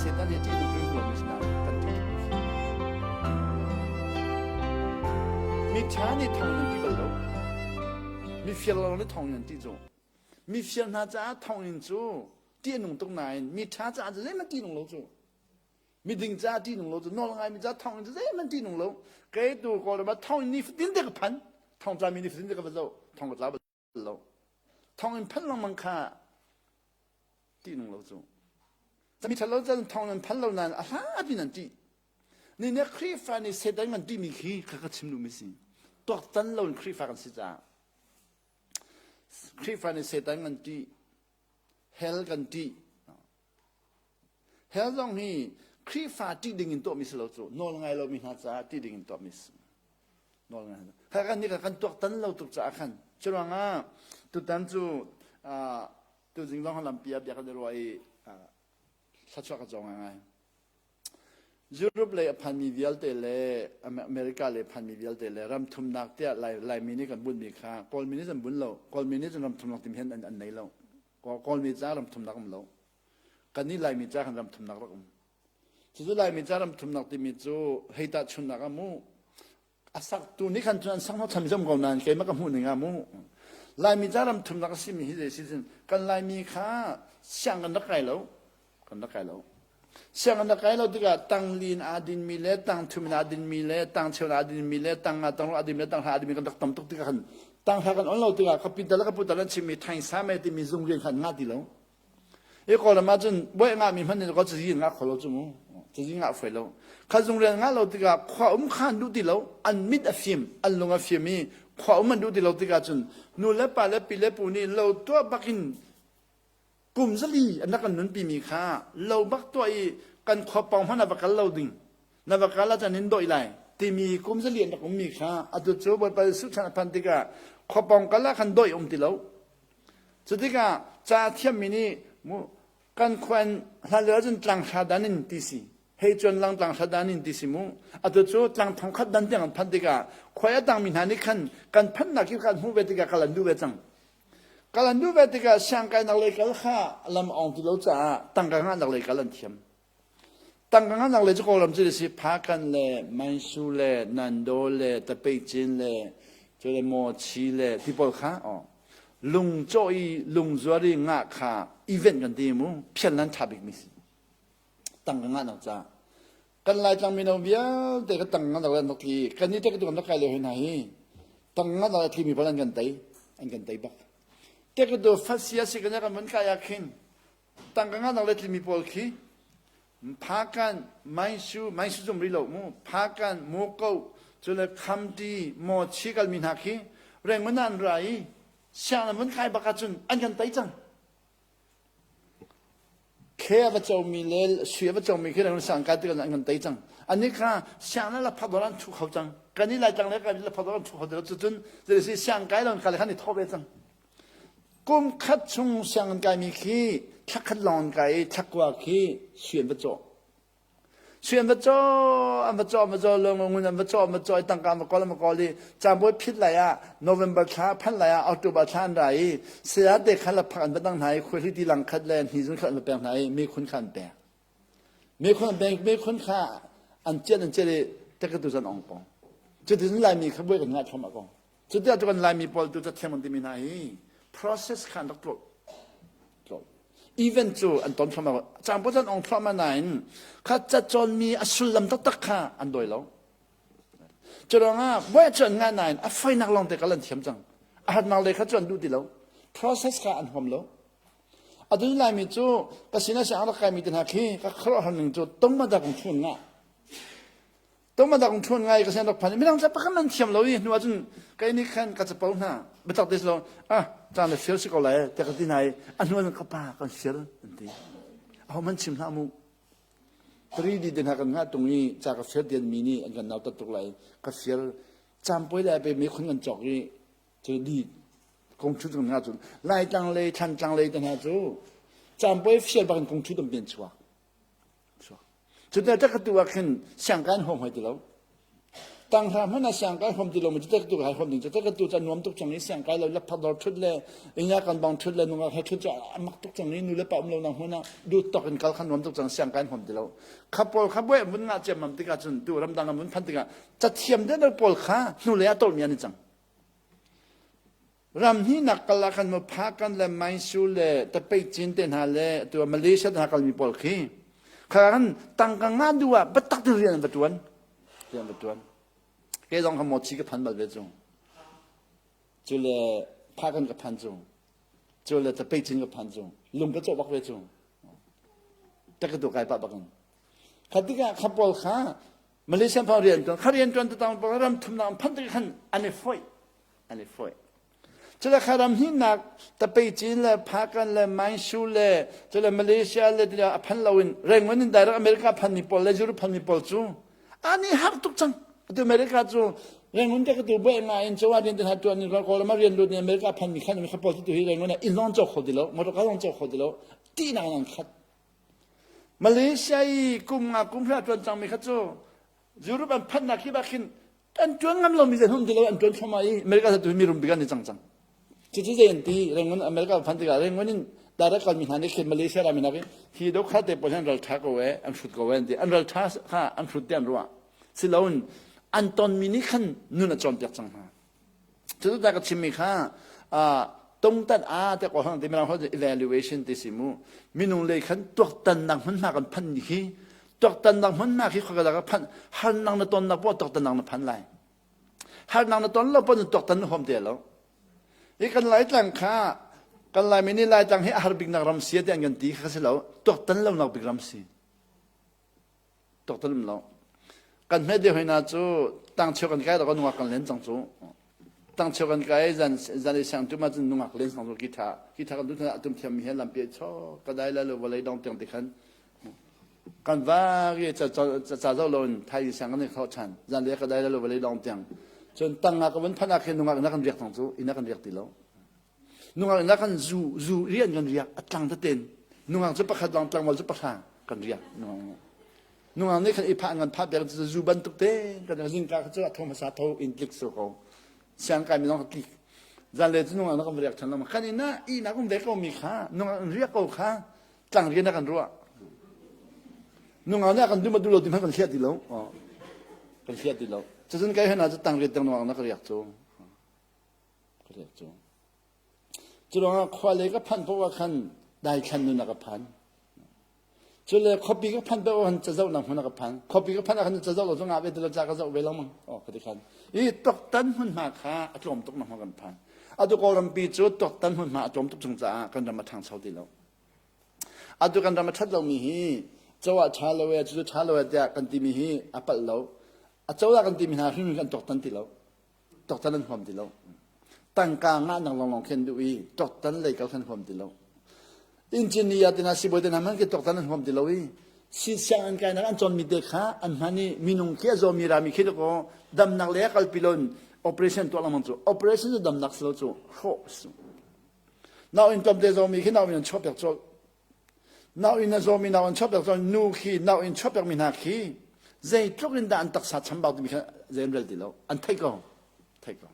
Satan hi ṭih tuk lomi si nain kan ṭih tuk mi si. Mi ṭha nih thong nan ṭih bal lo. Mi fir lo nih thong nan ṭih cu. Mi fir hna caah thonginn cu ṭih a nung tuk nain mi ṭha caah cu zeihmanh ṭih nung lo cu. Miding caah ṭih nung lo cu nawl ngaimi caah thonginn cu zeihmanh ṭih nung lo. Kei tu Kawlram ah thonginn ni fatin te ka phan. Thong tlami ni fatin te ka va zoh. Thong ka tla bal lo. Thonginn phanh lengmang kha ṭih nung lo cu. Mi ṭhalo cun thong nan phan lo nain a hla pi nan ṭih. Ni ne Khrihfa nih Satan kan ṭihmi khi kha ka chim duhmi si. Tuaktan lo in Khrihfa kan si caah. Khrihfa nih Satan kan ṭih, hell kan ṭih. Hell zong hi Khrihfa ṭih ding in tuahmi si lo cu nawl ngai lomi hna caah ṭih ding in tuahmi si. Nawl ngai. Kha kan nih kan tuaktan lo tuk caah khan. Curuangah tutan cu tuzing zong lampi ah bia kan i ruah i thluachuah ka cawng ngai. Europe lei a phanmi vialte le America lei phanmi vialte le ram thumnak tiah Laimi nih kan bunmi kha Kawlmi nih an bun lo. Kawlmi nih cun ram thumnak timi hin an nei lo. Kawlmi ca ram thumnak um lo. Kannih Laimi ca kan ram thumnak rak um. Cucu Laimi ca ram thumnak timi cu hei tahchunnak ah mu a saktu nih khan cun an sak hnawh tham zom ko nain keimah ka hmuh ning ah mu Laimi ca ram thumnak a simi hi zei si cun kan Laimi kha siang kan rak kai lo kan rak kai lo siang kan rak kai lo tikah tang lin aa dinmi le tang thum in aa dinmi le tang cheu in aa dinmi le tang nga tang ro aa dinmi le tang hra aa dinmi kan rak tam tuk tikah khan tang hra kan on lo tikah ka pital ka putal an chimmi thaing sa me timi zung rian khan ngah ti lo I Kawlram ahcun buai ngahmi hmanh nih cazi ngah kho lo cu mu. Cazi ngah fai lo. Kha zung rian ngah lo tikah khua um kha an duh ti lo. An mit a fim, an lung a fim i khua um an duh ti lo tikah cun nu le pa le pi le pu nih lo tuah bak in kum zali an rak kan nunpi mi kha lo bak tuah i kan khua pawng hmanh ah va kal lo ding na va kal ahcun in dawih lai timi kum zali an rak ummi kha atu cu Bawipa Jesuh chan a phanh tikah khua pawng kal ah khan dawih um ti lo Cutikah ca a thiammi nih kan khua in hlan lio ahcun tlanghra dan in ti si hei cuan lang tlanghra dan in ti si mu atu cu tlang thongkhat dan tiang an phanh tikah khuai a tangmi hna nih khan kan phanhnak kip kha an hmuh ve tikah kal an duh ve cang kal an duh ve tikah siangkainak lei kal kha lam ong ti lo caah tangka ngahnak lei kal an thiam Tangka ngannak le cu Kawlram cu si Phakan le Mansu le Nando le Tapeicin le cu le Mochi le ti pawl kha oh lung cawh i lung zuar i ngah kha event kan ti mu phian lan tha bik mi si tangka ngahnak ca kan Laitlang mino vialte ka tang ngahnak le an rak tli kan ni te ka tu kan rak kai lio hoi hna hi tang ngahnak le tli mi pawl an kan tei an kan tei bak te ka tu fasia si kan kan vun kai ah khin Tangka ngahnak le tlimi pawl khi Phakan, Mainsu, Mainsu zum rih lo mu, Phakan, Muko, cule Khamti, Mawchi kalmi hna khi Rangoon ah an ra i sianginn an vun kai bak ahcun an kan tei cang. Khe a va comi le sui a va comi khi Rangoon sianginn kai tikah an kan tei cang. Annih kha sianginn la phak dawr an thu kho cang. Kan i Laitlang le kan i la phak dawr an thu kho ti lo. Cucun sianginn kai lo in kal khan i thawh ve cang. Kum khat chung sianginn kaimi khi thla khat lawng an kai i thla kua khi sui an va cawh. Sui an va cawh, an va cawh, an va cawh, lungun an va cawh, an va cawh i tangka an va kawl, an va kawl i caanbawi phit lai ah November thla phanh lai ah October thla an ra i saya te kha laphak an va dang hna i khuahliti lang khat le hnizun khat an va pek hna i mekhun kha an pek. Mekhun an pek, mekhun kha an cian an cian i tekatu zan ong pong. Cuticun Laimi kha buai kan ngah thluahmah ko. Cuti ah kan Laimi pawl tu cathiam an timi hna hi process kha an rak tlawh. Tlawh. Event cu an ton thluahmah. Caan pawl an ong thluahmah nain kha cacawnmi a sullam taktak kha an dawi lo. Curuangah buai cu an ngah nain a foinak lawng te kal an thiam cang. A hatnak lei kha cu an duh ti lo. Process kha an huam lo. Atu Laimi cu ka sinah siang rak kaimi te hna khi ka khuaruahhar ning cu tongma dak in ngah. Toma dak ṭhuan ngai ka sen rak phan midang ca pakhat nan thiam lo i hnu ahcun kei nih khan ka capo hna biatak te lo ah caan le fir si ko lai te ka ti hna i a hnu ahcun ka pa kan fir an ti aho man chim hlah mu 3D te hna kan ngah tung i ca ka fir dian mi nih an kan nautat tuk lai ka fir campoi le pe mi khun kan cawk i cu di kong thu kan ngah cun laitlang lei thlantlang lei te hna cu campoi fial bak in kong thu tam pian chuak Cuti tak tu ah khin siangkai an huam hoi ti lo. Tanghra hmanh ah siangkai huam ti lomi cu tu kai huam ding cu ka tu ca nuam tuk cang i siangkai lo lapthak dor thut le inya kan bang thut le nungak he thut cu a mak tuk cang i nu le pa um lo nak hmun ah duh tok in kal kha nuam tuk cang siangkai huam ti lo. Kha pawl kha buai vun ngah ciammam tikah cun tu ramdang an vun phan tikah cathiam deuh pawl kha hnulei ah tolmi an i cang. Ram hnihnak kal ah khan Muphakan le Mainsu le Tapeicin te hna le atu Malaysia te hna kalmi pawl khi kha khan tangka ngah duh ah biatak tein rian an va ṭuan. Rian an va ṭuan. Kei zong kha mawchi ka phan bal ve cu. Cu le Phakan ka phan cu. Cu le Tapeicin ka phan cu. Lung ka cawh bak ve cu. Takatu kai pah bak in. Kha tikah kha pawl kha Malaysia pa rian ṭuan kha rian ṭuan tatang pawl ram thumnak an phanh tikah khan an i foih an i foih. Cule kha ram hnihnak Tapeicin le Phakan le Mainsu le cule Malaysia le tiah a phan loin Rangoon in direct America phanmi pawl le Europe phanmi pawl cu an i har tuk cang. Atu America cu Rangoon te ka tu buai nga in chawa rian te hna tuan in Kawlram ah rian lut in America phanmi khan kha pawl tu hi Rangoon ah inn zong cawk kho ti lo motor car zong cawk kho ti lo tihnak in an khat. Malaysia i kum nga kum hra tuan cangmi kha cu Europe an phanhnak hi bak khin an tuan ngam lomi zei hum ti lo an tuan thluahmah i America tu mi rum bik an i cang cang. Cucu zei an ti Rangoon America phan tikah Rangoon in direct kalmi hna nih khin Malaysia rami hna hi do kha te pawl hin ral tha ko e an hrut ko e an ti an ral tha kha an hrut ti an ruah siloin an tonmi nih khan nun a cawnpiak cang hna. Cucu ta ka chimmi kha tungtan a te ko hang ti mirang holh evaluation ti si mu minung lei khan tuaktannak hmunhma kan phan ni khi tuaktannak hmunhma khi khoika ka phan harnak na tonnak po tuaktannak na phan lai harnak na ton lo po na tuaktan na huam te lo hi kan lai tlang kha kan lai mi nih lai tlang hi a har bik nak ram si ti an kan ti kha si lo tuaktan lo nak bik ram si Tuaktan um lo. Kan hmet deuh hna cu tangcheu kan kai kan nungak kan len cang cu. Tangcheu kan kai zan zan i sang tu ma cun nungak len cang cu ki tha ki tha kan tu thana atum thiam mi he lampi cho ka dai la lo vawlei dong tiang ti khan kan va ri ca ca ca zo lo in thai sang kan kho than zan le ka dai la lo vawlei dong tiang cun tangah ka vun phana khin nungak na kan riak cang cu ina kan riak ti lo Nungak in kan zu zu rian kan riak a tlang teten nungak cu pakhat lang tlangval cu pahra kan riak nungak nungak nih khan i phah ngan phah pek cu zu bantuk te kan zingka kha cu a tho hmasa tho in tlik su ko siang kai mi zong tlik zan le cu nungak na kan riak than lo kan ina i na kum ve ko mi kha nungak riak ko kha tlang rian kan ruah nungak nih kan dum du lo ti hmanh kan hliah ti lo kan hliah ti lo cucun kai hna cu tang rian tang nungak na ka riak cu Ka riak cu. Cu ruangah khua lei ka phanh paoh ah khan daithlan nun a ka phan. Cu le khuapi ka phanh paoh ah khan cazohnak hmun a ka phan. Khuapi ka phanh ah khan cazoh lo cu ngah ve ti lo ca ka zoh ve lengmang. Oh, ka ti khan. I tuaktan hmunhma kha a tlawm tuk nak kan phan. Atu Kawlrampi cu tuaktan hmunhma a tlawm tuk chung caah kan ram a ṭhangcho ti lo. Atu kan ram a ṭhat lomi hi co ah ṭha lo e, cucu ṭha lo e tiah kan timi hi a palh lo. A cozah kan timi hna hrimhrim kan tuaktan ti lo. Toktan an huam ti lo. Tangka ngahnak lawnglawng khi an duh i toktan lei kal khan huam ti lo. Engineer te hna sibawi te hna hmanh khi toktan an huam ti lo i si sianginn kainak an cawnmi te kha an hman i minung khi a zawmi rami khi dakaw damnak lei ah kalpi loin operation tuah lengmang cu operation cu damnak si lo cu hrawh si. Nau in tlawmte zawmi khi nau in an chuah piak colh. Nau in a zawmi nau an chuah piak cun nu khi nau in chuah piakmi hna khi zeitluk in dah an taksa chambau timi kha zei an rel ti lo. An theih ko. Theih ko.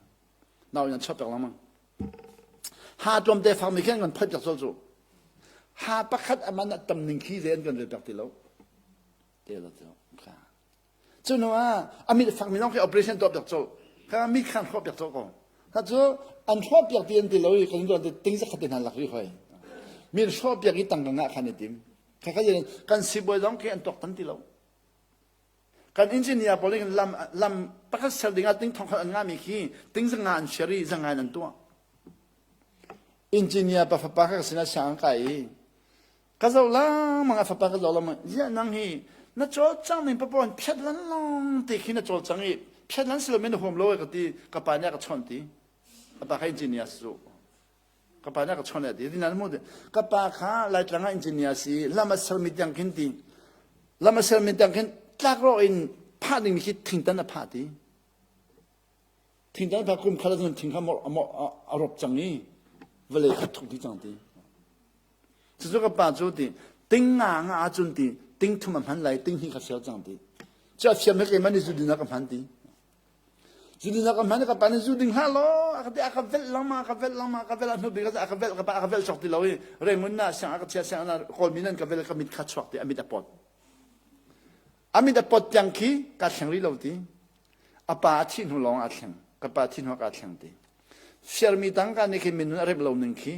Nau in an chuah piak lengmang. Ha tlawmte fakmi khi an kan phoih piak colh cu. Ha pakhat a man a tam ning khi zei an kan rel piak ti lo. Te lo ti lo. Cu hnu ah a mit fakmi zong khi operation tuah piak colh. Kha mit khan hrawh piak colh ko. Kha cu an hrawh piak ti an ti lo i kan tuan ting zakhat te hna lak rih hoi. Mit hrawh piak i tangka ngah khan i tim. Kha kha kan sibawi zong khi an tuaktan ti lo. Kan engineer pawl nih lam lam pakhat ser ding ah ting thong khat an ngahmi khi ting zanga an share i zanga in an tuah. Engineer pa fapa kha ka sinah siang an kai i Ka zoh lengmang a fapa ka zoh lengmang ziah nang hi na cawlcang ning papaw in phiat lan long te khi na cawlcang i phiat lan si lo men na huam lo ka ti ka pa nih a ka chawnh ti ka pa kha engineer si cu ka pa nih a ka chawnh ti ti nan mu ti ka pa kha laitlang ah engineer si lam a sermi tiang khin ti lam a sermi tiang khin tlak rawh in phah ding khi thingtan a phah ti thingtan a phah kum khat ah thing kha a rop cang i vawlei kha thuk dih cang ti Cucu ka pa cu ti ting nga nga ahcun ti ting thum a hman lai ting hnih kha fial cang ti. Cu a fiam he keimah nih zu din ah ka hman ti. Zu ding ka hman ka pa nih zu ding hlah law a ka ti a ka velh lengmang a ka velh lengmang a ka velh a hnu bik a ka velh ka pa a ka velh cawk ti lo i Rangoon na siang a ka chia siang na Kawlmi nan ka velh ka mit kha chuak ti a mit a pawt. A mit a pawt tiang khi ka thleng rih lo ti. A pa a thih hnu lawng ah thleng. Ka pa thih hnu ah ka thleng ti. Fiarmi tangka nih khin minun a rep lo ning khi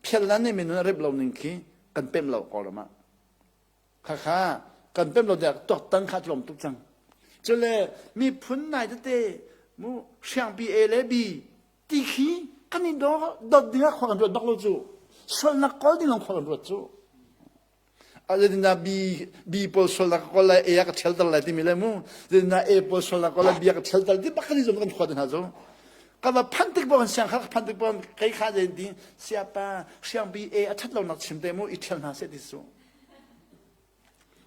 phiallan nih minun a rep lo ning khi kan pemh lo Kawlram ah. Khakha kan pemh lo tiah tuaktan kha tlawm tuk cang. Cule miphun nai tete mu hriangpi A le B ti khi kan i dawt ding ah khua kan ruat bak lo cu. Sualnak kawl ding lawng khua kan ruat cu. Zeitindah B, B pawl sualnak ka kawl lai, A ah ka ṭhialter lai timi le mu. Zeitindah A pawl sualnak kawl lai, B ah ka ṭhialter ti bak kan i zum kan khua te hna cu. Ka va phan tik paoh siang kha ka phan tik paoh kei kha zein ti siapa hriangpi A a ṭhat lonak chim te mu i ṭhial hna seh ti su.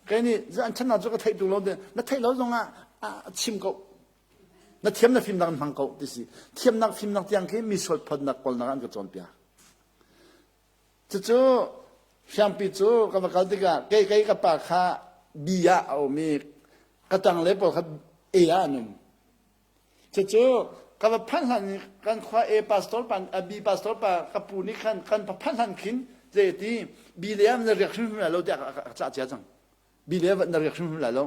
Kei nih an ṭhatnak cu ka theih tung lo na theih lo zong ah chim ko. Na thiam na fimnak in hmang ko ti si. Thiamnak fimnak tiang khi mi sual phawtnak kawlnak an ka cawnpiak. Cucu hriangpi cu ka va kal tikah kei kei ka pa kha B ah a um i ka tang le pawl kha A ah an um. Cucu ka va phanh hlan in kan khua A pastor pa B pastor pa ka pu nih khan kan va phanh hlan khin zei ti B le ah na riak hrimhrim lai lo tiah a ka cah cia cang. B le na riak hrimhrim lai lo.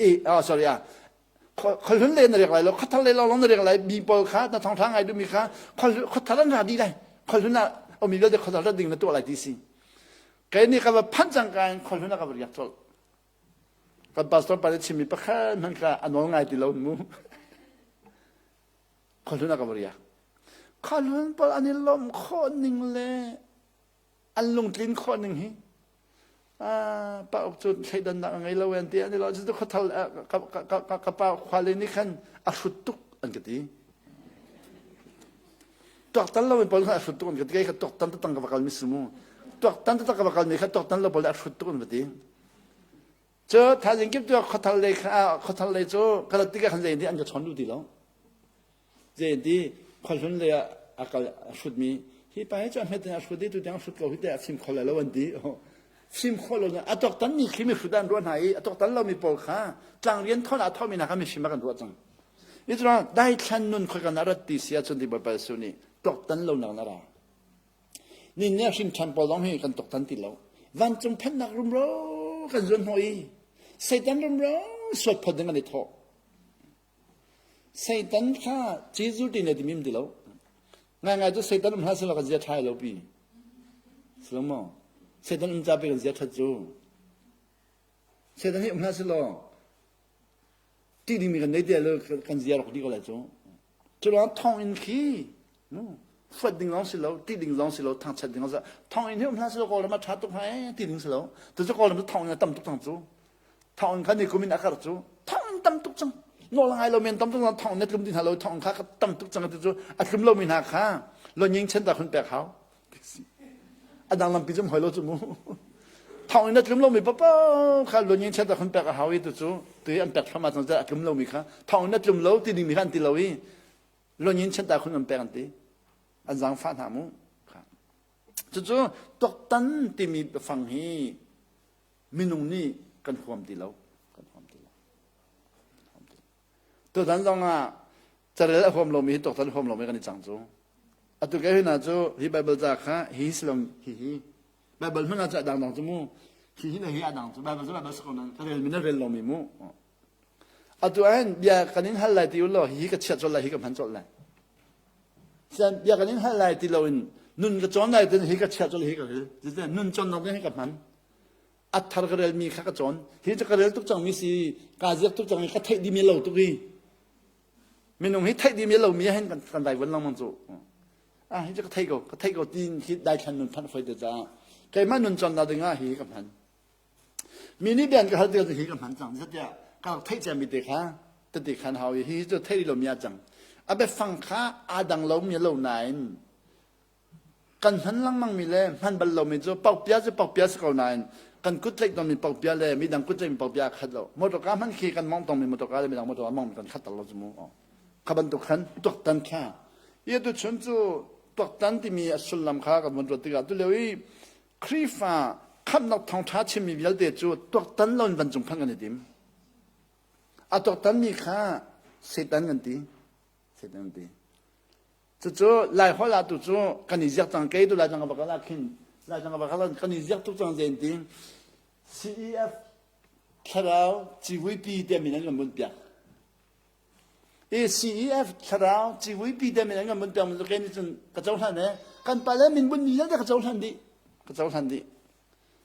A ah sorry ah khuahlun le na riak lai lo khuathar le lawng na riak lai mi pawl kha na thawngtha ngai duhmi kha khuathar an ra dih lai khuahlun ah omi vialte khuathar rat ding na tuah lai ti si kei nih ka va phanh cang ka in khuahlun ah ka va riak colh kan pastor pa nih chimmi pakhat hmanh kha a nawl ngai ti lo mu khuahlun ah ka va riak khuahlun pawl an i lawmh khawh ning le an lungtlin khawh ning hi pa uk cu thleidannak a ngei lo an ti an i lo cu khuathal ka pa khuale nih khan a hrut tuk an ka ti tuaktan lo in pawl khan a hrut tuk an ka ti kei kha tuaktan tatang ka va kal mi si mu tuaktan tatang ka va kal mi kha tuaktan lo pawl a hrut tuk an va ti cu thaizing kip tu khuathal lei kha khuathal lei cu ka rat tikah khan zei an ka chawn duh ti lo Zeiti khuahlun lei ah a kal a hrutmi hi pa hi cu a hmet in a hrut i tutiang a hrut ko hi teh a fim kho lai lo an ti. Fim kho lo a tuaktan mi khi mi hrut ah an ruah hna i a tuaktan lomi pawl kha tlangrian thawn ah thawmi hna kha mifim ah kan ruah cang. I cu daithlan nun khoi kan rat ti si ahcun ti Bawipa Jesuh nih tuaktan lo nak na ra. Nin nih a hrim ṭhan pawl zong hi kan tuaktan ti lo. Vancung phannak rumro kan zuan hnawh i Satan rumro suat phot ding an i thawh. Satan kha Jesuh ti na ti mim ti lo. Ngaingai cu Satan um hlah selaw kan zia ṭha lo pi. Silo maw? Satan um ca pi kan zia ṭhat cu. Satan hi um hlah selaw ṭih dingmi kan nei ti lo kan zia rak dih ko lai cu. Cu ruang thonginn khi fuat ding zong si lo, ṭih ding zong si lo, thangchiat ding zong si lo. Thonginn hi um hlah selaw Kawlram ah ṭha tuk hnga ee ti ding si lo. Tucu Kawlram cu thonginn a tam tuk cang cu. Thawng kha ni kum in a karh cu thawng tam tuk cang. Nawl ngai lo men tam tuk cang thawng na tlum ti hna lo thawng kha ka tam tuk cang ti cu a tlum lomi hna kha lonying chen ta khun pek hau. A dang lampi cum hoi lo cu mu. Thawng in na tlum lomi papa kha lonying chen ta khun pek a hau i tu cu tu an pek thlam ah cang a tlum lomi kha thawng in na tlum lo ti ding mi kha an ti lo i lonying chen ta khun an pek an ti. An zaangfah hna mu. Cucu tuaktan timi biafang hi minung nih kan huam ti lo kan huam ti lo tutan zong ah carel a huam lomi hi tuaktan huam lomi kan i cang cu atu ke hina cu hi bible ca kha hi silong hi hi bible hmanh ah cu a dang dang cu mu hi hi le hi a dang cu bible cu bible sakon ka rel mi na rel lomi mu atu ahin bia kan in hal lai ti u law hi ka chiat colh lai hi ka hman colh lai Sian bia kan in hal lai ti loin nun ka cawn lai tin hi ka chiat colh hi ka rel nun cawnnak hi ka hman a thar ka relmi kha ka cawn hi cu ka rel tuk cangmi si kaa ziak tuk cang i ka theih dimi lo tuk i minung hi theih dimi lomi hin kan kan vaivuan lengmang cu ah hi cu ka thei ko ka thei ko tin khi daithlan nun phanh foi te caah keimah nun cawnnak ding ah hi ka hman mi nih bian ka hal tikah hi ka hman cang zatiah ka rak theih ciami te kha tete khan hau i hi cu theih lomi ah cang a biafang kha aa dang lomi lo nain Kan hman lengmangmi le hman bal lomi cu paukpia cu paukpia si ko nain kan kut tlaih tawnmi paukpia le midang kut tlaihmi paukpia aa khat lo. Motorka hmanh khi kan mawngh tongmi motorka le midang motorka mawngh kan khat lo cu mu. Kha bantuk khan tuaktan kha. I atu chun cu tuaktan timi a sullam kha kan vun ruat tikah tulio i Khrihfa khamhnak thawngṭha chimmi vialte cu tuaktan loin vancung phanh kan i tim. A tuaktanmi kha. Satan kan ti. Satan kan ti. Cucu Laiholh ah tu cu kan i ziak cang kei tu Laitlang ka va kal ah khin Laitlang ka va kal ah kan i ziak tuk cang zen ti CEF thlarau civuipi tiah min an kan bunh piak. I CEF thlarau civuipi tiah min an kan bunh piak mi cu kei nih cun ka cohlan e kan pale min bunh mi vialte ka cohlan dih ka cohlan dih.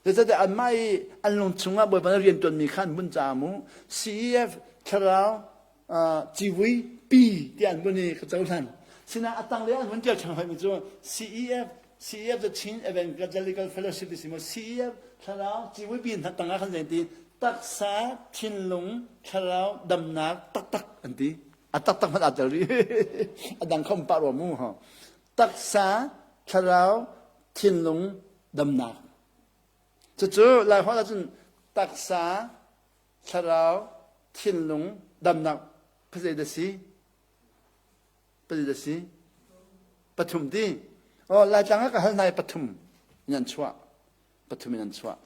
Zeicahtiah anmah i an lung chungah Bawipa nih rian ṭuanmi kha an bunh caah mu CEF thlarau civui pi tiah an bunh i ka cohlan. Sinain a tanglei an vun ṭial ṭhan hoimi cu CEF CEF the Chin Evangelical Fellowship ti si mu CEF thlarau civui pi hna tangah khan zei ti taksa thinlung thlarau damnak taktak an ti. A taktak hmanh aa tel rih. A dang kho um pah rua mu. Taksa thlarau thinlung damnak. Cucu Laiholh ahcun taksa, thlarau, thinlung damnak phazei dah si? Pazei dah si? Pathum ti. Oh, Laitlang ah ka hal hna i pathum in an chuah. Pathum in an chuah.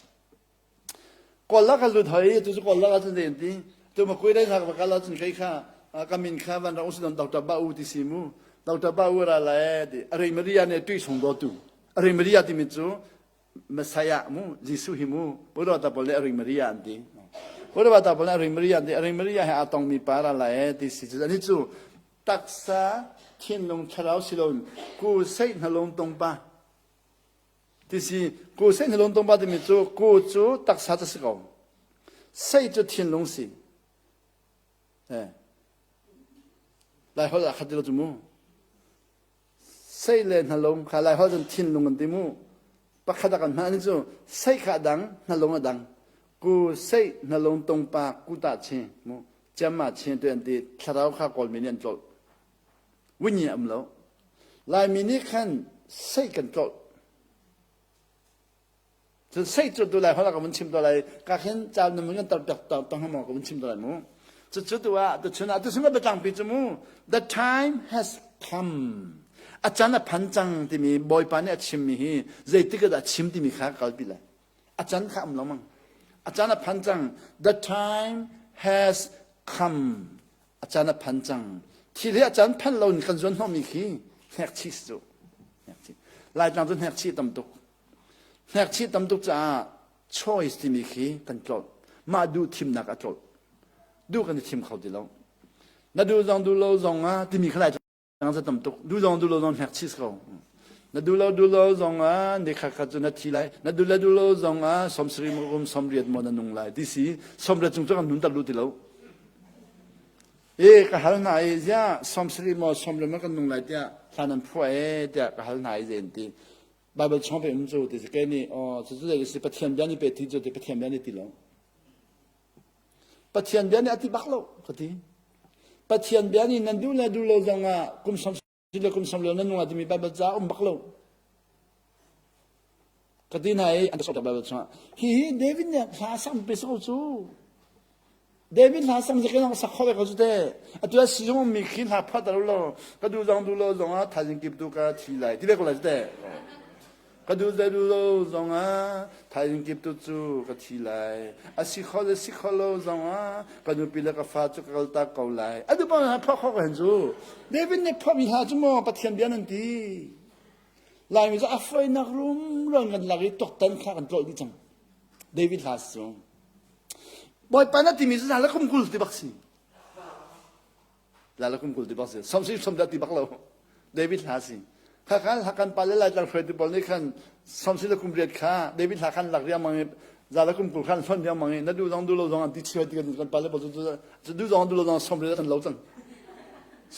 Kawl ah ka lut hoi, tu cu kawl ah cun zei an ti? Tu ma kui dai hna ka kal ahcun kei kha ka min kha van ra usi don Dr. Ba U ti si mu. Dr. Ba U ra lai ti. Arei Maria ne tui sung do tu. Arei Maria timi cu Messiah mu, Jesuh hi mu. Buddha ta pawl nih Arei Maria an ti. Buddha ta pawl nih Arei Maria an ti. Arei Maria he aa tongmi pa ra lai ti si. Cu ani cu taksa thinlung thlarau siloin ku seih hnalung tong pa ti si ku seih hnalung tong pa timi cu ku cu taksa cu si ko seih cu thinlung si eh lai holh ah khat ti lo cu mu Sei le hnalung kha Laiholh cun thinlung an ti mu. Pakhat ah kan hman cu sei kha a dang, hnalung a dang. Ku sei hnalung tungpa ku ta chi mu. Cem ah chi tu an ti thlarau kha Kawlmi nih an tlolh. Wunyi a um lo. Laimi nih khan sei kan tlolh. Cun sei cu tu lai holh ka vun chim to lai ka khin ca na mun kan tar piak tang tang mo ka vun chim to lai mu. Cu cu tu ah tu chun ah tu chung biatlang pi cu mu the time has come a can a phan cang timi bawipa nih a chimmi hi zeitik ah dah chim timi kha ka kalpi lai a can kha um lo mang a can a phan cang the time has come a can a phan cang thil hi a can phan lo in kan zuan hnawhmi khi hnekchih si cu laitlang cu hnekchih tam tuk Hnekchih tam tuk caah choice timi khi kan tlolh. Mah duh thimnak a tlolh. Duh kan i thim kho ti lo. Na duh zong duh lo zong ah timi kha lai za tam tuk. Duh zong duh lo zong hnekchih si ko. Na duh lo duh lo zong ah ni khat khat cu na thi lai. Na duh le duh lo zong ah sawmsarih maw kum sawmriat maw na nung lai ti si. Sawmriat cung cu kan nun tak lu ti lo. E ka hal hna i ziah sawmsarih maw sawmriat maw kan nung lai tiah thla nan phuah e tiah ka hal hna i zen ti. Bible chung pe um cu ti si ke nih aw cu cu si Pathian bia nih pe ti cu ti Pathian bia nih ti lo Pathian bia nih a ti bak lo ka ti Pathian bia nih nan duh le duh lo zong ah kum som le kum som lo nan nung timi Bible ca um bak lo ka ti hna i an sok Bible chungah hi hi David nih hla sam pe so cu David hla sang zakin ang sak kho ve ko cu te. Atu ah sizung mi khi hla phuah ta lo ka duh zong duh lo zong ah thaizing kip tu ka thi lai ti ve ko lai cu te. Ka duh le duh lo zong ah thaizing kip tu cu ka thi lai. A si kho le si kho lo zong ah ka nupi le ka fa cu ka kal tak ko lai. A duh pa phuah kho ko hen cu. David nih phuah mi hla cu maw Pathian bia nan ti. Laimi cu a fawinak rumro kan lak i tuaktan kha kan tlolh dih cang. David hla cu. Bawipa na timi cu la kum 20 ti bak si. La kum 20 ti bak si. Som si som dah ti bak lo. David hla si. Kha khan hakan pa le lai tlang hruaitu pawl nih khan som si le kum riat kha David hla khan lak riangmang i za le kum 20 khan hlon riangmang i na duh zong duh lo zong an ti chiai ti kan kan pa le pawl cu duh zong duh lo zong som riat kan lo cang.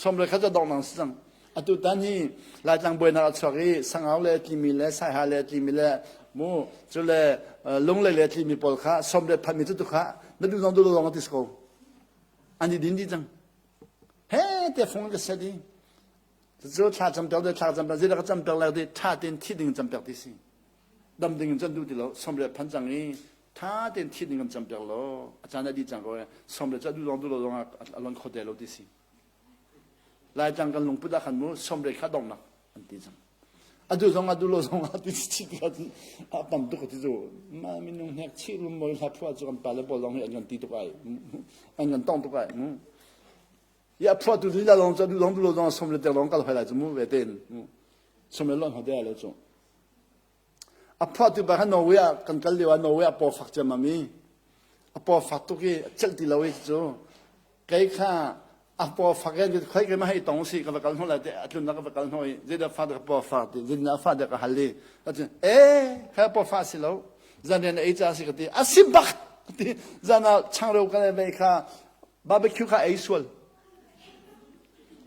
Som riat kha cu dong nang si cang. Atu tan hi Laitlang buainak a chuak i Sangau le tlimi le Saiha le tlimi le mu cu le Lunglei le tlimi pawl kha som le phanmi cu tu kha na duh zong duh lo zong ti si ko. An i din dih cang. He te fung ka set i cu thla cam pek de thla cam pek zeidah ka cam pek lai ti tha tein thi ding cam pek ti si. Dam ding in cun duh ti lo som le phan cang i tha tein thi ding kan cam pek lo a caan a dih cang ko som le cu a duh zong duh lo zong a lon kho te lo ti si. Laitlang kan lungput ah khan mu somrei kha donghnak an ti cang. A duh zong a duh lo zong ah ti chi ti a tam tuk ti cu ma minung hnek chi rum mol hla phuah cu kan pale pawl zong hi an kan ti tuk ai an kan tong tuk ai mu. I a phuahtu lila lawng cu lawng dulo zong som le tek lawng kal hoi lai cu mu ve ten. Som le lawng hode lo cu. A phuahtu pa kha Norway ah kan kal lio ah Norway ah paw fak ciammam i a paw fak tuk i a celh ti lo i cu kei kha a paw fak in khoi ke ma hei tong si ka va kal hnu lai te a tlun ka va kal hnu i zeidah fa ka paw fak ti zeidah fa de ka hal i acun e kha paw fa si lo zan rian ei ca si ka ti a si bak ti zan ah changreu ka le kha barbecue kha ei sual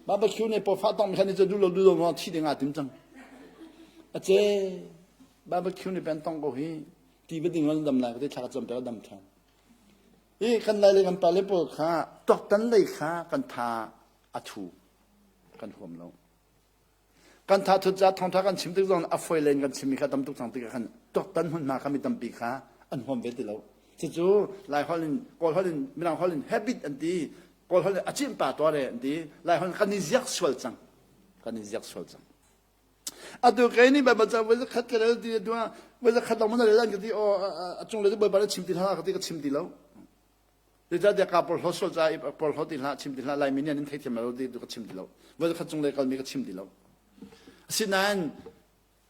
Barbecue nih pawfah tong khan cu dulo dulo ma thi ding ah tim cang. A ce barbecue nih pen tong ko hi ti va ding dam lai ka ti thla ka cam pe dam than. I kan lai le kan pa le pawl kha tuaktan lei kha kan tha a thu kan huam lo. Kan tha thut ca thawngtha kan chim tik zong a foi len kan chimmi kha tam tuk cang tikah khan tuaktan hmunhma kha mi tampi kha an huam ve ti lo. Cucu Lai holh in Kawl holh in Mirang holh in habit an ti Kawl holh in a cimh pa tuah re an ti Lai holh in kan i ziak sual cang kan i ziak sual cang. Atu kei nih Baibal ca voi zakhat ka rel ti atu ah voi zakhat lawng man rel an ka ti aw a cung le Baibal na chim ti hlah ka ti ka chim ti lo. Zeicahtiah kaa porhlaw sual caah i porhlaw ti hlah, chim ti hlah, Laimi nih an in theithiam lo ti ka chim ti lo. Voi khat cung le kalmi ka chim ti lo. Asinain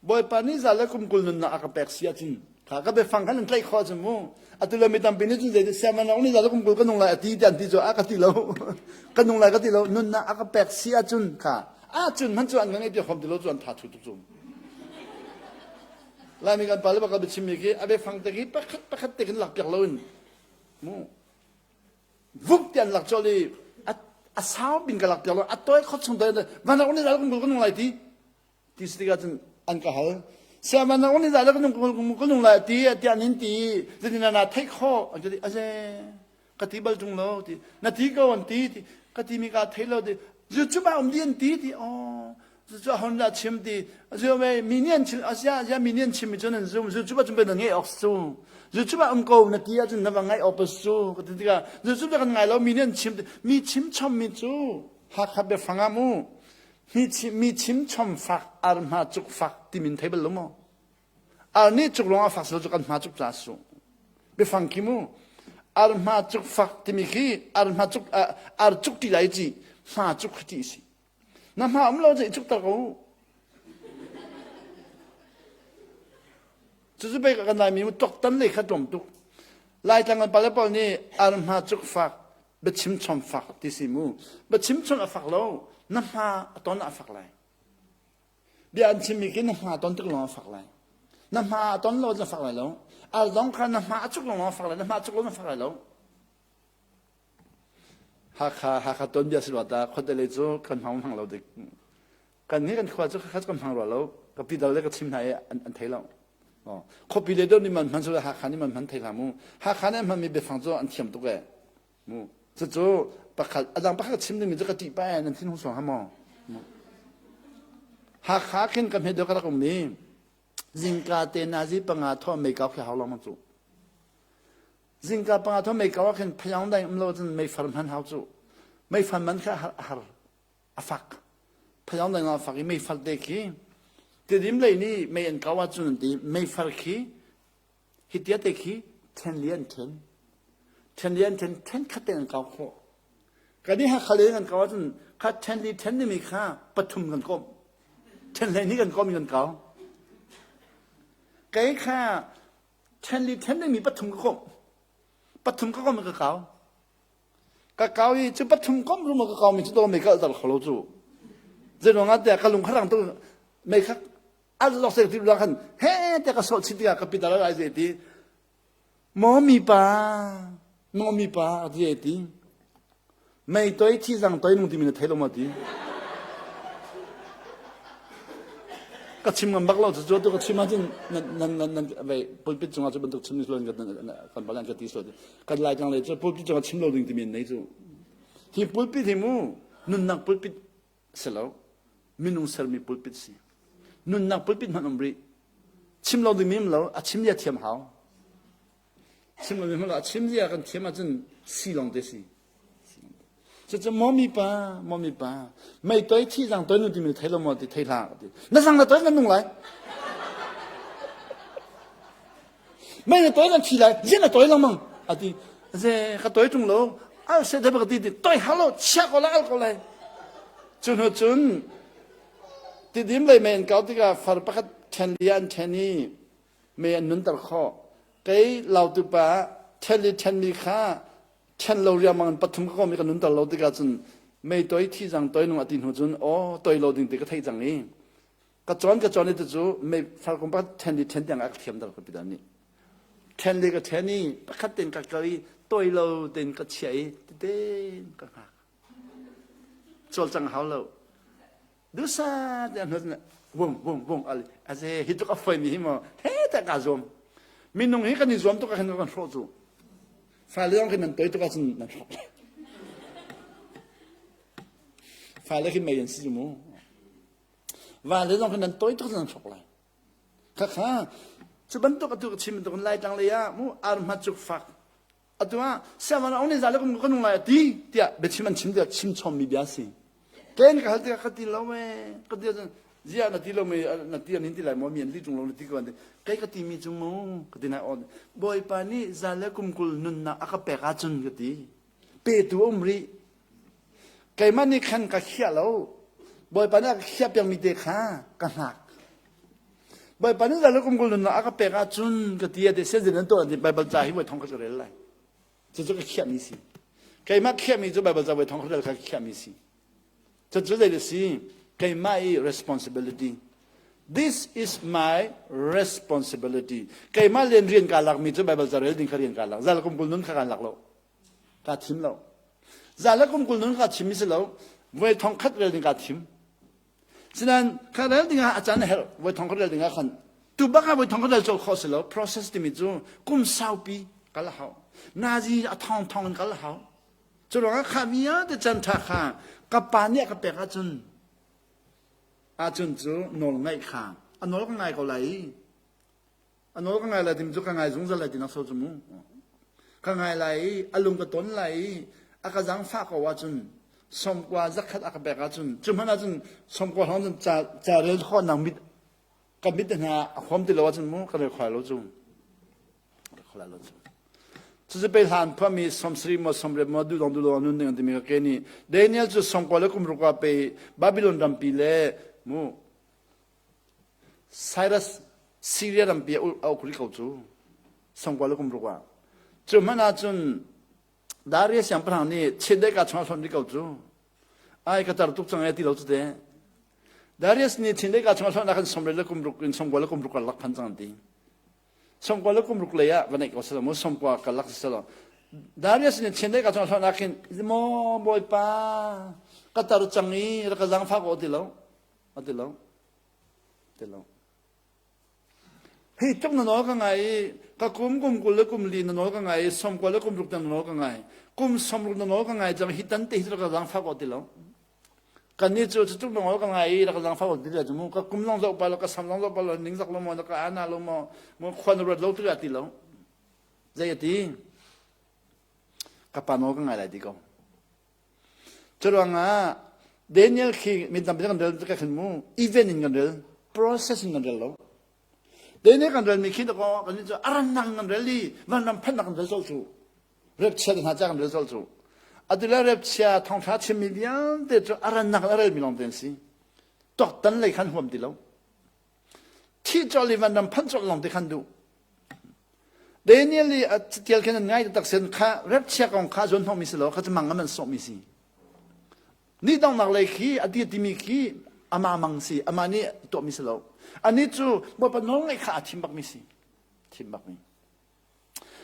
Bawipa nih za le kum 20 nunnak a ka pek si ahcun kha ka biafang khan an tlaih khawh ahcun mu atu le mi tampi nih cun zei siaman nih za le kum 20 ka nung lai a ti ti an ti cu a ka ti lo ka nung lai ka ti lo nunnak a ka pek si ahcun kha ahcun hman cu an ka ngeih piak hom ti lo cu an tha thu tuk cu Laimi kan pa le bak ka biachimmi khi a biafang te khi pakhat pakhat te khin lak piak lo in mu vuk ti an lak colh i a sau bin ka lak piak lo a tawi khot chung tawi van rak ni zal kan nung lai ti ti si tikah cun an ka hal sia van rak ni zal kan nung lai ti tiah nin ti zetin na theih khawh an ti aze ka ti bal tung lo ti na ti ko an ti ti ka ti mi ka thei lo ti zu cu ba um di an ti ti oh Cucu hon dah chim ti zu me mi nih an chim asia asia mi nih an chim mi cu nan zum zu cu ba cum pe na ngeih awk cu zu cu ba um ko na ti ahcun na va ngaih awk pas cu ka ti tikah zu cu kan ngai lo mi nih an chim mi chim chom mi cu Hakha biafang ah mu mi chim mi chim chom fak ar hma cuk fak ti min thei bal lo maw ar nih cuk lawng ah fak silo cu kan hma cuk ca su biafang khi mu ar hma cuk fak timi khi ar hma cuk ar cuk ti lai ci hma cuk khi ti si Na hma um lo cu i cukter ko u. Cucu pei kan Laimi mu tuaktan lei kha tlawm tuk. Laitlang kan pale pawl nih ar hma cuk fak, biachim chom fak ti si mu. Biachim chom a fak lo, na hma a ton ah a fak lai. Bia an chimmi khi na hma ton tik lawng a fak lai. Na hma a ton lo na fak lai lo. Al dong kha na hma a cuk lawng a fak lai, na hma a cuk lo na fak lai lo. Hakha Hakha tuanbia si rua ta khuate lei cu kan hmang hmang lo dik. Kan hi kan khua cu kha kan hmang rua lo. Ka pi dal le ka chim hna i an, an thei lo. Oh. Khuapi le deuh nih man hman su Hakha nih man hman thei hlah mu. Hakha nih hmanmi biafang cu an thiam tuk e. Mu. Cucu pakhat adang pakhat chim dingmi cu ka ṭih pa nan thin hung suang ha maw. Hakha khin ka hme deuh ka rak um i zingka te nazi panga thaw mei kau khi hau lengmang cu. Zingka panga tho mei kau ah khin phayang dai um lo cun meifar hman hau cu. Meifar man kha a har a fak. Phayang dai a fak i meifar te khi tidim lei nih mei an kau ahcun an ti meifar khi hi tia te khi then li an then. Then li an then then khat te an kau khawh. Kan i Hakha lei kan kau ahcun kha then li then timi kha pathum kan komh. Then hlei ni kan komh i kan kau. Kei kha Ṭhen li ṭhen dingmi pathum ka komh. Pathum ka komh i ka kau. Ka kau i cu pathum komh rum ka kaumi cu to mei ka alter kho lo cu. Zeiruang ah tiah ka lung kha rang tuk mei kha al lok sek ti ruang khan he tiah ka sawh chih tikah ka pitar lai zei ti maw mi pa maw mi pa a ti ti Mei toi thi zang toi nung timi na thei lo maw ti? Ka chim ngam bak lo cu tu ka chim ahcun nan nan nan nan vei pulpit cungah cu bantuk chim ni lo kan bal an ka ti so kan lai tlang lei cu pulpit cungah chim lo ding timi an nei cu hi pulpit hi mu nunnak pulpit si lo minung sermi pulpit si nunnak pulpit hmanh um rih chim lo ding mi um lo a chim zia thiam hau chim lo mi hmanh a chim zia kan thiam ahcun si lawng te si Cucu mawmi pa, mawmi pa, mei toi thi zang toi nu timi thei lo maw ti thei hlah ti. Na zang na toi na nung lai. Mei na toi na thi lai, zin na toi lengmang. Ati, ze ka toi tung lo. Al se te bak ti ti toi halo chia ko lai al ko lai. Cu hnu cun tidim lei mei an kau tikah far pakhat ṭhen li an ṭhen i mei an nunter khawh. Kei lautu pa ṭhen li ṭhenmi kha ṭhen lo riangmang in pathum ka kom i ka nunter lo tikah cun mei toi thi cang toi nung a ti hnu cun aw toi lo ding ti ka theih cang i ka cawn ka cawn i tu cu mei far kum pakhat ṭhen li ṭhen tiang a ka thiam dal ka pidan nih ṭhen li ka ṭhen i pakhat ten ka kal i toi lo ten ka chiah i teten ka hngak cawlcang hau lo dusa te hnu vung vung vung al aze hi tuk a foi mi hi mo he ta ka zuam minung hi kan i zuam tuk ah khan kan hrawh cu fale zong khi nan toi tuk ahcun nan hrawk fale khi mei an si mu vale zong khi nan toi tuk nan hrawk lai khakha cu bantuk atu ka chim bantuk lai tlang lei ah mu ar hma cuk fak Atu ah siangvan ong nih zale kum ka nung lai a ti tiah biachim an chim tiah chim chommi bia a si. Ken ka hal tikah ka ti lo me ka ti ahcun ziah na ti lo me na ti an hin ti lai maw mi an li tung lo na ti ko an ti. Kei ka timi cu mu ka ti nai aw Bawipa nih zale kum 20 nunnak a ka pek ahcun ka ti. Petu a um rih. Keimah nih khan ka khiah lo. Bawipa nih a ka khiah piakmi te kha ka hngak. Bawipa nih zal kum kul nunnak a ka pek ahcun ka ti a ti siazin an tuah an ti Baibal ca hi voi thong ka rel lai. Cucu ka khiahmi si. Keimah khiahmi cu Baibal ca voi thong ka rel kha ka khiahmi si. Cucu zei a si? Keimah i responsibility. This is my responsibility. Keimah len rian kaa lakmi cu Baibal ca rel ding kha rian kaa lak. Zal kum kul nun kha kaan lak lo. Kaa thim lo. Zal kum kul nun kaa thim mi si lo. Voi thong khat rel ding kaa thim. Sinain kha rel dingah a caan a herh. Voi thong ka rel dingah khan tu bak ah voi thong ka rel colh khawh si lo. Process timi cu kum saupi kal a hau. Nazi a thong thong in kal a hau. Cu ruangah kha vialte caan ṭha kha ka pa nih a ka pek ahcun ahcun cu nawl ngaih kha a nawl ka ngai ko lai i A nawl ka ngai lai timi cu ka ngai zungzal lai tinak so cu mu. Ka ngai lai i a lung ka ton lai i a ka zaangfah ko ahcun sawmkua zakhat a ka pek ahcun cu hmanh ahcun sawmkua hrawng cun ca ca rel khawhnak mit ka mit hna a khom ti lo ahcun mu ka rel kho lai lo cu. Rel kho lai lo cu. Cucu pei hlan phuahmi sawmsarih maw sawmriat maw duhdong duhdong nun ding an timi ka ke nih Daniel cu sawmkua le kum ruk ah pei Babylon rampi le mu Cyrus Syria rampi a uk rih ko cu sangkua le kum ruk ah. Cu hmanh ahcun Darius siangpahrang nih chiatdeih kaa chung a hlonh rih ko cu. Ai ka tar tuk cang e ti lo cu te. Darius nih chiatdeih kaa chung a hlonh ah khan sawmriat le kum ruk in sawmkua le kum ruk karlak phan cang an ti. Sawmkua le kum ruk lei ah va neih ko selaw mu sawmkua karlak si selaw. Darius nih chiatdeih kaa chung a hlonh ah khin maw Bawipa ka tar cang i rak ka zaangfah ko ti lo. A ti lo. Ti lo. Hi tluk na nawl ka ngai i ka kum kum 20 le kum li na nawl ka ngai i 90 le kum ruk na nawl ka ngai. Kum 60 na nawl ka ngai cang hi tan te hi rak ka zaangfah ko ti lo. Kan nih cu cutluk na nawl ka ngai i rak ka zaangfah ko ti lo cu mu ka kum long zoh pa lo ka sam long zoh pa lo ningzak lo maw na ka ana lo maw mu khua na ruat lo ti ti lo. Zei a ti? Ka pa nawl ka ngai lai ti ko. Curuangah Daniel khi mi tampi kan rel ka khin mu event in kan rel process in kan rel lo. Daniel kan rel mi khi dakaw kan cu arannak kan rel i vanram phannak kan rel colh cu. Rep chia hna ca kan rel colh cu. Atu le rep chia thongtha chimmi vialte cu arannak a rel mi lawng te an si. Tuaktan lei khan huam ti lo. Thih colh i vanram phanh colh lawng te khan duh. Daniel i a tial khin an ngai taktak sen kha repchia kong kha zuan hnawhmi si lo kha cu mang an sawhmi si. Ni donghnak lei khi a ti timi khi ama mang si ama nih tuahmi si lo. Ani cu Bawipa nawl ngaih kha a thim bakmi si. Thim bakmi.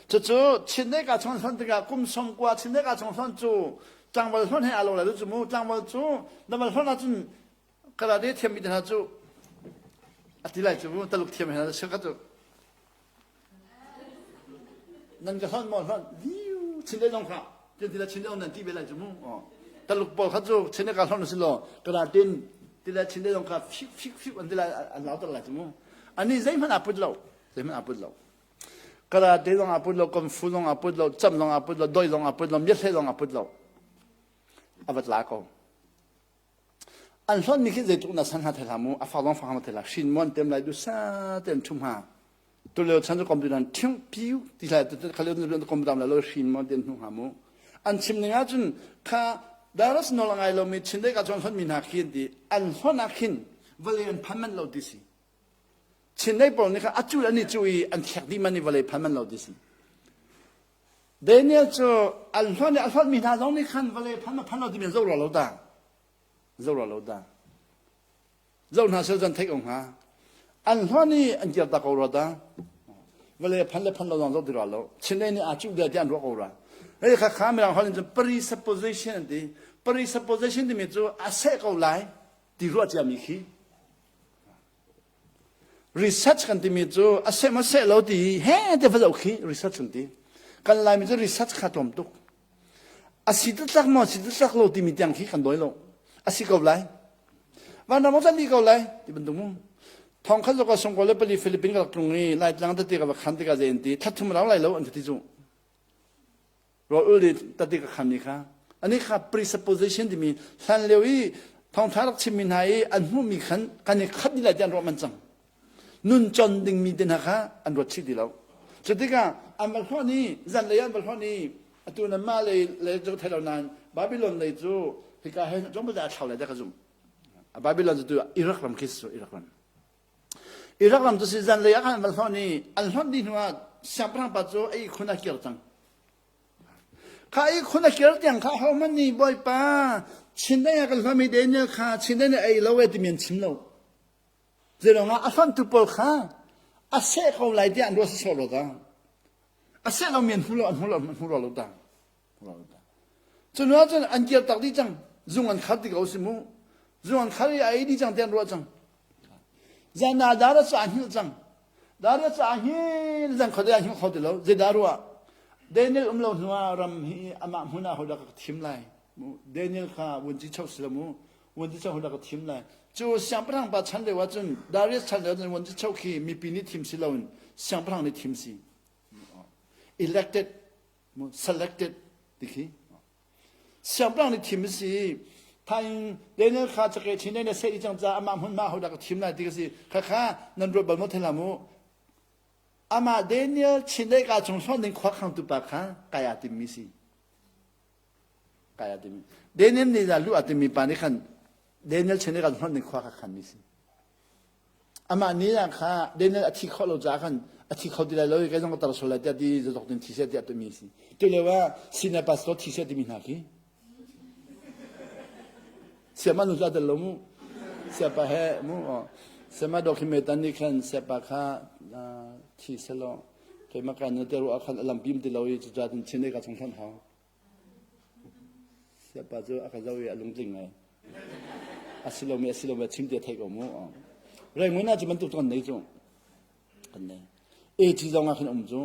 Cucu Chindeih ka chung hlonh tikah kum 90 Chindeih ka chung hlonh cu tlangval hlonh he aa lo lai cu mu tlangval cu naval hlonh ahcun karate thiammi te hna cu a ti lai cu taluk thiam hna cu ka cu nan ka hlonh maw hlonh viu chin le zong kha tin ti la chin le nan ti ve lai cu mu taluk pawl kha cu chin le ka hlonh si law karatin ti la chin le zong kha fik fik fik an ti lai an lau ter lai cu mu ani zeihmanh aa put lo zeihmanh aa put lo karate zong aa put lo kung fu zong aa put lo cam zong aa put lo doi zong aa put lo miathle zong aa put lo a vat la ko An hlonhmi khi zeitluk na san hna thei hlah mu, a fak zong fak hna thei hlah. Hrin muan tem lai dusa ten ṭhum ha. Tulio chan cu computer an ṭhiung piu ti hlai tu khalio nu computer la lo hrin muan ten hnu ha mu. An chim ning ahcun kha Darius nawl a ngai lomi Chindeih ka chuan hlonhmi hna khi an ti. An hlonh ah khin vawlei an phan manh lo ti si. Chindeih pawl nih kha a cul an i cu i an thlek dih man i vawlei phan manh lo ti si. Daniel cu an hlonh i a hlonhmi hna zong nih khan vawlei phan ma phan lo timi an zoh rua lo dah. Zoh rua lo dah. Zoh hna sel zan theih ko hnga. An hlonh i an kir ta ko rua dah. Vawlei phan le phan lo zong zoh ti rua lo. Chindeih nih aa cuh deh tiah an ruah ko rua. Hei kha kha mirang holh in cun presupposition an ti. Presupposition timi cu a seh ko lai ti ruah ciami khi. Research kan timi cu a seh maw seh lo ti he te va zoh khi research kan ti. Kan Laimi cu research kha tlawm tuk. A si taktak maw si taktak lo timi tiang khi kan dawi lo. A si ko lai. Vanram ah kan ko lai ti bantuk mu. Thong khat zok song ko le pali Philippine ka rak tlung i Laitlang tati ka va khan tikah zei an ti thathum rau lai lo an ti cu. Rawl ul i tati ka khan mi kha ani kha presupposition timi hlan lio i thawngtha rak chimmi hna i an hmuhmi khan kan i khat dih lai ti an ruah man cang nun con dingmi te hna kha an ruat chih ti lo cu tikah an va hlawh ni zanlei an va hlawh ni atu nan mah lei lei cu thei lo nain Babylon lei cu hika he zong a thlau lai te ka zumh Babylon cu tu Iraq ram khi su Iraq ram Iraq ram cu si zanlei ah khan an va hlawh ni an hlawh dih hnu ah siangpahrang pa cu a ihkhun a kir cang Kha i khun a kir tiang kha ahohmanh nih Bawipa Chindeih ah kan hlawmi Daniel kha Chindeih nih a ei lo e timi an chim lo. Zeiruangah a hlonhtu pawl kha a seh ko lai tiah an ruah sawsawh lo dah. A seh lomi an hmu lo, an hmu lo, an hmu lo dah. Cu hnu ahcun an kir tak dih cang. Zung an khar ti ko si mu. Zung an khar i a ei dih cang tiah an ruah cang. Zan ah Darius cu aa hngilh cang. Darius cu aa hngil zan khuadei aa hngilh kho ti lo. Zeidah ruah? Daniel um lo hnu ah ram hi amah hmun ah hodah ka thim lai. Daniel kha vunci cho si lo mu. Vunci cho hodah ka thim lai. Cu siangpahrang pa chan lio ahcun Darius chan lio ahcun vunci cho khi mipi nih thim si loin siangpahrang nih thim si. Elected, selected ti khi. Siangpahrang nih thim a si. Thaing Daniel kha cake chin na seh cang ca amah hmun ma hodah ka thim lai ti ka si. Khakha nan ruat bal maw thela mu. Amah Daniel chin dei ka chung hlonh ding khua khang tu pa kha kaya tim mi si. Kaya tim mi. Daniel nih da lu a tim mi pa nih khan Daniel chin dei ka hlonh ding khua kha khan mi si. Amah nih ah kha Daniel a thi khawh lo caah khan a thi kho ti lai lo i kei zong ka tar sual lai tiah ti zazok tin thi seh tiah timi a si. Tu lio ah senior pastor thi seh timi hna khi siama nu cu a tel lo mu. Siapa he mu siama document nih khan siapa kha thi selaw keimah kan te ruah khan a lampim ti lo i cucaah cun chin ka chung hlonh hau. Siapa cu a ka zoh i a lungtling ngai. A si lomi a si lomi a chim ti a theih ko mu. Rangoon ah cu bantuk cu kan nei cu. Kan nei. AG zong ah khin um cu.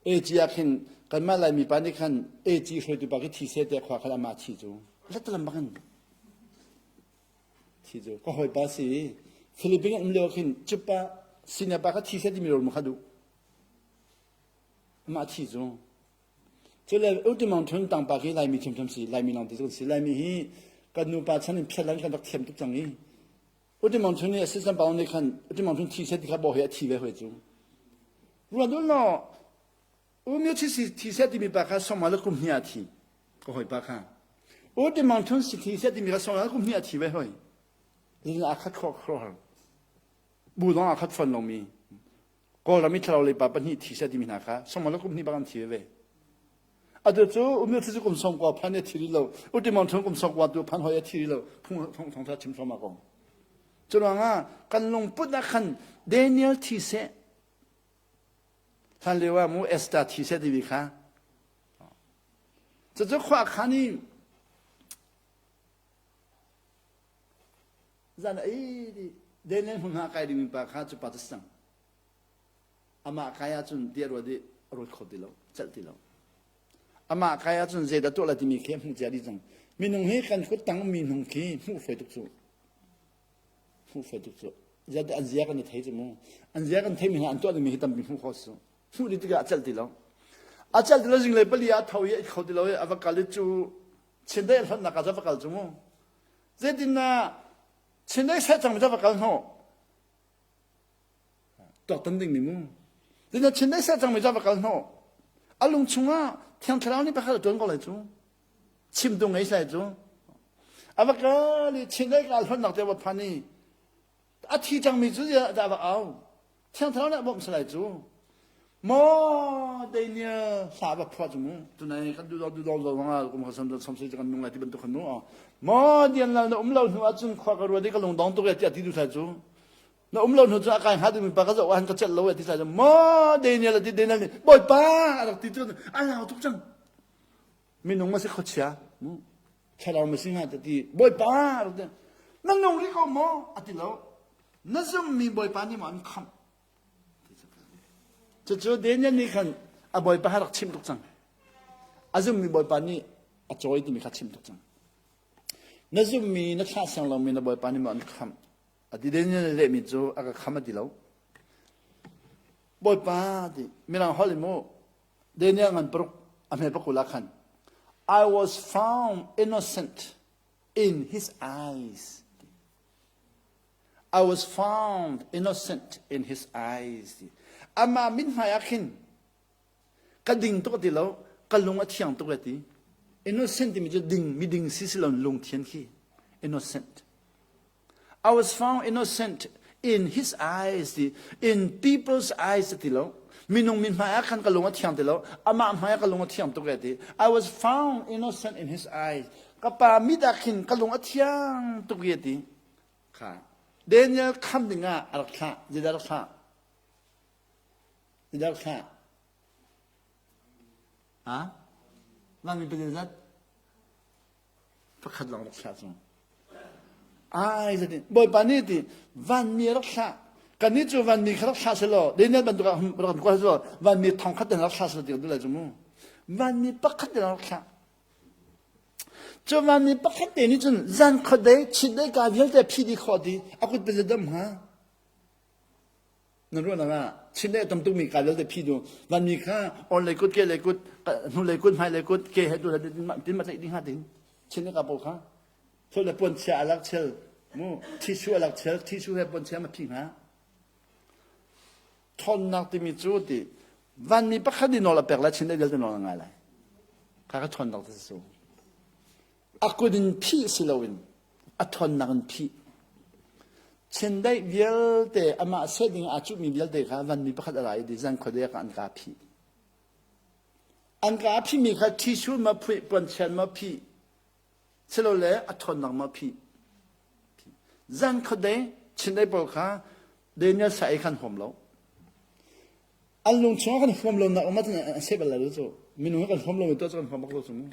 AG ah khin kanmah Laimi pa nih khan AG hruaitu pa khi thi seh tiah khua khan amah thi cu. Latalam bak in thi cu. Ka hawipa si. Philippines um lio khin cupa senior pa kha thi seh timi rawl mu kha duh. Amah thi cu. Cule Ultimong thun tangpa khi Laimi ṭhiamṭhiam si, Laimi lawng ti cu kan si. Laimi hi kan nupa chan in phiat lan kan rak thiam tuk cang i Ultimong thun nih assistant pa nih khan Ultimong thun thi set ti kha baw he a thi ve hoi cu. Ruat dul no Umyo thi si thi set timi pa kha songma le kum hnih ah thi ka hoi pa kha. Ultimong thun si thi set timi kha songma le kum hnih ah thi ve hoi. Zin a khat khor khor. Bu dong a khat fon lomi. Kawlram i thlarau lei pa pahnih thi seh timi hna kha songma le kum hnih bak an thi veve. Atu cu umil thi cu kum sawm kua phan e thi rih lo. Utimong thung kum sawm kua tu phan hoi e thi rih lo. Phung thong thong tha chim thluahmah ko. Cu ruangah kan lungput ah khan Daniel thi seh hlan lio ah mu Esther thi seh timi kha cucu khua khan i Zan ei di Daniel hmun hna kai dingmi pa kha cu pa cu sang. Amah kai ahcun ti a ruat i a ruat kho ti lo, celh ti lo. Amah kai ahcun zeidah tuah lai timi khi a hmuh cia dih cang. Minung hi kan kut tang ummi hnung khi hmuh fawi tuk cu. Hmuh fawi tuk cu. Zeidah an zia kan i thei cu mu. An zia kan theimi hna an tuah dingmi hi tampi hmuh khawh si. Hmuh dih tikah a celh ti lo. A celh ti lo zinglei pali ah tho i a kho ti lo i a va kal i cu Chindeih a hlonhnak ah va kal cu mu. Zeitin na Chindeih seh cang mi va kal hnawh. Tuaktan ding mi mu. Zeitin Chindeih seh cang mi va kal hnawh. A lung chungah Thiang Thlarau nih pakhat a ṭuan ko lai cu. Chimtu ngei sai cu. A va kal i chindeih ka hlonnak te va phan i a thi cangmi cu dah va au. Thiang Thlarau nih a bawmh salai cu. Maw Daniel hla va phuah cu mu. Tunai kan duh duh duh zong ah kum kha sam sam sei kan nung lai ti bantuk khan mu. Maw Daniel na um lo hnu ahcun khua ka ruat i ka lung dong tuk e tiah ti duh sai cu. Na um lo hnu cu a kai hnga dingmi pa ka zoh ah ka celh lo e ti sai cu. Maw Daniel a ti Daniel nih Bawipa a rak ti cu a lau tuk cang. Minung ma si khuachia. Thlarau ma si hnga ta ti Bawipa a rak ti. Na nung rih ko maw? A ti lo. Na zummi Bawipa nih maw an khamh? Cucu Daniel nih khan a Bawipa kha rak chimh tuk cang. A zummi Bawipa nih a cawi timi kha chimh tuk cang. Na zummi, na thlah siang lomi na Bawipa nih maw an khamh? A ti Daniel nih lehmi cu a ka kham a ti lo. Bawipa ti mirang holh in mu Daniel ngan paruk a hme pakul ah khan I was found innocent in his eyes. I was found innocent in his eyes. Amah mithmai ah khin ka ding tuk ti lo, ka lung a thiang tuk ti. Innocent timi cu ding, miding si si lo lungthian khi. Innocent. I was found innocent in his eyes ti, in people's eyes ti lo. Minung mithmai ah khan ka lung a thiang ti lo, amah hmai ah ka lung a thiang tuk ti. I was found innocent in his eyes. Ka pa mit ah khin ka lung a thiang tuk ti. Kha Daniel kham ding ah a rak thlah. Zeidah rak thlah? Zeidah rak thlah? Ha? Vanmi pa zeizat? Pakhat lawng rak thlah cu. Ai zatin Bawipa nih ti vanmi rak thlah. Kannih cu vanmi kha rak thlah selaw Daniel bantuk ah rak kan selaw vanmi thongkhat in rak thlah selaw ti kan duh lai cu mu. Vanmi pakhat in rak thlah. Cu vanmi pakhat te nih cun zan khuadei chitdei ka vialte phi dih khawh ti a kut pe dam hnga. Na ruahnak ah chitdei a tam tukmi ka vialte phi du vanmi kha or lei kut ke lei kut hnu lei kut hmai lei kut ke he tu tin ma tlaih ding hnga tin chitdei ka pawl kha thol le puan chia alak chel mu thisu alak chel thisu he puan chia ma phi hnga Ṭhawnnak timi cu ti vanmi pakhat nih nawl a pek lai chin vialte nawl a ngai lai. Kha ka ṭhawnnak ti si. A kut in phih si loin a ṭhawnnak in phih. Chindeih vialte amah seh ding aa cuhmi vialte kha vanmi pakhat a ra i zan khuadei ah an ka phih. An ka phihmi kha ṭhisul ma phuih, puanchian ma phih, silole a ṭhawnnak ma phih. Zan khuadei chindeih pawl kha Daniel sa ei khan huam lo. An lung chungah kan huam lo nak um ahcun an seh bal lai lo cu. Minung kan huam lo mi tuah cu kan huam bak lo cu mu.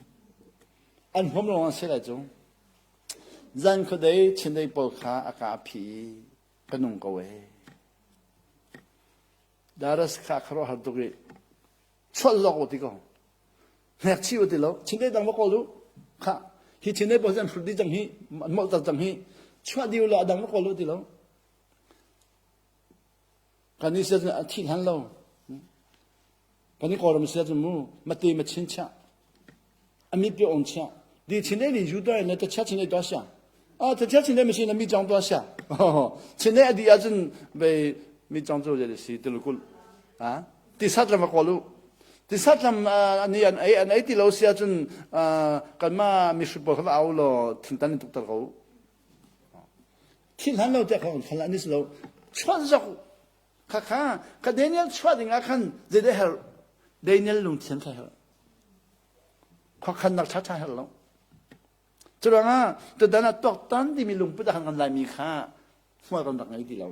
An huam lo an seh lai cu. Zan khuadei chindeih pawl kha a ka phi i ka nung ko ee. Darius kha khuaruahhar tuk i chuah lawk u ti ko. Hnek chih u ti lo. Chindeih dang va kawl u. Kha hi chindeih pawl hi an hrut dih cang hi, an molhter cang hi. Chuah dih u law a dang va kawl u ti lo. Kan i siat a thi hlan lo. Kan i kawlram siat mu mate ma chin chia. Ami pi on chia. Di chin le ni ju to le ta chia chin le to sia. Ah ta chia chin le ma sin mi chong to sia. Chin le adi ahcun bei mi chong cu je si tilukul. Ha? Ti sat lam kawl u. Ti sat lam ani an ei an ei ti lo sia cun kan ma mi hrut pawl kha au lo thingtan in tuk tar ko. Thil hlan lo tiah kha khan an si lo chuah zok kha kha ka Daniel chuah ding ah khan zeidah herh Daniel lungthian kha herh khuakhannak ṭha ṭha herh lo curuangah tutan ah tuaktan timi lungput ah khan kan laimi kha hmual kan rak ngei ti lo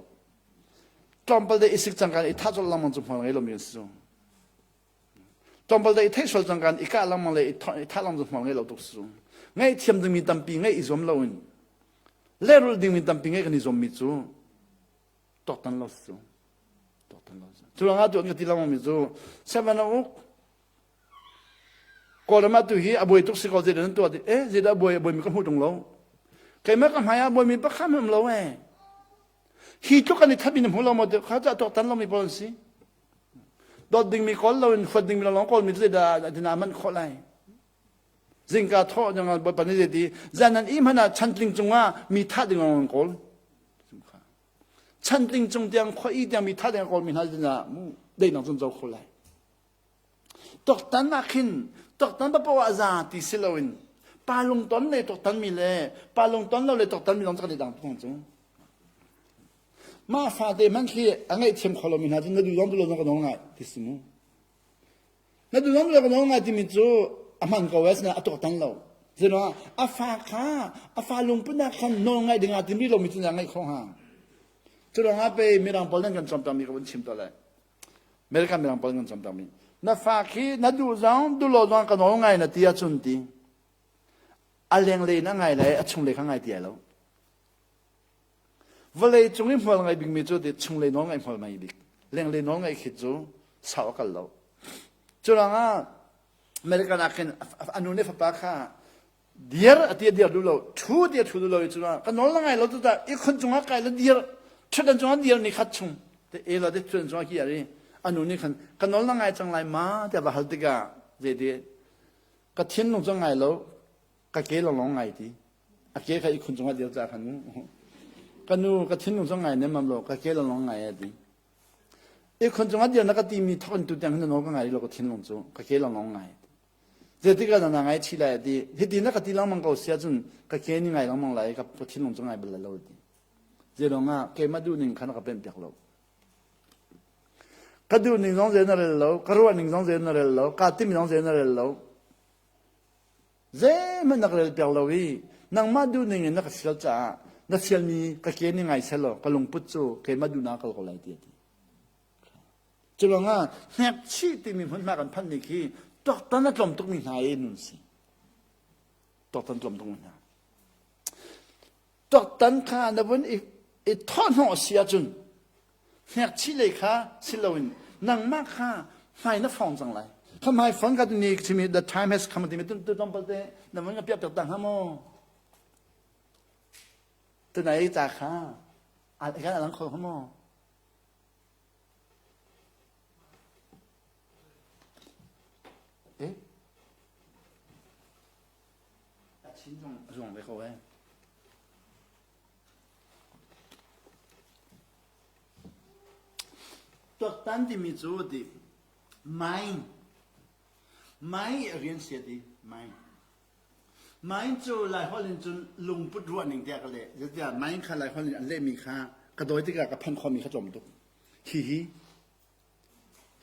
tlawmpal dei isik cangkan i thah colh lengmang cu hmual ngei lomi kan si cu Tlawmpal dei theih sual cang kan i kah lengmang le i thah lengmang cu hmual ngei lo tuk si cu. Ngaihthiam dingmi tampi ngaih i zuam loin lehrulh dingmi tampi ngaih kan i zuammi cu tuaktan lo si cu. Tuaktan lo si. Cu ruangah tu an ka ti lengmang mi cu seven a uk Kawlram ah tu hi a buai tuk si ko zeidah nan tuah ti eh zeidah a buai a buaimi ka hmu tung lo. Keimah ka hmai ah buaimi pakhat hmanh um lo eh. Hi tluk an i thatmi na hmu lo maw kha cu a tuaktan lomi pawl an si. Dawt dingmi kawl loin huat dingmi lawng kawlmi cu zeidah dina manh khawh lai? Zingka thawh nyang Bawipa nih zeiti zan an i hmanh ah chantling cungah mi thah ding lawng an kawl. Chantling cung tiang khua i tiang mi thah ding a kawlmi hna dina mu deinak cun zo kho lai. Tuaktan ah khin tuaktan papoh ah za ti si loin pa lungton le tuaktan mi le pa lungton lo le tuaktan mi lawng cu kan i dang tuk cu. Mah fate hmanh khi a ngaihthiam kho lomi hna cu na duh zong duh lo zong ka nawl ngai ti si mu. Na duh zong duh lo ka nawl ngai timi cu a hman ko eh a tuaktan lo. Zeruangah a fa kha a fa lungput ah khan nawl ngaih ding ah tim rih lomi cu na ngaih kho hnga. Cu ruangah pei mirang pawl nan kan cawnpiakmi ka vun chim tuah lai. American mirang pawl kan cawnpiakmi. Na fa khi na duh zong duh lo zong ka nawl ngai na ti ahcun ti. A lenglei in a ngai lai a chunglei kha ngai ti ai lo. Vawlei cung i hmual ngai bikmi cu ti chunglei nawl ngaih hmual ngai bik. Lenglei nawl ngaih khi cu sau a kal lo. Cu ruangah American ah khin a nu nih fapa kha dir a ti a dir duh lo thu ti a thu duh lo i cu ka nawl na ngai lo tu tah ihkhun cungah kai la dir ṭhutdan cungah dir ni khat chung te e lo te ṭhutdan cungah ki ari a nu nih khan ka nawl na ngai cang lai ma tiah va hal tikah zeiti ka thinlung cu ngai lo ka ke lawng ngai ti a ke kha ihkhun cungah dir ca khan ka nu ka thinlung cu ngai nem lo ka ke lawng ngai a ti ihkhun cungah dir na ka timi thok in tu tiang hin na nawl ka ngai lo ka thinlung cu ka ke lawng ngai Zeitik ah na ngaihchih lai a ti. Hiti na ka ti lengmang ko si ahcun ka ke ni ngai lengmang lai ka thinlung cu ngai bal lai lo a ti. Zeilong ah keimah duhning kha na ka pemh piak lo. Ka duhning zong zei na rel lo, ka ruahning zong zei na rel lo, kaa timmi zong zei na rel lo. Zeihmanh na ka rel piak lo i nangmah duhning in na ka fial caah na fialmi ka ke ni ngai seh law ka lungput cu keimah duhnak kal ko lai ti a ti. Curuangah hnekchih timi hmunhma kan phanhmi khi tuaktan a tlawm tukmi hna i nun si. Tuaktan tlawm tukmi hna. Tuaktan kha na vun i, i thawhhnawh si ahcun hnekchih lei kha si loin nangmah kha hmai na fong cang lai. Kha hmai fong ka ni chimi the time has come timi tu tu tlawmpal te na vun ka piak piak ta hnga maw? Tunai ca kha a kan alang kho hnga maw? Eh? A chin zong a zuang ve ko eh. Tuaktan timi cu ti mind mind rian sia ti mind mind cu lai holh in cun lungput ruah ning tiah ka leh zeitiah mind kha lai holh in an lehmi kha ka dawi tikah ka phan khomi kha tlawm tuk Hihi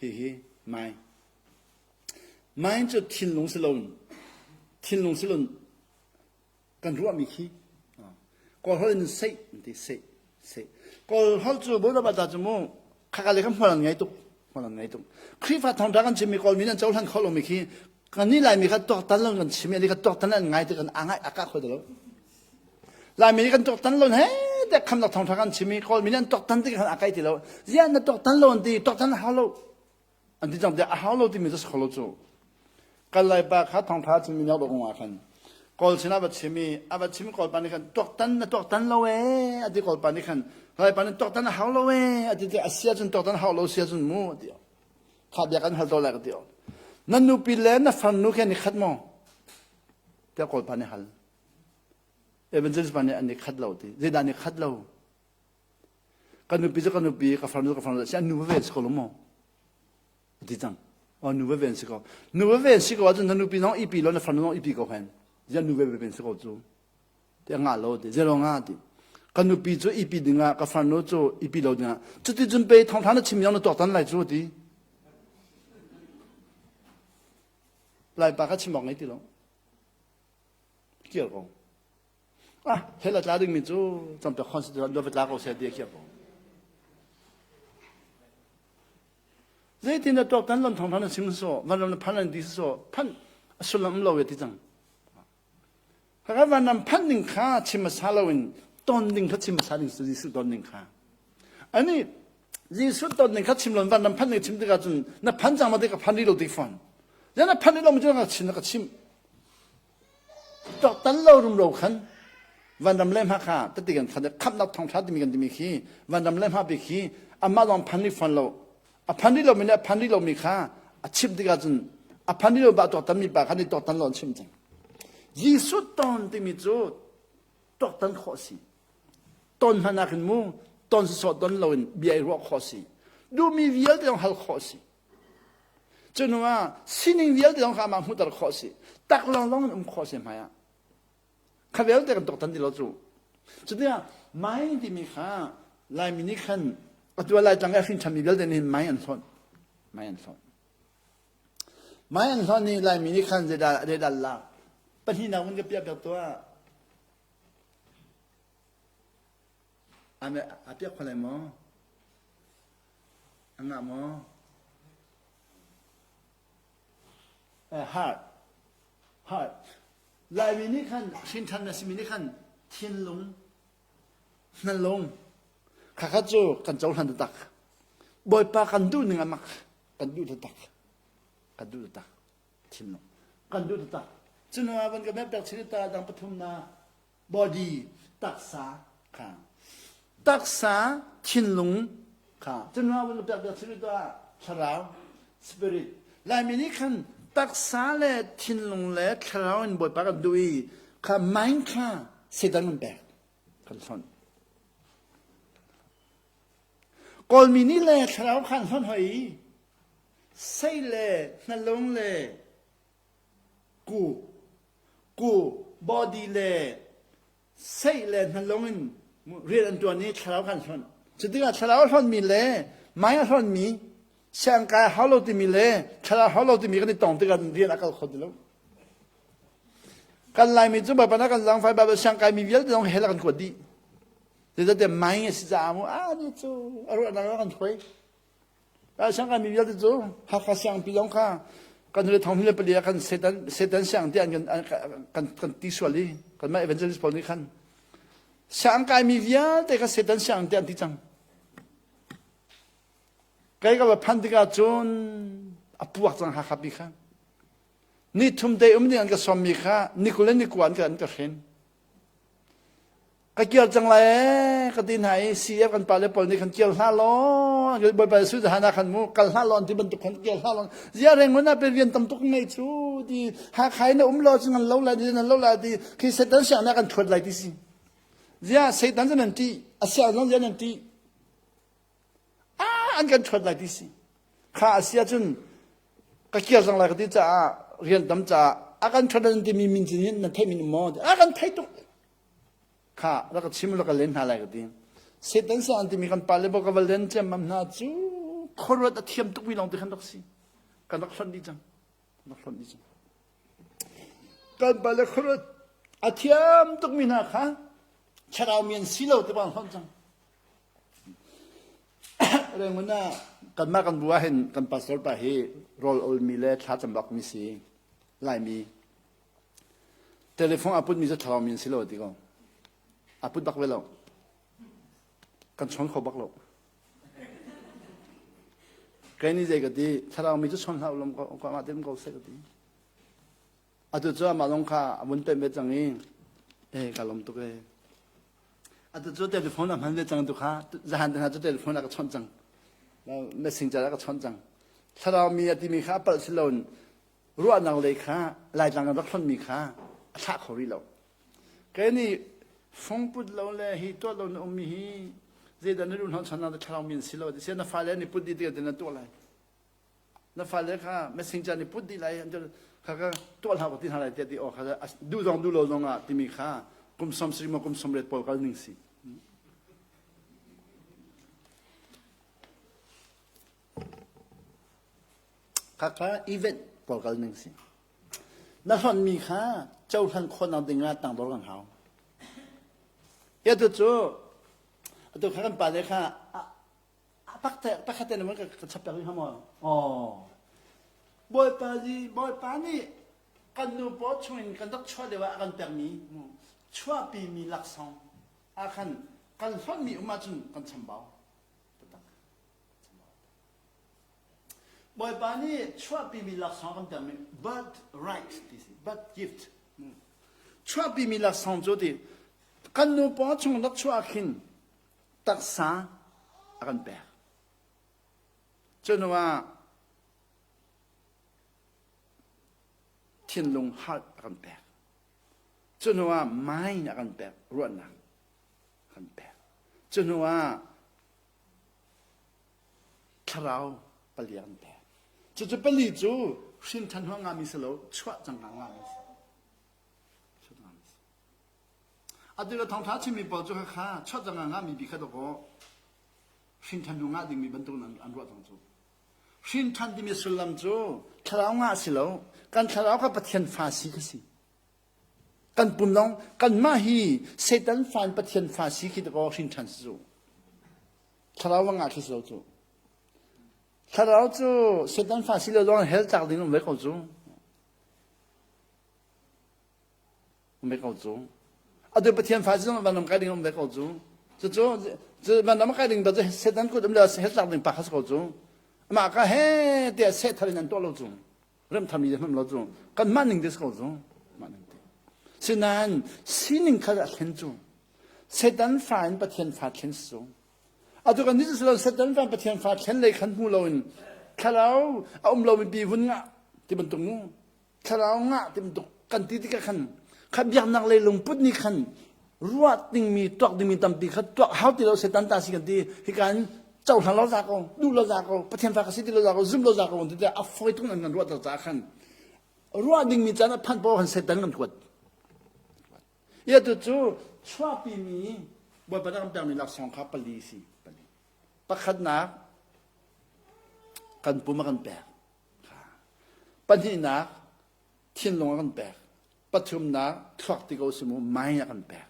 hihi mind. Mind cu thinlung si loin thinlung si loin kan ruahmi khi Kawl holh in seih an ti seih seih. Kawl holh cu Bawipa ta cu mu khaka le kha hmual an ngei tuk hmual an ngei tuk. Khrihfa thawngṭha kan chimmi Kawl mi nih an cohlan kho lomi khi kan nih Laimi kha tuaktan lo kan chim i ani kha tuaktan an ngai ti kan angai aka kho ti lo. Laimi nih kan tuaktan lo he te khamnak thawngṭha kan chim i Kawlmi nih an tuaktan ti khan a kai ti lo. Ziah na tuaktan lo an ti, tuaktan a hau lo. An ti cang tiah a hau lo timi cu si kho lo cu. Kan Laipa kha thawngṭha chimmi nak dawh ah khan Kawl sinah va chim i a va chim Kawlpa nih khan tuaktan na tuaktan lo ee a ti Kawlpa nih khan Laipa nih tuaktan a hau lo ee a ti ti a sia cun tuaktan hau lo sia cun mu a ti. Kha bia kan hal to lai ka ti. Na nupi le na farnu khe ni khat maw? Tiah Kawlpa nih hal. Evangelist pa nih an i khat lo ti. Zeidah an i khat lo? Ka nupi cu ka nupi, ka farnu ka farnu si an nu va ven si ko lo maw? A ti cang. Oh, nu va ven si ko. Nu va ven si ko ahcun na nupi zong ipi lo, na farnu zong ipi ko hen. Ziah nu va ven si ko cu? Ti a ngah lo ti. Zero nga ti. Ka nupi cu ipi dingah, ka farnu cu ipi lo dingah. Cuti cun pe thawngtha na chim yong na tuaktan lai cu ti. Laipa kha chim awk ngei ti lo. Kir ko. Ah, hell a tla dingmi cu campiak khon si lo va tla ko seh ti a khiah ko. Zeitin na tuaktan lon thong phan sim so, van ram na phan an ti so, phan a sullam lo ye ti cang. Kaka van ram phan ding kha chim sa lo in ton ding kha chim sa ding su Jesuh ton ding kha. Ani Jesuh ton ding kha chim lon van ram phan ding chim tikah cun na phan cang ma ti ka phan ri lo ti fon. Ya na phan ri lo mi cu ka chim na ka chim. Tuaktan lo rumro khan vanram le hma kha tati kan khan khamnak thawngtha timi kan timi khi vanram le hma bik khi amah lawng phan rih fawn lo a phan rih lomi le a phan rih lomi kha a chim tikah cun a phan rih lo ba tuaktan mi pa kha nih tuaktan lo an chim cang Jesuh ton timi cu tuaktan khawh si ton hmanh ah khin mu ton sawsawh ton loin bia i ruah khawh si duhmi vialte zong hal khawh si. Cu hnu ah sining vialte zong kha amah hmuhter khawh a si. Tak lawnglawng in um khawh a si hmai ah. Kha vialte kan tuaktan ti lo cu. Cutikah mai timi kha Laimi nih khan atu ah Laitlang i a hrin ṭhanmi vialte nih hin mai an hlawnh. Mai an hlawnh. Mai an hlawnh i Laimi nih khan zeidah zeidah lak. Pahnihnak vun ka piah piak tuah. A piak kho lai maw? A ngah maw? Heart. Heart. Laimi nih khan hrinṭhan na simi nih khan thinlung, hnalung, khakha cu kan cohlan taktak. Bawipa kan duh ning a mak. Kan duh taktak. Kan duh taktak. Thinlung. Kan duh taktak. Cunu ah van ka mep pek chin ta dang pathum na body taksa kha taksa thinlung kha cun ah vun pek pek thil tuah thlarau spirit Laimi nih khan taksa le thinlung le thlarau in Bawipa kan duh i kha mind kha Satan kan pek kan hlonh Kawlmi nih le thlarau kha an hlonh hoi i sei le hnalung le ku ku body le seih le hnalung in rian an ṭuan i thlarau kha an hlonh. Cu tikah thlarau a hlonhmi le mai a hlonhmi siangkai hau lo timi le thlarau hau lo timi kan i tong tikah rian a kal kho ti lo. Kan Laimi cu Bawipa na kan zaangfai Baibal siangkai mi vialte zong hell ah kan kuat dih. Zeicahtiah mai a si caah mu ah ni cu a ruahnak ah kan hruai. Siangkai mi vialte cu Hakha siangpi zong kha kan le thong le pali ah kan Satan Satan siang tiah an kan kan ti sual i kanmah evangelist pawl nih khan siangkai mi vialte kha Satan siang tiah an ti cang. Kai ka va phan tikah cun a puak cang Hakha pi kha. Ni thum te um ding an ka sawmmi kha ni 20 le ni 29 an ka an ka hren. Ka kir cang lai ee ka ti hna i CF kan pale pawl nih khan kir hlah law Bawipa Jesuh zahan ah khan mu kal hlah law an ti bantuk khan kir hlah law zia reng na pe rian tam tuk ngei cu ti Hakha in na um law cu nan lo lai ti nan lo lai ti khi Satan siang na kan thuat lai ti si zia Satan cu nan ti a siang zong zia nan ti ah an kan ṭhuat lai ti si kha a si ahcun ka kir cang lai ka ti caah rian tam caah a kan ṭhuat an timi min cin hin nan theih min maw a kan thei tuk kha rak ka chim rak ka len hna lai ka ti Satan sa an timi kan pale bo ka va len ciammam hna cu khuaruat a thiam tuk mi lawng te khan rak si kan rak hlonh dih cang rak hlonh dih cang kan pale khuaruat a thiam tuk mi hna kha thlarau mi an si lo te bang hlonh cang Rangoon ah kanmah kan bu ahhin kan pastor pa hi rawl olmi le thlacam bakmi si. Laimi. Telephone a putmi cu thlarau mi an si lo ti ko. A put bak ve lo. Kan chawn kho bak lo. Kei nih zei ka ti, thlarau mi cu chawn hlah u lam ko, mah te um ko seh ka ti. Atu cu amah zong kha a vun pemh ve cang i eh ka lawm tuk ee. Atu cu telephone a hman ve cang tu kha zahan te hna cu telephone a ka chawnh cang. Messenger a ka chawnh cang. Thlarau mi a timi kha a palh si loin ruahnak lei kha Laitlang kan rak hlonhmi kha a thlah kho rih lo. Kei nih fung put lo le hi tuah lo na ummi hi zeidah na duh hnawhchannak thlarau mi an si lo. Ti na fale an i put dih tikah na tuah lai. Na fale kha messenger nih put dih lai an kha ka tuah hlah ka ti hna lai tiah ti aw kha duh zong duh lo zong ah timi kha kum som sri maw kum som ret pawl kal ning si. Kha kha event pawl kal ning si. Na hlonmi kha cohlan khawhnak ding ah tangdor kan hau. Ya tu cu atu kha kan pale kha pakhat te naman ka chap piak rih maw? Oh. Bawipa zi Bawipa nih kan nu paw chungin kan rak chuah lio ah a kan pekmi chuahpimi laksawng ah khan kan hlonhmi um ahcun kan chambau. Taktak. Bawipa nih chuahpimi laksawng kan pekmi birth right ti si birth gift. Chuahpimi laksawng cu ti kan nu paw chung rak chuah khin taksa a kan pek. Cu hnu ah thinlung heart a kan pek. Cu hnu ah mind a kan pek, ruahnak a kan pek. Cu hnu ah thlarau pali a kan pek. Cucu pali cu hrin ṭhan hnu a ngahmi si lo, chuah cangka ngahmi si. Chuah ngahmi si. Atu le thawngṭha chimmi pawl cu kha chuah cangka ngahmi bi kha dawkaw hrin ṭhan hnu ngah dingmi bantuk in an ruah cang cu. Hrin ṭhan timi sullam cu thlarau ngah si lo, kan thlarau kha Pathian fa si kha si. Kan pum lawng kanmah hi Satan fa in Pathian fa si khi dawkaw hrin ṭhan si cu. Thlarau va ngah khi si lo cu. Thlarau cu Satan fa si lo zong hell tlak ding um ve ko cu. Um ve ko cu. Atu Pathian fa si zong vanram kai ding um ve ko cu. Cucu vanram kai ding ba cu Satan kut um le hell tlak ding pa kha si ko cu. Amah ka he tiah seh thar in an tuah lo cu. Rem tharmi de hmam lo cu. Kan mah ning te si ko cu. Mah ning te. Sinain sining kha a thlen cu. Satan fa in Pathian fa thlen si cu. Atu kan nih cu Satan fa Pathian fa thlen lei khan hmu loin thlarau a um lomi pi vun ngah ti bantuk mu thlarau ngah ti bantuk kan ti tikah khan kha biaknak lei lungput nih khan ruah dingmi tuak dingmi tampi kha tuak hau ti lo Satan ta si kan ti hika in cohlang lo za ko duh lo za ko Pathian fa ka si ti lo za ko zum lo za ko ti a fawi tuk an kan ruah ter caah khan ruah dingmi caan a phanh paoh khan Satan kan kuat Ia tu cu chuahpimi Bawipa nih a kan pekmi laksawng kha pali si. Pali. Pakhatnak kan pum a kan pek. Pahnihnak thinlung a kan pek. Pathumnak thluak ti ko si mu mind a kan pek.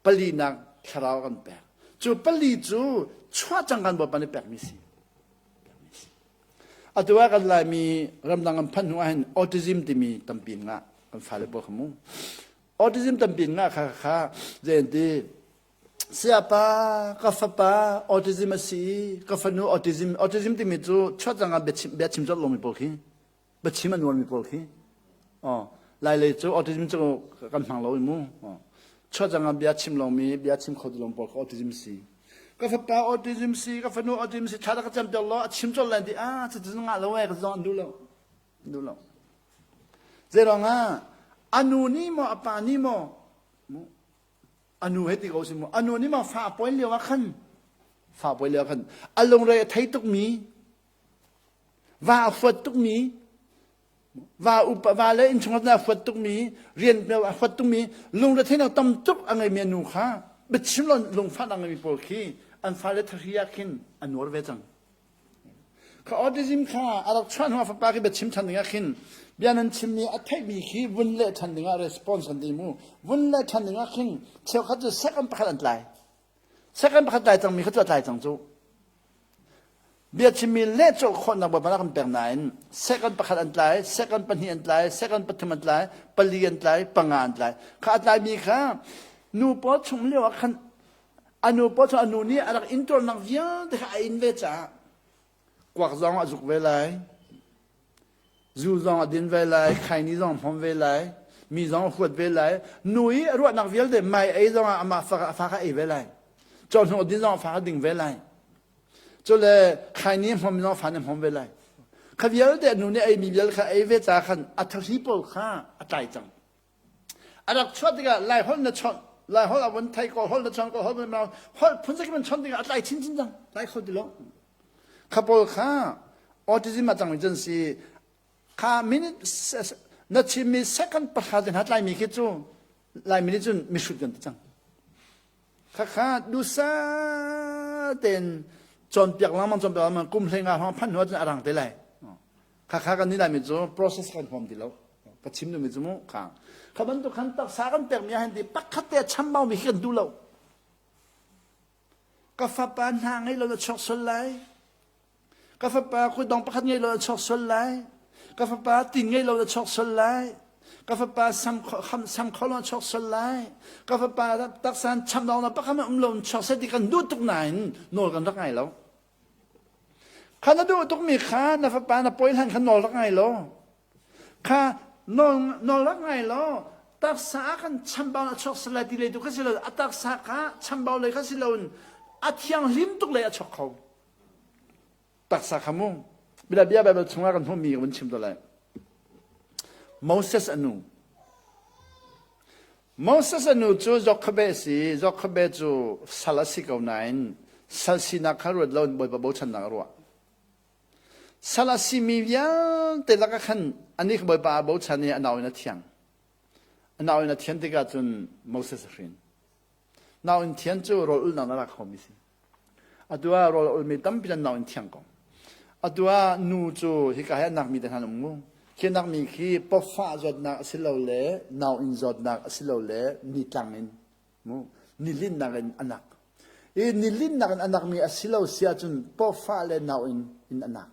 Palinak thlarau a kan pek. Cu pali cu chuah cang kan Bawipa nih pekmi si. Atu ah kan Laimi ramdang an phanh hnu ahhin autism timi tampi ngah kan fale pawl kha mu. Autism tampi ngah kha kha zei an ti sayapa ka fapa autism a si ka fanu autism autism timi cu chuat cang ah biachim biachim colh lomi pawl khi biachim a nuarmi pawl khi oh lailei cu autism cu kan hmang lo i mu oh chuah cang ah bia chim lomi bia chim kho ti lo pawl kha autism si ka fapa autism si ka fanu autism si thla ka cam ter lo a chim colh lai ti ah cucu ngah lo eh ka zong an duh lo an duh lo zei ah anu nih maw a pa nih maw anu he ti ko si mu anu nih maw fa poi lio ah khan fa poi lio ah khan a lungre a thei tuk mi Va a huat tukmi, va upa va le innchungkhar a huat tukmi, rian a huat tukmi, lungretheihnak tam tuk a ngeimi a nu kha biachim lo lungfahnak a ngeimi pawl khi an fale thahri ah khin a nuar ve cang. Kha autism kha a rak chuah hnu ah fapa khi biachim ṭhan ding ah khin bia nan chimmi a theihmi khi vun leh ṭhan ding ah response kan ti mu. Vun leh ṭhan ding ah khin cheukhat cu second pakhat an tlai. Second pakhat tlai cangmi kha cu a tlai cang cu. Biachimmi lehcawh khawhnak Bawipa nih a kan pek nain second pakhat an tlai, second pahnih an tlai, second pathum an tlai, pali an tlai, panga an tlai. Kha a tlaimi kha nu paw chung lio ah khan a nu paw chung a nu nih a rak intuarnak vialte kha a in ve caah kuak zong a zuk ve lai, zu zong a din ve lai, khaini zong a hmom ve lai, mi zong a huat ve lai, nu i a ruahnak vialte mai ei zong ah amah fa fa kha ei ve lai, cawhnuk a din zong a fa kha ding ve lai. Cule khaini a hmom zong fa nih a hmom ve lai. Kha vialte a nu nih ei mi vial kha ei ve ca khan a thahri pawl kha a tlai cang. A rak chuah tikah Lai holh na chawnh, Lai holh a vun thei, Kawl holh na chawnh, Kawl holh na holh phun zakip in chawnh tikah a tlai chinchin cang. Tlai kho ti lo. Kha pawl kha autism a cangmi cun si kha minute na chimmi second pahra te hna tlaimi khi cu Laimi nih cun mihrut kan ti cang. Khakha dusa tein cawnpiak lengmang cawnpiak lengmang kum hlei nga hrawng phanh hnu ahcun a rang te lai. Khakha kan nih Laimi cu process kan huam ti lo. Ka chim duhmi cu mu kha. Kha bantuk khan taksa kan pekmi ah hin ti pakhat te a chambau mi khi kan duh lo. Ka fapa hna ngei lo na chuak sual lai. Ka fapa kutdong pakhat ngei lo na chuak sual lai. Ka fapa tin ngei lo na chuak sual lai. Ka fapa sam sam kho lo na chuak sual lai. Ka fapa taksan chamdong na pakhat um lo chuak seh ti kan duh tuk nain nawl kan rak ngai lo. Kha na duh tukmi kha na fapa na pawi hlan kha nawl rak ngai lo. Kha nawl nawl rak ngai law taksa ah khan chambau a chuak sal lai ti lei tu kha si lo a taksa kha chambau lei kha si loin a thianghlim tuk lei a chuak kho taksa kha mu bila bia Bible chungah kan hmuhmi ka vun chim to lai Moses a nu Moses a nu cu Jochebed a si Jochebed cu sal a si ko nain sal sinak kha ruat loin Bawipa bochannak a ruah. Sal a simi vialte lakah khan anih Bawipa aa bochan i a nau in a thiang. A nau in a thian tikah cun Moses a hrin. Nau in thian cu rawl ulnak na rak khomi si. Atu ah rawl a ulmi tampi nan nau in thiang ko. Atu ah nu cu hika hi a nakmi te hna an um mu. Khi nakmi khi pawfah zawtnak a si lo le nau in zawtnak a si lo le nitlang in mu nilinnak in a nak. I nilinnak in a nakmi a si lo si ahcun pawfah le nau in in a nak.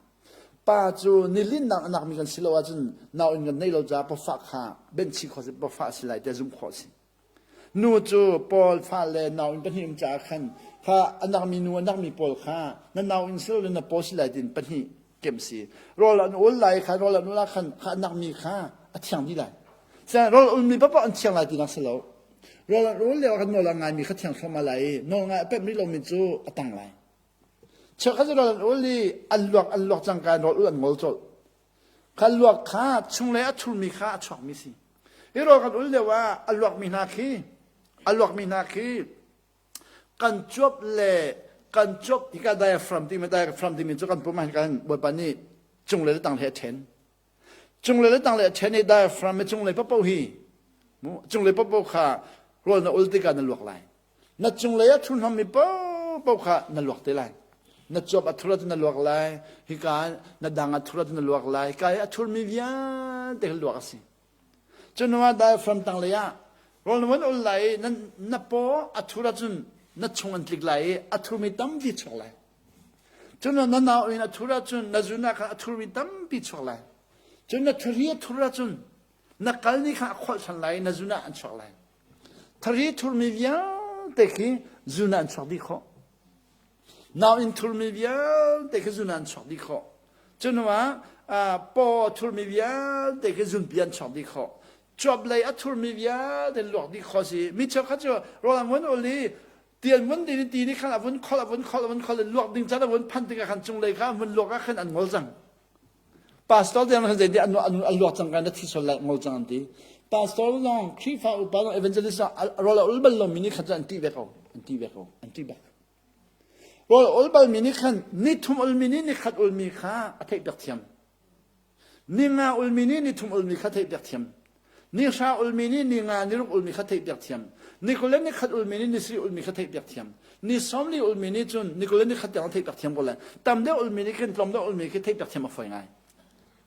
Pa cu nilinnak a nakmi kan si lo ahcun nau in kan neih lo caah pawfah kha benhchih khawh si pawfah a si lai tiah zumh khawh a si. Nu cu Paul fale nauinn pahnih um caah khan kha a nakmi nu a nakmi pawl kha na nauinn si lo na paw si lai tiin pahnih kemh si. Rawl an ul lai kha rawl an ul ah khan kha a nakmi kha a thiang dih lai. Sian rawl ulmi paoh an thiang lai tinak si lo. Rawl an ul lio ah khan nawl a ngaimi kha thiang thluahmah lai i nawl ngai a pemh rih lomi cu a tang lai. Cheukhat cu rawl an ul i an luak an luak cangka in rawl ul an ngol colh. Kha luak kha chunglei a thurmi kha a chuakmi si. Hi rawl kan ul lio ah a luakmi hna khi a luakmi hna khi kan cuap le kan cuap hika diaphragm timi diaphragm timi cu kan pum ah kan Bawipa nih cunglei le tanglei a ṭhen. Cunglei le tanglei a ṭhen i diaphragm i cunglei paohpaoh hi cunglei paohpaoh kha rawl na ul tikah na luak lai. Na cunglei a thurhnawmmi paohpaoh kha na luak te lai. Na cuap a thur ahcun na luak lai, hika na dang a thur ahcun na luak lai, hika i a thurmi vialte kha luak a si. Cu hnu ah diaphragm tanglei ah rawl na von ul lai i na, na paw a thur ahcun na chung an tlik lai i a thurmi tampi chuak lai. Cun na nau in a thur ahcun na zun ah khan a thurmi tampi chuak lai. Cun na thuri a thur ahcun na kal nih khan a kholh ṭhan lai i na zun ah an chuak lai. Thari thurmi vialte khi zun ah an chuak dih khawh. Nau in thurmi vialte khi zun ah an chuak dih khawh. Cu hnu ah paw a thurmi vialte khi zunpi an chuak dih khawh. Cuap lei a thurmi vialte luak dih khawh si. Mi cheukhat cu rawl an vun ul i ti an vun din i ti nih khan a vun kholh a vun kholh a vun kholh i luak ding can a vun phanh tikah khan cunglei kha an vun luak ah khan an ngol cang. Pastor tiang khan zei an an luak cang kan na thi sual lai ngol cang an ti. Pastor zong Khrihfa upa zong evangelist zong rawl a ul bal lomi nih khan cu an ṭih ve ko an ṭih ve ko an ṭih bak. Rawl a ul balmi nih khan ni thum ulmi nih ni khat ulmi kha a theih piak thiam. Ni nga ulmi nih ni thum ulmi kha theih piak thiam. Ni hra ulmi nih ni nga ni ruk ulmi kha theih piak thiam. Ni kul le ni khat ulmi nih ni sarih ulmi kha theih piak thiam. Ni sawmli ulmi nih cun ni kul le ni khat tiang theih piak thiam ko lai. Tam deuh ulmi nih khin tlawm deuh ulmi khi theih piak thiam a fawi ngai.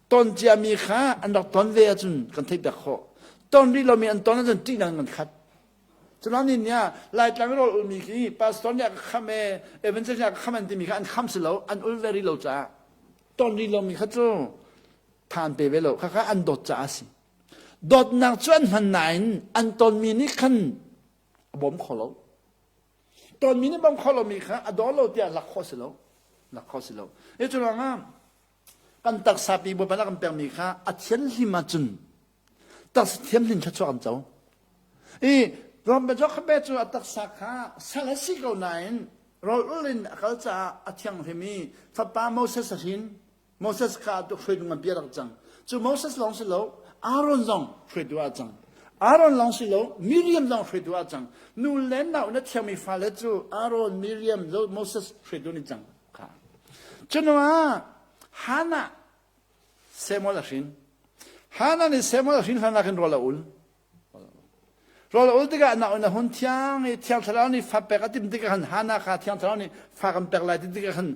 Ton ciami kha an rak ton ve ahcun kan theih piak khawh. Ton rih lomi an ton ahcun ṭihnak kan khat. Culang ni nih Laitlang rawl ulmi khi pastor nih a ka kham e, evangelist nih a ka kham an timi kha an kham si lo, an ul ve rih lo caah. Ton rih lomi kha cu tha an pe ve lo khakha an dawt caah a si dawtnak cu an hman nain an tonmi nih khan a bawm kho lo tonmi nih bawm kho lomi kha a daw lo tiah lak khawh si lo lak khawh si lo hi cu ruangah kan taksa pi bawipa kan pekmi kha a thianhlim ahcun taksa thianhlim thluachuah kan co i Rom Jokhabe cu a taksa kha sal a si ko nain rawl ul in a kal caah a thianghlim i fapa Moses a hrin Moses kha atu hruaitu ngan bia rak cang. Cu Moses lawng si lo, Aaron zong hruaitu ah cang. Aaron lawng si lo, Miriam zong hruaitu ah cang. Nu le nau na thiangmi fale cu Aaron, Miriam, Moses hruaitu ni cang kha. Cu ah Hannah Samuel a hrin. Hannah nih Samuel a hrin hlan ah khin rawl a ul. Rawl a ul tikah na na hun thiang i Thiang Thlarau nih fa pek a timh tikah khan Hannah kha Thiang Thlarau nih fa kan pek lai ti tikah khan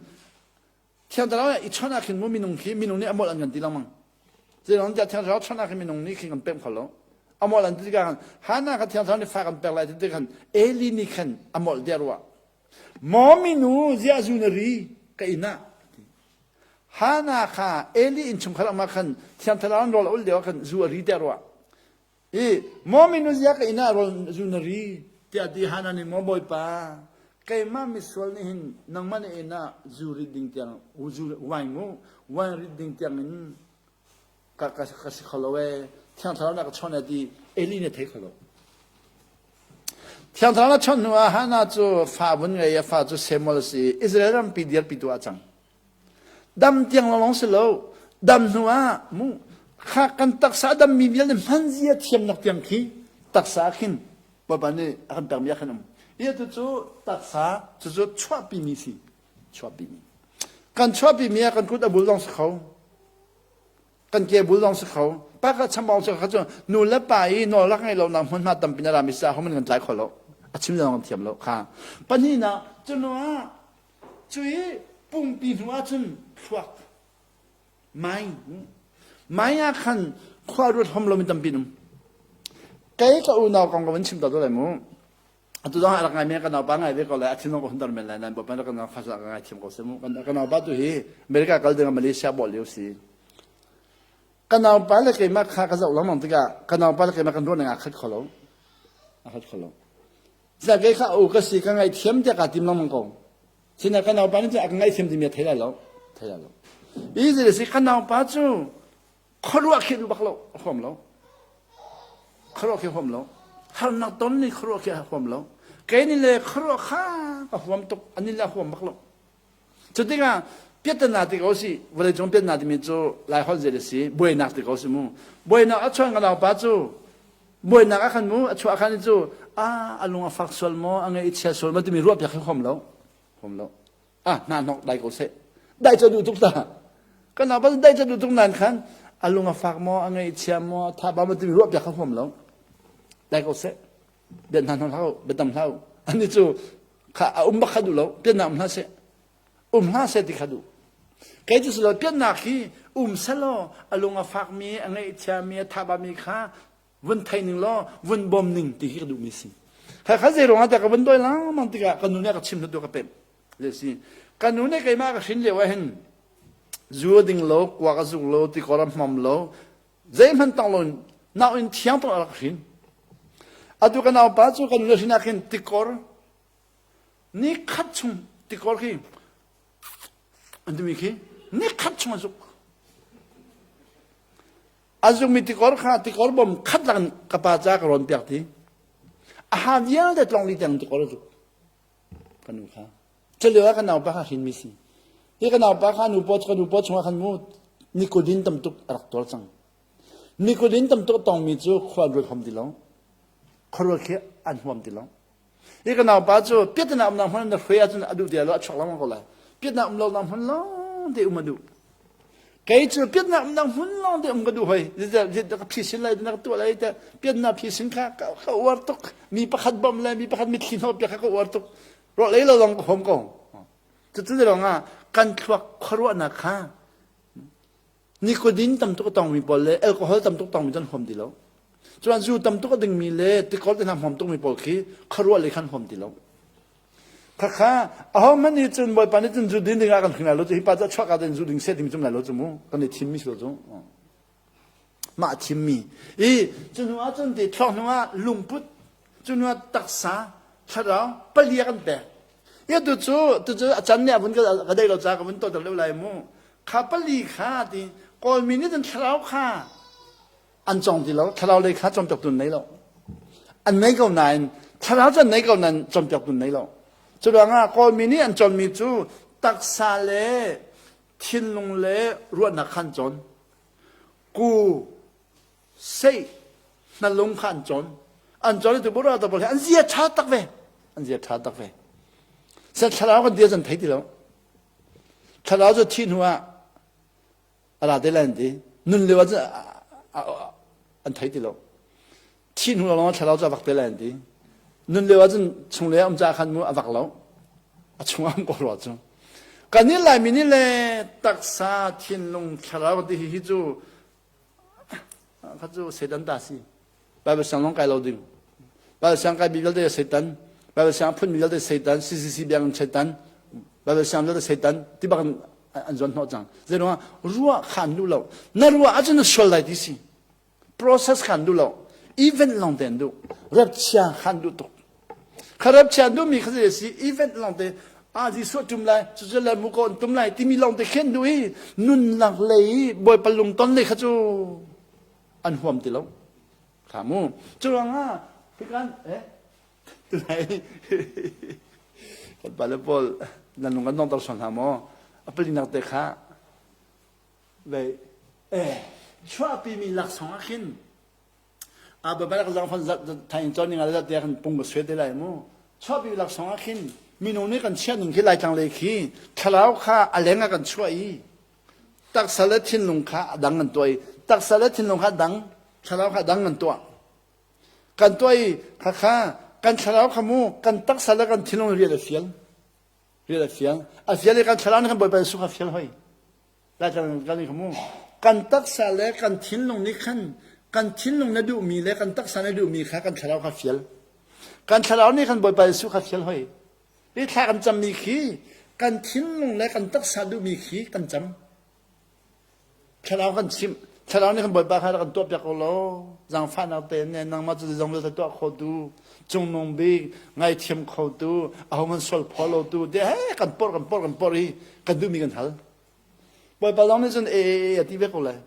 Thiang Thlarau i chawnh ah khin mu minung khi minung nih a molh an kan ti lengmang. Zeiruang tiah Thiang Thlarau chawnh ah khin minung nih khin kan pemh kho lo. A molh an ti tikah khan Hannah kha Thiang Thlarau nih fa kan pek lai ti tikah khan Eli nih khan a molh tiah ruah. Maw minu ziah zu na ri ka inn ah. Hannah kha Eli innchungkhar ah khan Thiang Thlarau rawl a ul lio ah khan zu a ri tiah ruah. I maw minu zia ka inn ah rawl zu na ri tiah ti Hannah nih maw Bawipa keimah misual nih hin nangmah na inn ah zu rit ding tiang zu wine mu wine rit ding tiang in ka ka ka si kho lo ee Thiang Thlarau na ka chawnh ti Eli nih thei kho lo Thiang Thlarau na chawnh hnu ah Hannah cu fa vun ngei a fa cu Samuel a si Israel rampi dirpitu ah cang Dam tiang lawng si lo. Dam hnu ah mu kha kan taksa a dammi vialte hman zia thiamnak tiang khi taksa khin Bawipa nih a kan pekmi ah khan um. Hi tu cu taksa cucu chuahpimi si. Chuahpimi. Kan chuahpi mi ah kan kut a bul zong si kho. Kan ke bul zong si kho. Pa ka chambau si kha cu nu le pa i nawl rak ngei lo nak hmunhma tampi na rami sa homan kan tlai kho lo. A chim zong kan thiam lo kha. Pahnihnak cu nu ah cu i pumpi hnu ah cun thluak Mai mai ah khan khua ruat hom lomi tampi um. Kei ka unau kong ka van chim ta lai mu. Atu dong a rak ngai men ka naupa ngai ve ko lai a thinlung ka hun tar men lai nan bawipa ka nau fasa ka ngai thiam ko se mu. Ka naupa tu hi America kal ding Malaysia bawh lio si. Ka naupa le keimah kha ka zoh lengmang tikah ka naupa le keimah kan ruah ning aa khat kho lo. Aa khat kho lo. Za kei kha u ka si ka ngai thiam tiah kaa tim lengmang ko. Sina ka naupa nih cun a ka ngaihthiam timi a thei lai lo. Thei lai lo. I zei si ka naupa cu khuaruah khi duh bak lo, a huam lo. Khuaruah khi huam lo. Harnak ton ni khuaruah khi a huam lo. Kei nih le khuaruah kha ka huam tuk, ani le a huam bak lo. Cu tikah piahtana ti ko si, vawleicung piahtana timi cu Lai holh zei si, buainak ti ko si mu. Buainak a chuan ka naupa cu buainak a khan mu a chuah khan cu a a lung a fak sual maw a ngaih chia sual maw timi ruah piak hi huam lo huam lo ah hna hnok dai ko seh dai ca duh tuk ta kan apa dai ca duh tuk nan khan a lung a fak maw a ngaih chia maw a tha ba maw timi ruah piak kha huam lo dai ko seh biat hna hnok hlau biatam hlau ani cu kha a um bak kha duh lo pian na um hlah seh um hlah seh ti kha duh kei cu silo piannak hi um selaw a lung a fakmi a ngaihchiami a thabami kha vun thei ning law vun bawm ning ti hi ka duhmi si kha kha zei ruangah dah ka vun dawi lengmang tikah ka nu nih a ka chim hnu ka pemh le si ka nu nih keimah ka hrin lio ah hin zu a ding lo kuak a zuk lo tikor a hmam lo zeihmanh tong lo nau in thiang tuk a rak hrin atu ka naupa cu ka nu le hrin ah khin tikor Ni khat chung tikor khi an timi khi ni khat chung a zuk. A zukmi tikor kha tikor bom khat lang ka pa ca ka rawn piak ti. A ha vialte tlong li tiang tikor a zuk. Ka nu kha. Culio ah ka naupa kha hrinmi si. Hi ka naupa kha nu paw ka nu paw chungah khan mu nicotine tam tuk a rak tuar cang. Nicotine tam tuk tongmi cu khua an ruat hom ti lo. Khuaruat khi an huam ti lo. Hi ka naupa cu piatana umnak hmun na hruai ahcun a duh ti lo a chuak lengmang ko lai. Piatnak um lo nak hmun lawng te um a duh. Kei cu piatnak umnak hmun lawng te um ka duh hoi. Ka phisin lai na ka tuah lai te piatnak phisin kha ka uar tuk. Mi pakhat bawmh le mi pakhat mitthli hnawh piak kha ka uar tuk. Ruah lei lo lawng ka huam ko. Cucu ruangah kan thluak khuaruahnak kha Nicotine tam tuk a tongmi pawl le alcohol tam tuk tongmi cu an huam ti lo. Cuan zu tam tuk a dingmi le tikor te hna huam tukmi pawl khi khuaruah lei khan huam ti lo. Khakha ahohmanh nih cun Bawipa nih cun zu din ding ah kan hring lai lo cu hi pa cu a chuak ah zu ding seh timi cum lai lo cu mu kan i thimmi si lo cu. Mah thimmi. I cu hnu ah cun ti thluak hnu ah lungput cu hnu ah taksa thlarau palia kan pek. Ia tu cu tu cu a can nih a vun ka dei lo ca ka vun to deuh lai mu. Kha pali kha ti Kawlmi nih cun thlarau kha an cawng ti lo thlarau lei kha cawnpiaktu an nei lo. An nei ko nain thlarau cu an nei ko nain cawnpiaktu an nei lo. Cu ruangah Kawlmi nih an cawnmi cu taksa le thinlung le ruahnak kha an cawn. Ku sei hnalung kha an cawn an cawn tu bura ta pawl an zia ṭha tak ve an zia ṭha tak ve sel thlarau kan dia zan thei ti lo thlarau cu thi hnu ah a ra te lai an ti nun lio ah cun an thei ti lo thi hnu lawng thlarau cu a vak te lai an ti nun lio ah cun chung le um ca khan mu a vak lo a chung am ko rua cu kan nih laimi nih le taksa thinlung thlarau ti hi cu Kha cu Satan ta si. Bible siang lawng kai lo ding. Bible siang kai mi vialte Satan. Bible siang phun mi vialte Satan. CCC biakinn Satan. Bible siang vialte Satan. Ti bak an zuan hnawh cang. Zeiruangah ruah kha an duh lo. Na ruah ahcun na sual lai ti si. Process kha an duh lo. Event lawng te an duh. Rapchia kha an duh tuk. Kha rapchia an duhmi kha zei si event lawng te ah Jesuh tum lai cucu le muko an tum lai timi lawng te khen duh i nunnak lei i Bawipa lungton lei kha cu an huam ti lo kha mu cu ruangah hikan eh tunai kan pale pawl nan lung kan dongter sual hna maw a palinak te kha vei eh chuahpi mi laksawng ah khin a babalak zang fon zat thain chon ning ala te khan pung ka suet te lai mu chuahpi laksawng ah khin. Minung nih kan chiah ning khi Laitlang lei khi thlarau kha a leng ah kan chuah i taksa le thinlung kha a dang kan tuah i taksa le thinlung kha a dang, thlarau kha a dang kan tuah. Kan tuah i khakha kan thlarau kha mu kan taksa le kan thinlung rian a fial. Rian a fial. A fial i kan thlarau nih kan Bawipa Jesuh kha fial hoi. Laitlang kan i mu. Kan taksa le kan thinlung nih khan kan thinlung na duhmi le kan taksa na duhmi kha kan thlarau kha fial. Kan thlarau nih kan Bawipa Jesuh kha fial hoi. Hi thla kan cammi khi kan thinlung le kan taksa duhmi khi kan cam. Thlarau kan chimh. Thlarau nih kan Bawipa kha kan tuahpiak ko lo. Zaangfahnak te ne nangmah cu zeizong vialte tuah khotu, cungnung bik, ngaithiam khotu, ahohmanh sual phaw lotu, te he kan porh kan porh kan porh i kan duhmi kan hal. Bawipa zong nih cun e e a ti ve ko lai.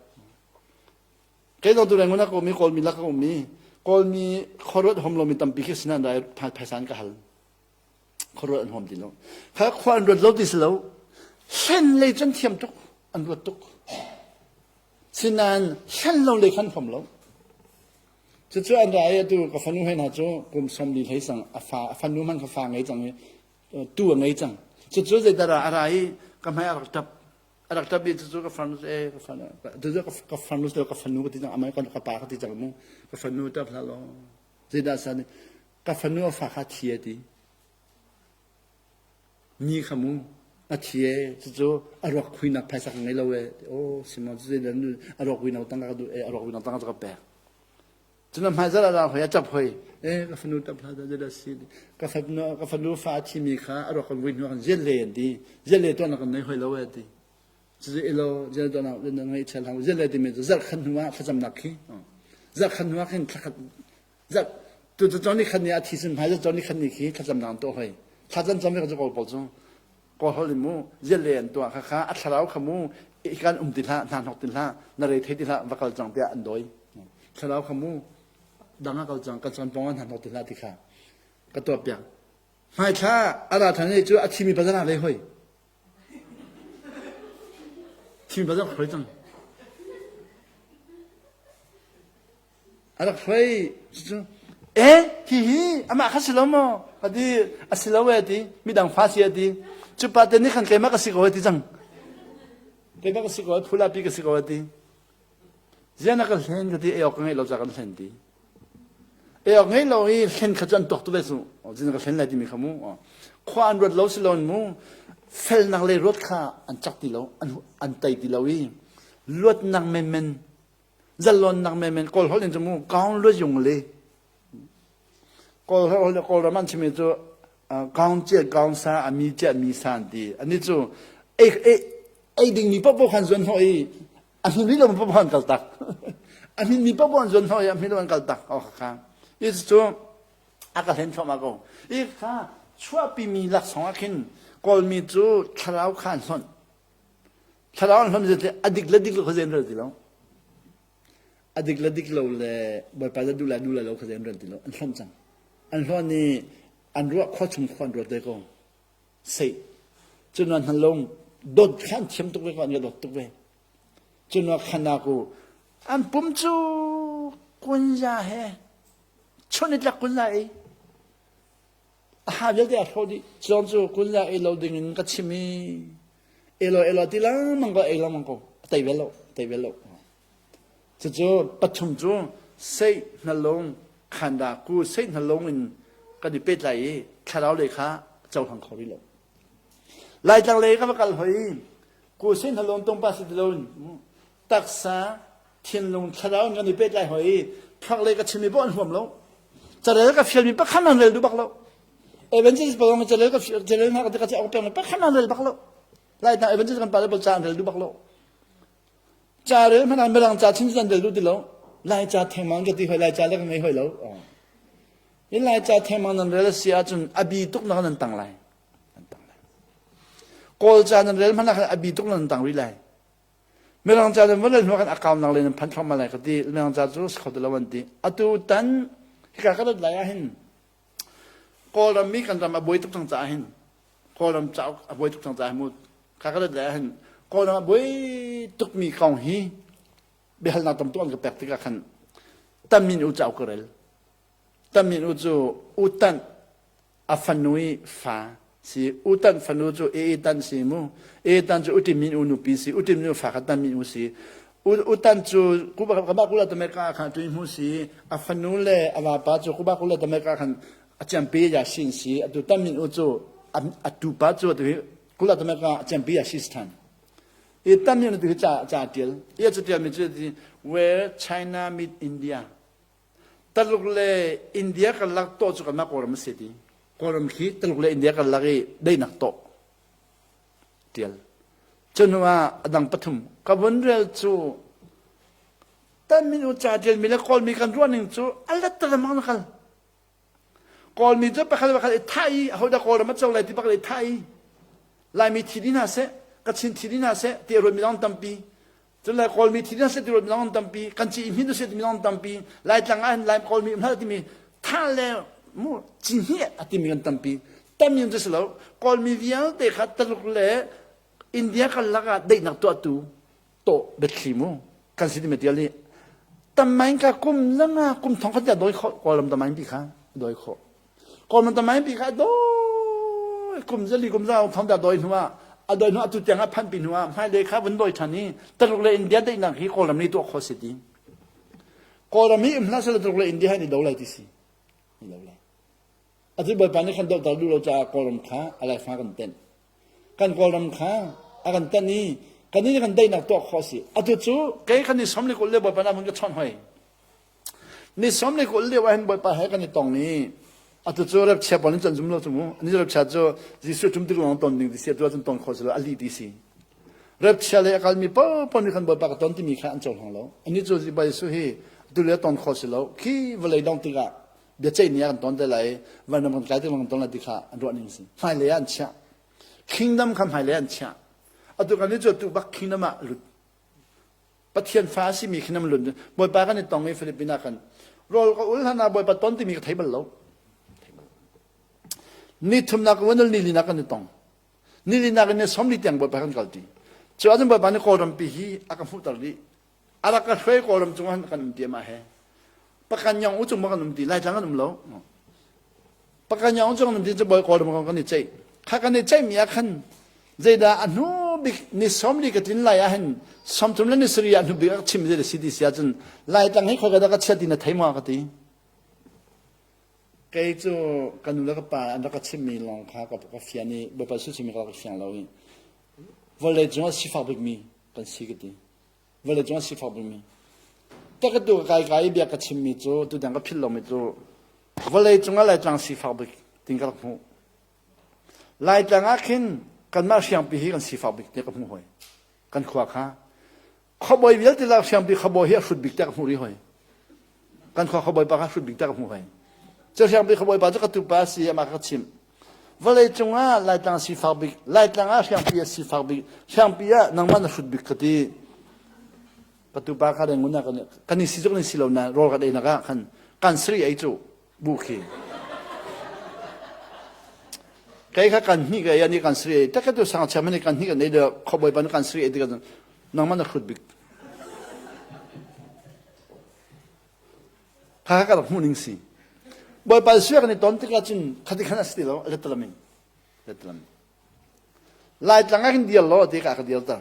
Kei zong tu Rangoon ah ka um i Kawlmi lak ka um i Kawlmi khuaruat hom lomi tampi khi sinan rai phaisa an ka hal. Khuaruat an hom ti lo. Kha khua an ruat lo ti si lo. Hlen lei cun thiam tuk an ruat tuk. Sinain hlen lo lei khan hom lo. Cucu an ra i atu ka fanu he hna cu kum sawmli hlei sang a fa a fanu hmanh kha fa ngei cang i tu a ngei cang. Cucu zeidah a ra i ka hmai a rak ṭap. A rak ṭap i cucu ka farnu cu e ka fanu cucu ka farnu cu ka fanu ka ti cang amah ka pa ka ti cang mu ka fanu ṭap hlah law zeidah san ka fanu a fa kha thi a ti. Ni kha mu a thi e cucu a ruak khuinak phaisa ka ngei lo e oh Simon cu zeidah a ruak huinak tangka ka duh e a ruak huinak tangka cu ka pek. Cun a hmaizarh ah ra hoi a ṭap hoi. Eh ka fanu ṭap hlah dah zeidah si ka fanu ka fanu fa a thimi kha a ruak kan vui hnu ah kan ziat le an ti. Ziat le tuahnak kan nei hoi lo eh ti. Cucu ilo ziat tuahnak na ngei chel hlah ziat le timi cu zarh khat hnu ah thlacamnak khi. Zarh khat hnu ah khin thlakhat zarh tu cu ni khat ni a thi sin hmai zarh ni khat ni khi thlacamnak an tuah hoi. Thlacam cam ve ka cu kawl pawl cu. Kawl holh in mu ziat le an tuah kha kha a thlarau kha mu ikan um ti hlah hna hnok ti hlah na rei thei ti hlah va kal cang tiah an dawi. Thlarau kha mu dang ah kal cang kan chan pawng ah hna hnok ti hlah ti kha ka tuah piak. Hmaithla a ra than i cu a thimi bazar ah lei hoi. Thimi bazar hoi cang. A rak hoi cu e hi hi amah kha si lo maw ka ti a si lo e ti midang fa si a ti cu pa te nih khan keimah ka si ko e ti cang keimah ka si ko e phula pi ka si ko e ti Ziah na ka hlen ka ti ei awk ka ngeih lo ca kan hlen ti. Ei awk ngeih lo i hlen kha cu an tuak tu ve cu. Zin ka hlen lai timi kha mu. Khua an ruat lo si lo mu. Felnak le ruat kha an cak ti lo, an, an tei ti lo i luatnak menmen, zalonnak menmen, kawl holh in cu mu, kaung luat yung le. Kawl holh Kawlram an chimmi cu kaung cia kaung sa a mi cia mi sa an ti. Ani cu ei ei ei dingmi paohpaoh khan zuan hnawh i a hmin rih lomi paohpaoh an kal tak. A hminmi paohpaoh an zuan hnawh i a hmin lo an kal tak. Oh kha. I cu a ka hlen thluahmah ko. I kha chuahpimi laksawng ah khin Kawlmi cu thlarau kha an hlonh. Thlarau an hlonh a dik le dik lo kha zei an rel ti lo. A dik le dik lo le Bawipa le duh lai duh lai lo kha zei an rel ti lo. An hlonh cang. An hlonh i an ruah khua chung khua an ruat ve ko. Sei. Cun an lung dawt kha an thiam tuk ve ko an ka dawt tuk ve. Cun khanaku an pum cu kunza he chun i tlak kunza ei. A ha vialte a hrawh dih. Cun cu kunza ei lo ding in ka chim i elo elo ti lengmang ko ei lengmang ko. A tei bel lo, tei bel lo. Cucu pathum cu sei hnalung khanda ku sei hnalung in kan i pehtlai i thlarau lei kha cohlang kho rih lo. Laitlang lei ka va kal hoi ku sei hnalung tungpa si ti loin taksa thinlung thlarau in kan i pehtlai hoi i thluak lei ka chimmi poh an huam lo. Carel ka fialmi pakhat an rel duh bak lo. Evangelist pa zong carel ka carel hna ka ti ka ci peng pakhat an rel bak lo. Laitlang evangelist kan pa le ca an rel duh bak lo. Ca rel hmanh ah Mirang ca chin an rel duh ti lo. Lai ca thengmang ka ti hoi, Lai ca le ka ngei hoi lo. In Lai ca thengmang nan rel a si ahcun a bi tuk nak nan tang lai. Nan tang lai. Kawl ca nan rel hmanh ah a bi tuk nan tang rih lai. Mirang ca nan van rel hnu ah khan a kau nak le nan phan thluahmah lai ka ti. Mirang ca cu si kho ti lo an ti. Atu tan hika ka rat lai ah hin Kawlram mi kan ram a buai tuk cang caah hin Kawlram cauk a buai tuk cang caah mu ka ka rat lai ah hin Kawlram a buai tukmi kong hi biahalnak tam tuk an ka pek tikah khan Tamin u cauk ka rel. Tamin u cu u tanh a fanu i fa. Si U Tan fanu cu E Tan si mu. E Tan cu Utim Min U nupi si. Utim nu fa kha Tan Min U si. U Tan cu Kuba Kula Tameka khan tu hmu si. A fanu le a vapa cu Kuba Kula Tameka khan a ciampi ya sin si. Atu Tan Min U cu a tupa cu atu hi Kula Tameka a ciampi ya si than. I Tan Min tu hi ca ca tial. I ca tial mi cu where China meet India. Taluk le India karlak tawh cu kanmah Kawlram a si ti. Kawlram khi Taluk le India karlak i daihnak tawh tial. Cu hnu ah a dang pathum ka vun rel cu tan min u ca tialmi le Kawlmi kan ruah ning cu a let lemang na kal. Kawlmi cu pakhat le pakhat i thah i ahodah Kawlram a co lai ti pakhat i thah i Laimi thi dih hna seh, Kachin thi dih hna seh ti a ruatmi zong tampi. Cun lai Kawlmi thi dih hna seh ti ruatmi zong tampi. Kan ci hmin seh timi zong tampi. Laitlang ah hin Lai Kawlmi um hlah timi tha le mu ci hnih a timi kan tampi. Tam in cu si lo. Kawlmi vialte kha Taluk le India karlak ah daihnak tuahtu tawh biathli mu kan si timi tial nih tamain ka kum langa kum thong khat ya doi kho kawlram tamain pi kha doi kho kawlram tamain pi kha doi kum zali kum za thong da doi hnuah a doi hnuah tu tiang a phan pi hnuah hmailei kha vun doi than i Taluk le India daihnak hi kawlram nih tuah kho si ti kawlram hi um hlah sel Taluk le India hi ni do lai ti si ni do lai atu bawipa nih khan dohter duh lo caah kawlram kha a laifa kan tenh kan Kawlram kha a kan tanh i kan nih kan daihnak tuah khawh a si. Atu cu kei kan ni som le kul le Bawipa nih a kan chawnh hoi. Ni som le kul lio ah hin Bawipa he kan i tong i atu cu repchia pawl nih cun zum lo cu mu. Ani repchia cu Jesuh tum tik lawng ton ding ti si atu ahcun ton khawh si lo a lih ti si. Repchia le a kalmi paohpaoh nih khan Bawipa ka ton timi kha an cohlang lo. Ani cu Jesuh hi atu le ton khawh si lo. Khi vawlei dong tikah biaceih ni ah kan ton te lai vanram kan kai te kan ton lai ti kha an ruah ning si hmailei ah an chiah kingdom kha hmailei an chiah atu kan ni cu tu bak kingdom ah lut pathian fa a simi kingdom lut bawipa kan i tong i Philippines ah kan rawl ka ul hlan ah bawipa ton timi ka thei bal lo ni thumnak vanul ni linak kan i tong ni linak in somli tiang bawipa kan kalti cu ahcun bawipa nih kawlrampi hi a ka hmuhter dih a rak ka hruai kawlram cung ah kan um ti mah he pakan nyong u cung ma kan um ti laitlang kan um lo pakan nyong cung kan um ti cu bawi kawlram kong kan i ceih kha kan i ceih mi ah khan zeidah a hnu bik ni sawmli ka tlin lai ah hin sawmthum le ni sari ah hnu bik a chim zei si ti si ahcun laitlang hi khoi ka dah ka chiat ti na thei maw ka ti kei cu ka nu le ka pa an rak ka chimmi lawng kha ka ka fian i bawipa su chimmi ka rak fiang lo i vawlei cung ah sifak bikmi kan si ka ti vawleicung ah sifak bikmi takatu ka kai kai i bia ka chimmi cu tudang ka philh lomi cu vawleicung ah Laitlang sifak bik tin ka rak hmuh Laitlang ah khin kanmah hriangpi hi kan sifak bik tiah ka hmuh hoi kan khua kha khuabawi vialte lak hriangpi khuabawi hi a hrut bik tiah ka hmuh rih hoi kan khua khuabawi pa kha hrut bik tiah ka hmuh hoi cu hriangpi khuabawi pa cu ka tupa a si amah ka chimh Vawlei cungah Laitlang sifak bik, Laitlang ah hriangpi ah sifak bik, hriangpi ah nangmah na hrut bik ka ti. Ka tupa kha reng ah kan i si cu kan i si lo na rawl kan ei nak ah khan kan sri ei cu bu khi. Kei kha kan hni ka ei ani kan sri ei tak tu sang cham ani kan hni kan ei de khoboi ban kan sri ei ti kan nangmah na hrut bik. Kha ka rak hmuh ning si. Bawipa Jesuh kan i ton tikah cun khati khan a si ti lo, letalam in. Letalam. Laitlang ah kan dial lo ti ka ka dial ter.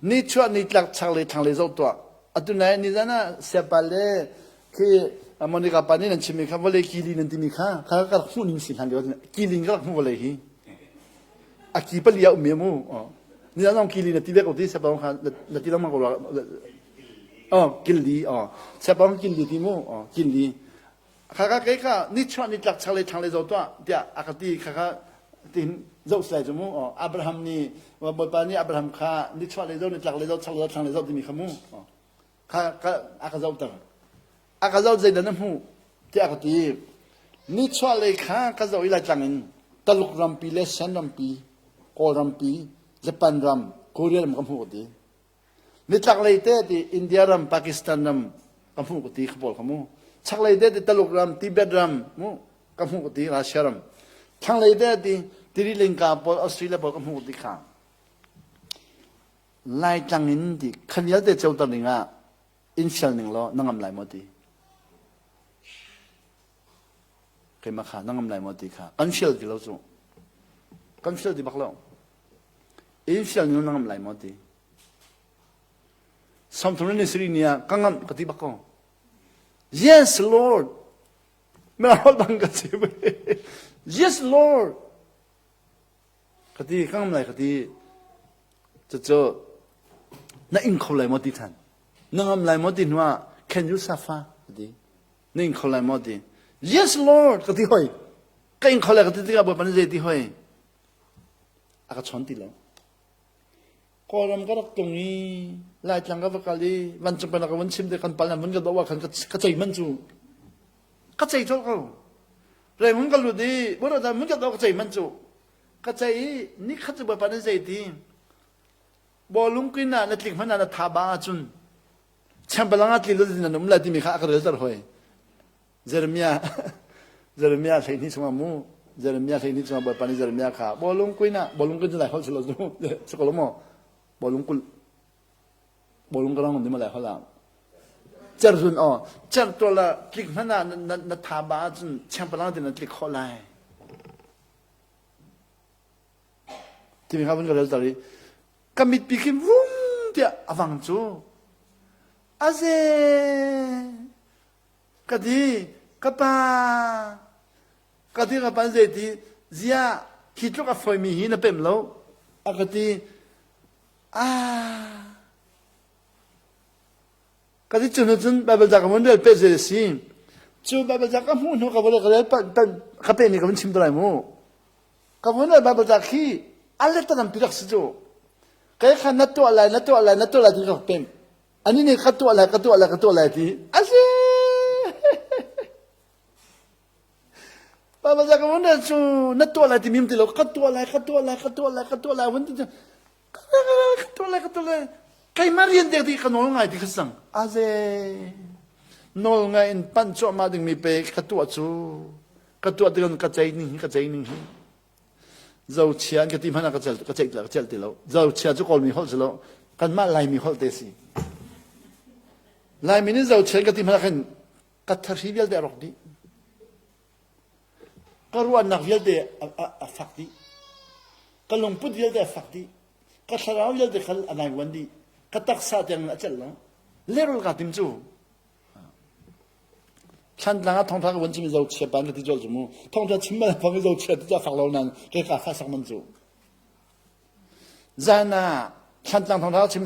Ni chuah ni tlak chak le thlang le zoh tuah. Atu nai ni zan ah siapa le khi Monica pa nih nan chimmi kha vawlei kili nan timi kha kha ka rak hmuh ning si hlan lio kilin ka rak hmuh vawlei hi. A ki pali a um mu. Ni zan zong kili na ti ve ko ti siapa kha na ti lengmang ko Oh, killi, oh. Siapang killi ti mu, oh, killi. Khaka kei kha ni chuah ni tlak chaklei thlanglei zo tuah tiah a ka ti khaka tin zoh sai cu mu oh Abraham nih Bawipa nih Abraham kha ni chuah lei zo ni tlak lei zo chaklei zo thlanglei zo timi kha mu oh kha ka a ka zohter a ka zoh zeidah na hmuh tiah a ka ti ni chuah lei kha ka zoh i laitlang in Taluk rampi le Shan rampi Kawl rampi Japan ram Korea ram ka hmuh ka ti Nitlaklei te ti India ram, Pakistan ram ka hmuh ka ti kha pawl kha mu. Chaklei te ti Taluk ram, Tibet ram mu ka hmuh ka ti Russia ram. Thlanglei te ti Tiri Lingka pawl, Australia pawl ka hmuh ka ti kha. Laitlang in ti kha vialte ceuter ding ah in fial ning law na ngam lai maw ti. Keimah kha na ngam lai maw ti kha kan fial ti lo cu. Kan fial ti bak lo. In fial ning na ngam lai maw ti. Samthum ni sri ni ah ka ngam ka ti bak ko. Yes Lord. Na hol bang ka si. Yes Lord. Ka ti ka ngam lai ka ti. Cucu na ing kho lai maw ti than. Na ngam lai maw ti hnu ah can you suffer ka ti. Na ing kho lai maw ti. Yes Lord ka ti hoi. Ka ing kho lai ka ti tikah Bawipa nih zei ti hoi. A ka chawn ti lo. Kawlram ka rak tlung i Laitlang ka va kal i vancung pennak ka vun chim te kan pal nan vun ka doh ah khan ka cei man cu ka cei colh ko. Rangoon ka lut i Buddha mun ka doh ka cei man cu ka cei i nikhat cu Bawipa nih zei ti bawlung kuin ah na tlik hmanh ah na tha ba ahcun chembalang ah tli lo nan um lai timi kha a ka relter hoi. Jeremiah Jeremiah 12 chungah mu Jeremiah 12 chungah Bawipa nih Jeremiah kha bawlung kuin ah bawlung kuin cu lai holh si lo cu si ko lo maw bawlung kul bawlung ka rang ni ma lai holh ah cerhun aw cerh tual ah tlik hmanh ah na na tha ba ahcun chengpalang tin na tlik khawh lai timi kha vun ka rel tar i ka mitpi khin vum tiah a vang cu aze Ka ti, ka pa, ka ti ka pan zei ti, ziah hi tluk a fawimi hi na pem lo? A ka ti, ah, ka ti cu hnu cun Baibal ca ka vun rel peh zei a si. Cu Baibal ca ka hmuh hnu ka vun ka rel ka pehmi ka vun chim te lai mu. Ka vun rel Baibal ca khi a let tampi rak si cu. Kei kha na tuah lai, na tuah lai, na tuah lai ti ka pem. Ani nih ka tuah lai, ka tuah lai, ka tuah lai ti a si. Baibal ca ka vun rel cu na tuah lai ti mim ti lo ka tuah lai, ka tuah lai, ka tuah lai, ka tuah lai vun ti cu ka tuah lai, ka tuah lai. Keimah rian dek ti ka nawl ngai ti kha sang. Aze nawl ngai in panh cuahmah dingmi pe ka tuah cu ka tuah tikah ka cei ning hi ka cei ning hi Zochia an ka ti hmanh ah ka cel ka ceih ka celh ti lo. Zochia cu Kawlmi holh si lo. Kanmah Laimi holh te si. Laimi nih zochia an ka ti hmanh ah khin ka thahri vialte a rawk dih. Ka ruahnak vialte a, a, a fak dih. Ka lungput vialte a fak dih. Ka thlarau vialte khal a naivuan dih. Ka taksa tiang a celh lo. Lerul ka tim cu. Thlantlang ah thawngtha ka vun chim i zochia pa an ka ti colh cu mu. Thawngtha chim bal fang i zochia ti cu a fak lo nain kei ka fa sak man cu. Zan ah Thlantlang thawngtha ka chim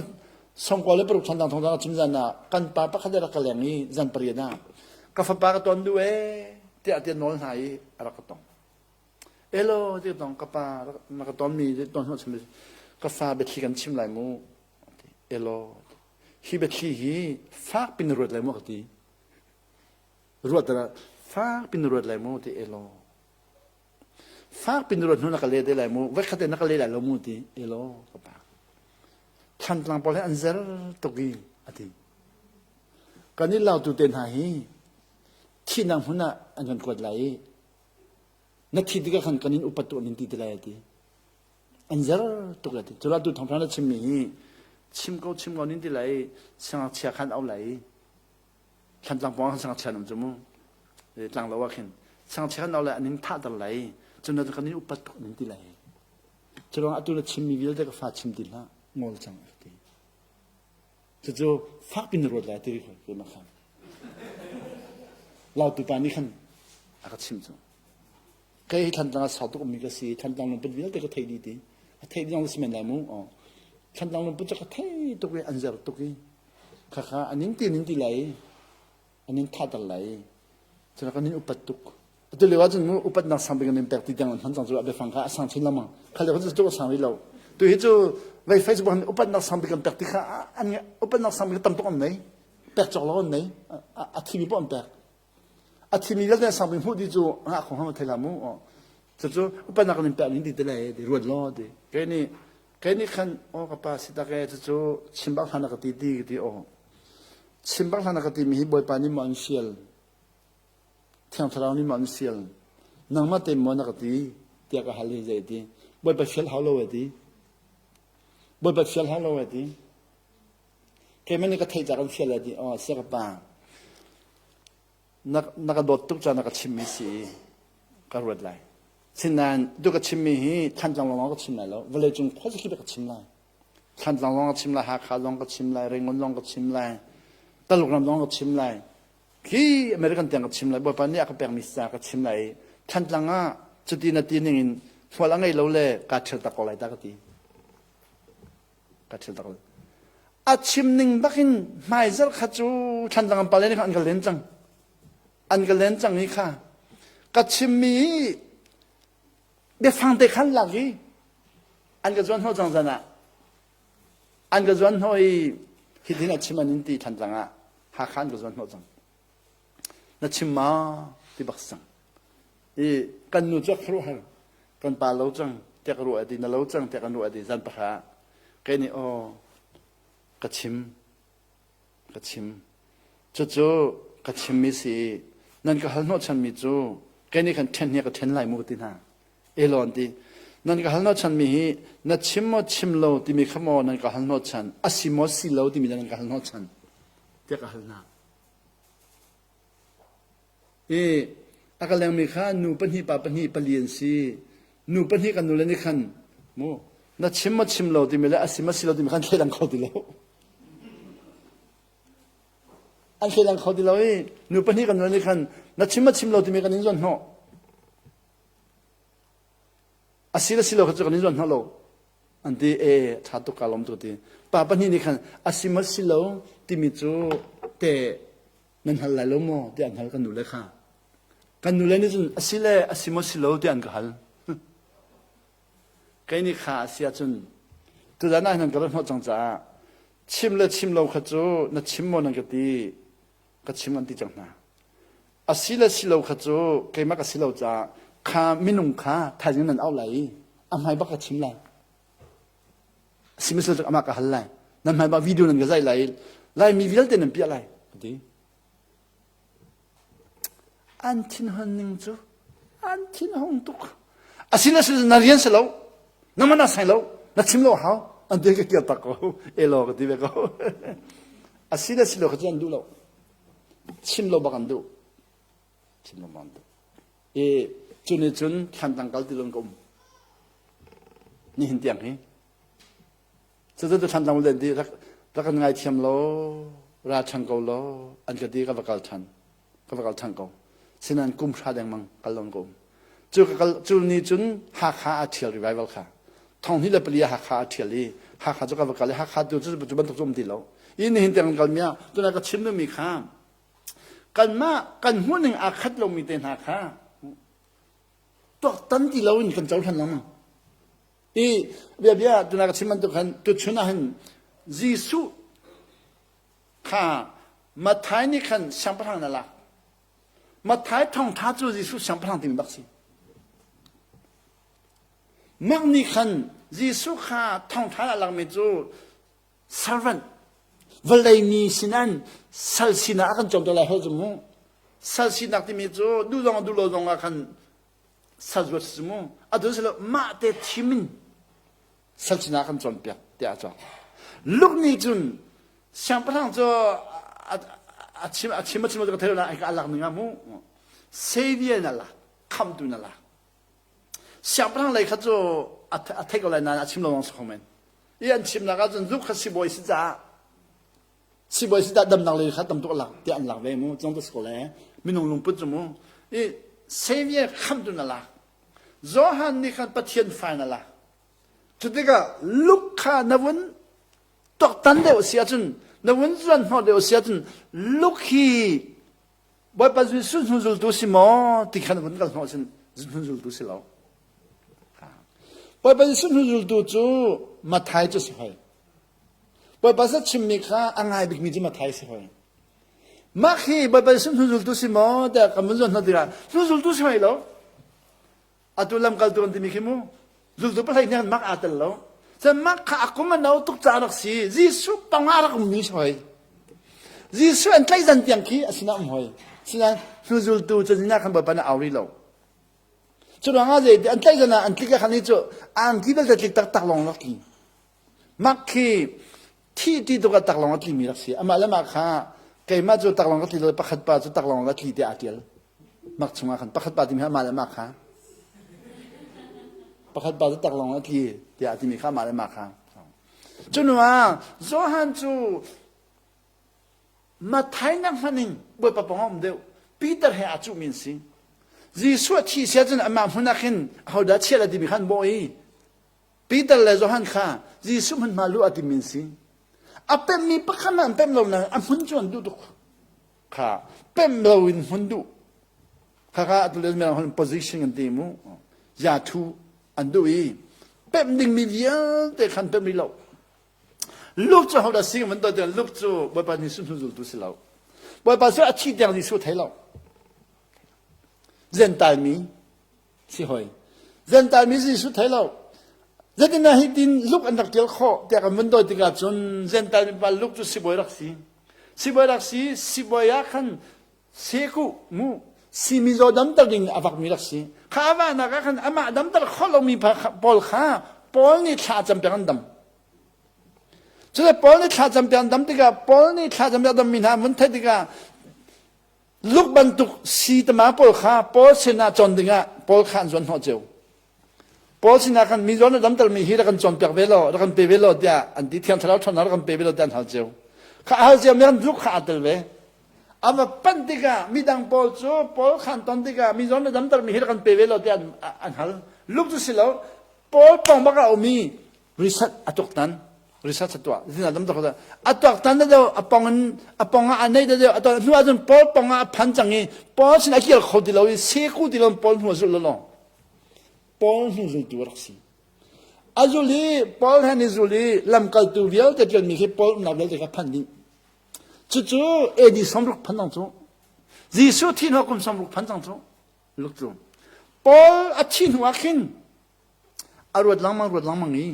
96 Thlantlang thawngtha ka chim zan ah kan pa pakhat rak ka leng i zan pariat ah ka fapa ka ton duh ee tiah tiah nawl hna i a rak ka tong. Elo ti ka tong ka pa na ka ton mi ton hnawh chim ka fa biathli kan chim lai mu. Elo hi biathli hi fak pin ruat lai mu ka ti. Ruat ah fak pin ruat lai mu ti elo. Fak pin ruat hnu na ka le te lai mu, voikhat te na ka le lai lo mu ti elo ka pa. Thlantlang pawl hi an zer tuk i a ti. Kan i lautu te hna hi thihnak hmun ah an kan kuat lai i na thi tikah khan kan in upat tu an in ti te lai a ti. An zer tuk lai ti. Cula tu thawngṭha na chimmi hi chim ko chim ko nin ti lai i siangngakchia khan au lai i Thlantlang pawng ah siangngakchia an um cu mu. Tlanglo ah khin siangngakchia khan au lai an in thahter lai cun kan in upat tuk an in ti lai. Curuangah atu na chimmi vialte ka fa chim ti hlah ngol cang a ti. Cucu fak pin na ruat lai ti ko na khan. Lautu pa nih khan a ka chim cu. Kei hi Thlantlang ah sau tuk ummi ka si. Thlantlang lungput vialte ka theih dih ti. A theih dih zong si men lai mu. Thlantlang lungput cu ka thei tuk i an zer tuk i khakha an in ti an in ti lai i an in thahter lai i cun kan in upat tuk. Atu lio ahcun mu upatnak sang bik an in pek ti tiang an hman cang cu a biafang kha a sang chin lengmang. Kha lio cu tuk a sang rih lo. Tu hi cu vei Facebook an upatnak sang bik an pek ti kha an upatnak sang bik tam tuk an nei. Pek cawk lo an nei. A thimi poh an pek. A thimi vialte sang bik hmuh ti cu ngah kho hang thei la mu. Cucu upatnak an in pek ning ti te lai ti ruat law ti. Kei nih kei nih khan aw ka pa si tak e cucu chim bak hlan ka ti ti ka ti aw. Chim bak hlan ka ti mi hi Bawipa nih maw an fial. Thiang Thlarau nih maw an fial. Nangmah te maw na ka ti tiah ka hal hi zei ti. Bawipa fial hau lo e ti. Bawipa fial hau lo e ti. Keimah nih ka theih ca kan fial lai ti aw sia ka pa. Na, na ka dawt tuk ca na ka chimmi si i ka ruat lai. Sinain tu ka chimmi hi Thantlang lawng ka chim lai lo. Vawleicung khuazakip ka chim lai. Thantlang lawng ka chim lai, Hakha lawng ka chim lai, Rangoon lawng ka chim lai, Taluk ram lawng ka chim lai. Khi American tiang ka chim lai. Bawipa nih a ka pekmi ca ka chim lai i Thantlang ah cuti na ti ning in hmual a ngei lo le kaa ṭhial tak ko lai ta ka ti. Ka ṭhial tak ko. A chim ning bak in hmaizarh kha cu Thantlang an pale nih khan an ka len cang. An ka len cang i kha ka chimmi biafang te khan lak i an ka zuan hnawh cang zan ah an ka zuan hnawh i hitin a chim an in ti Thantlang ah Hakha an ka zuan hnawh cang. Na chim ma ti bak sang. I kan nu cu a khuaruahhar kan pa lo cang tiah ka ruah ti na lo cang tiah kan ruah ti zan pahra kei nih aw ka chim ka chim cucu ka chimmi si nan ka hal hnawhchanmi cu kei nih khan ṭhen hi ka ṭhen lai mu ka ti hna Elon ti nan ka hal hnawhchanmi hi na chim maw chim lo timi kha maw nan ka hal hnawhchan a si maw si lo timi nan ka hal hnawhchan tiah ka hal hna i a ka lengmi kha nu pahnih pa pahnih pali an si nu pahnih kan nule nih khan mu na chim maw chim lo timi le a si maw si lo timi khan thleidan kho ti lo an thleidan kho ti lo i nu pahnih kan nule nih khan na chim maw chim lo timi kan in zuan hnawh a si le si lo kha cu kan in zuan hnawh lo an ti e ṭha tuk ka lawm tuk ti pa pahnih nih khan a si maw si lo timi cu te nan hal lai lo maw tiah an hal kan nule kha kan nule nih cun a si le a si maw si lo tiah an ka hal kei nih kha a si ahcun tuzan ah nan ka rat hnawh cang caah chim le chim lo kha cu na chim maw nan ka ti ka chim an ti cang hna a si le si lo kha cu keimah ka si lo caah kha minung kha thaizing nan auh lai i a hmai bak ka chim lai sihmanhsehlaw cu amah ka hal lai nan hmai bak video nan ka zaih lai i laimi vialte nan piah lai ka ti an thinhun ning cu an thinhung tuk a si le si na rian si lo na man a sai lo na chim lo hau an ti ka kir tak ko elo ka ti ve ko a si le si lo kha cu an duh lo chim lo bak an duh chim lo bak an duh i cu nih cun thlan kal ti lo ka um nihin tiang hi cucu tu thlan tang len ti rak rak kan ngai thiam lo ra ṭhan ko law an ka ti ka va kal ṭhan ka va kal ṭhan ko sinan kum hra dengmang kal lon ka um cu ka kal cu ni cun Hakha a ṭhial revival kha thong hnih le pali ah Hakha a ṭhial i Hakha cu ka va kal i Hakha tu cu cu bantuk cu um ti lo i nihin tiang kan kal mi ah tuna ka chim duhmi kha kanmah kan hmuhning aa khat lomi te hna kha tuaktan ti loin kan cohlan lengmang i bia bia tuna ka chim bantuk khan tuchun ah hin Jesuh kha Matthai nih khan siangpahrang na lak Matthai thawngtha cu Jesuh siangpahrang timi bak si Mark nih khan Jesuh kha thawngtha a lakmi cu servant vawlei mi sinan sal sinak a kan cawm lai hol cu mu sal sinak timi cu duh zong duh lo zong ah khan sal zuat si mu atu si lo mah te thim in sal sinak kan cawnpiak tiah a cawk Luke nih cun siangpahrang cu a chim a chim a chim ka thei la ka alak ning ah mu savior na lak khamtu na lak siangpahrang lei kha cu a theih ko lai nain a chim lo lawng si kho men i an chimnak ahcun Luke kha sibawi si caah sibawi si dah damnak lei kha tam tuk a lak tiah an lak ve mu cong ko le minung lungput cu mu i savior khamtu na lak Johan nih khan Pathian fa na lak cu tikah Luke kha na vun tuaktan deuh si ahcun na vun zuan hnawh deuh si ahcun Luke hi Bawipa Jesuh hnuzultu si maw ti khan vun kal hnawh sin hnuzultu si lo Bawipa Jesuh hnuzultu cu Matthai cu si hoi Bawipa sa chimmi kha a ngai bikmi cu Matthai si hoi Mak hi Bawipa Jesuh hnuzultu si maw tiah kan vun zuan hnawh tikah hnuzultu si hoi lo Atu lamkaltu an timi khi mu zultu pahlei nih mak aa tel lo. Cun mak kha a kum a no tuk caah rak si. Jesuh pangah rak ummi si hoi. Jesuh an tlaih zan tiang khi a sinah um hoi. Sinain hnu zultu cu zina khan Bawipa nih au rih lo. Cu ruangah zei an tlaih zan ah an tlik ah khan hi cu angki belte tlik taktak lawng rak tli. Mak khi thi ti tuk ah taklawng a tlimi rak si. Amah le mah kha keimah cu taklawng ka tli lo pakhat pa cu taklawng la tli tiah aa ṭial. Mak chungah khan pakhat pa timi amah le mah kha. Pakhat pa cu taklawng a tli tiah a timi kha mah le mah kha. Cu ah Johan cu Matthai nak hmanh in Bawipa pawng a um deuh. Peter he aa cuhmi an si. Jesuh a thih sia cun amah hmun ah khin ahodah chiah la timi kha an bawh i Peter le Johan kha Jesuh hmunhma luh a timi an si. A pemmi pakhat hmanh an pem lo nain a hmun cu an duh tuk. Kha pem lo in hmun duh. Kha kha atu le mirang position an ti mu. Ya thu an duh i pemh dingmi vialte khan pemh rih lo. Luke cu hodah si van tuah tiang Luke cu Bawipa Jesuh hnu zultu si lo. Bawipa cu a thi tiang Jesuh thei lo. Zentail mi si hoi. Zentail mi Jesuh thei lo. Zeitindah hi tin Luke an rak tial khawh tiah kan vun dawi tikah cun Zentail mi pa Luke cu sibawi rak si. Sibawi rak si, sibawi ah khan seku mu si mizaw damter ding a vakmi rak si. Kha a vahnak ah khan amah damter khawh lomi pawl kha Paul nih thla a campiak an dam. Cule Paul nih thla campiak an dam tikah Paul nih thla campiak dammi hna an vun theih tikah Luke bantuk si tama pawl kha Paul sinah cawn dingah Paul kha an zuan hnawh cio. Paul sinah khan mi zawn a damtermi hi rak kan cawnpiak ve law, rak kan pe ve law tiah an ti. Thiang Thlarau ṭhawnnak rak kan pe ve law tiah an hal cio. Kha a hal cio mi kan Luke kha aa tel ve. A va panh tikah midang pawl cu Paul kha an ton tikah mi zawn a damtermi hi rak kan pe ve law tiah an hal. Luke cu si lo, Paul pawng bak ah a um i research a tuaktan research a tuah zina dam tuk a tuaktan da deuh a pong in a pong ah a nei da deuh a tuah hnu ah cun Paul pong ah a phan cang i Paul sin a kir kho ti lo i seku ti lo Paul hnu a zulh lo Paul hnu zultu a rak si a zul i Paul he ni zul i lamkaltu vialte ṭialmi khi Paul umnak vialte kha phan dih cucu AD 60 phan cang cu Jesuh thi hnu kum 60 phan cang cu luk cu Paul a thi hnu ah khin a ruat lengmang ruat lengmang i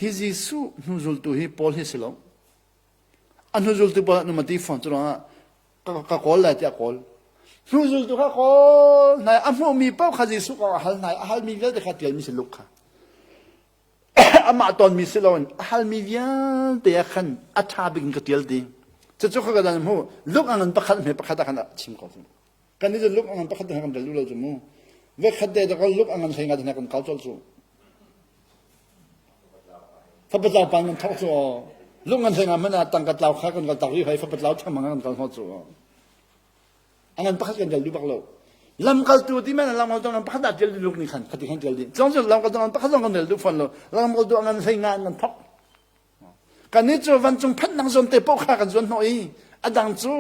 hi Jesuh hnuzultu hi Paul hi si lo a hnuzultu pawl ah ti fawn cu ruangah ka kawl lai tiah kawl hnuzultu kha kawl hna a hmuhmi paoh kha Jesuh kong a hal hna a halmi vialte kha tialmi si Luke kha amah tonmi si loin a halmi vialte ah khan a ṭha bik in ka ṭial ti cucu kha ka dan hmu Luke a ngan pakhat hme pakhat ah khan a chim ko kan i luk angan pakhat kan rel lo cu mu ve khat te ka luk angan hlei nga te kan kau chol cu fapatlau pan kan thok cu luk ngan hlei nga mana tangka tlau kha kan kal tak ri hai fapatlau thang mang kan kal ho cu angan pakhat kan rel du bak lo lamkaltu ti men lamkaltu ngan pakhat da tel luk ni khan khati khan tel di chong chu lamkaltu ngan pakhat zong kan rel du fon lo lamkaltu angan hlei nga kan thok Kannih cu vancung phanhnak zawn te paoh kha kan zuan hnawh i a dang cu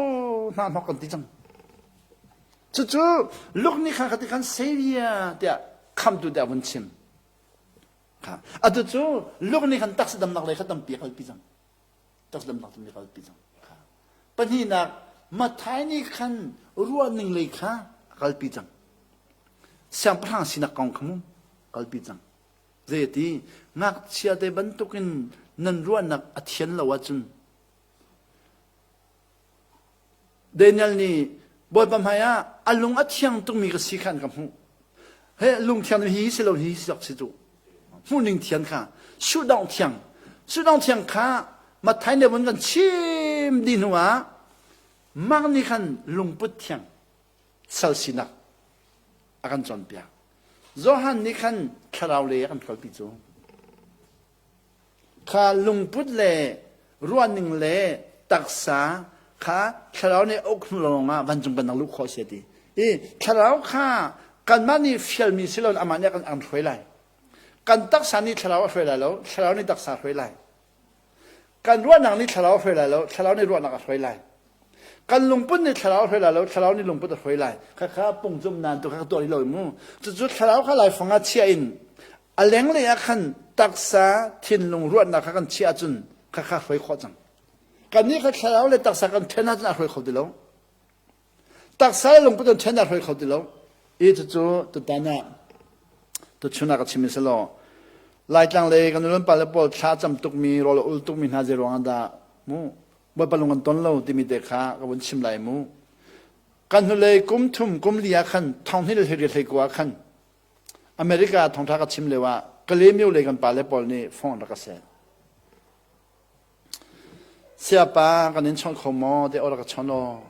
hna hnawk kan ti cang. Cucu Luke nih khan khati khan Savior tiah khamtu tiah vun chim. Kha atu cu Luke nih khan taksa damnak lei kha tampi a kalpi cang. Taksa damnak tampi a kalpi cang. Kha pahnihnak Matthai nih khan ruahning lei kha a kalpi cang. Siangpahrang sinak kong kha mu kalpi cang. Zeiti ngakchia te bantukin nan ruahnak a thian lo ahcun Daniel nih Bawipa hmaiah a lung a thiang tukmi ka si kha an ka hmuh. He lung thiang hi si lo hi si si cu. Hmuhning thian kha sudong thiang sudong thiang kha Matthai ne vun kan chim di hnu ah Mark nih khan lungput thiang sal sinak a kan cawnpiak. Johan nih khan thlarau lei a kan kalpi cu. Kha lungput le ruahning le taksa kha thlarau nih a uk hnu lawng ah vancung bannak luh khawh si a ti. I thlarau kha kanmah nih fialmi si loin amah nih a kan hruai lai. Kan taksa nih thlarau a hruai lai lo, thlarau nih taksa a hruai lai. Kan ruahnak nih thlarau a hruai lai lo, thlarau nih ruahnak a hruai lai. Kan lungput nih thlarau a hruai lai lo, thlarau nih lungput a hruai lai. Khakha pungcum nan tu kha tuah rih lo mu. Cucu thlarau kha laifang ah chia in a lenglei ah khan taksa thinlung ruahnak kha kan chiah ahcun khakha hruai khawh cang. Kannih kha thlarau le taksa kan then ahcun a hruai kho ti lo. Taksa le lungput an ṭhen a hruai kho ti lo. I cucu tutan ah tuchun ah ka chim i law Laitlang lei kan nulun pale pawl thla cam tukmi rawl a ul tukmi hna zei ruang ah dah mu Bawipa lung an ton lo timi te kha ka vun chim lai mu. Kan hnulei kum thum kum li ah khan thong hnih le hlei hlei kua ah khan America thongtha ka chim lio ah Kalaymyo lei kan pale pawl nih phone rak ka seh. Siapa kan in chawnh kho maw tiah rak ka chawnh aw.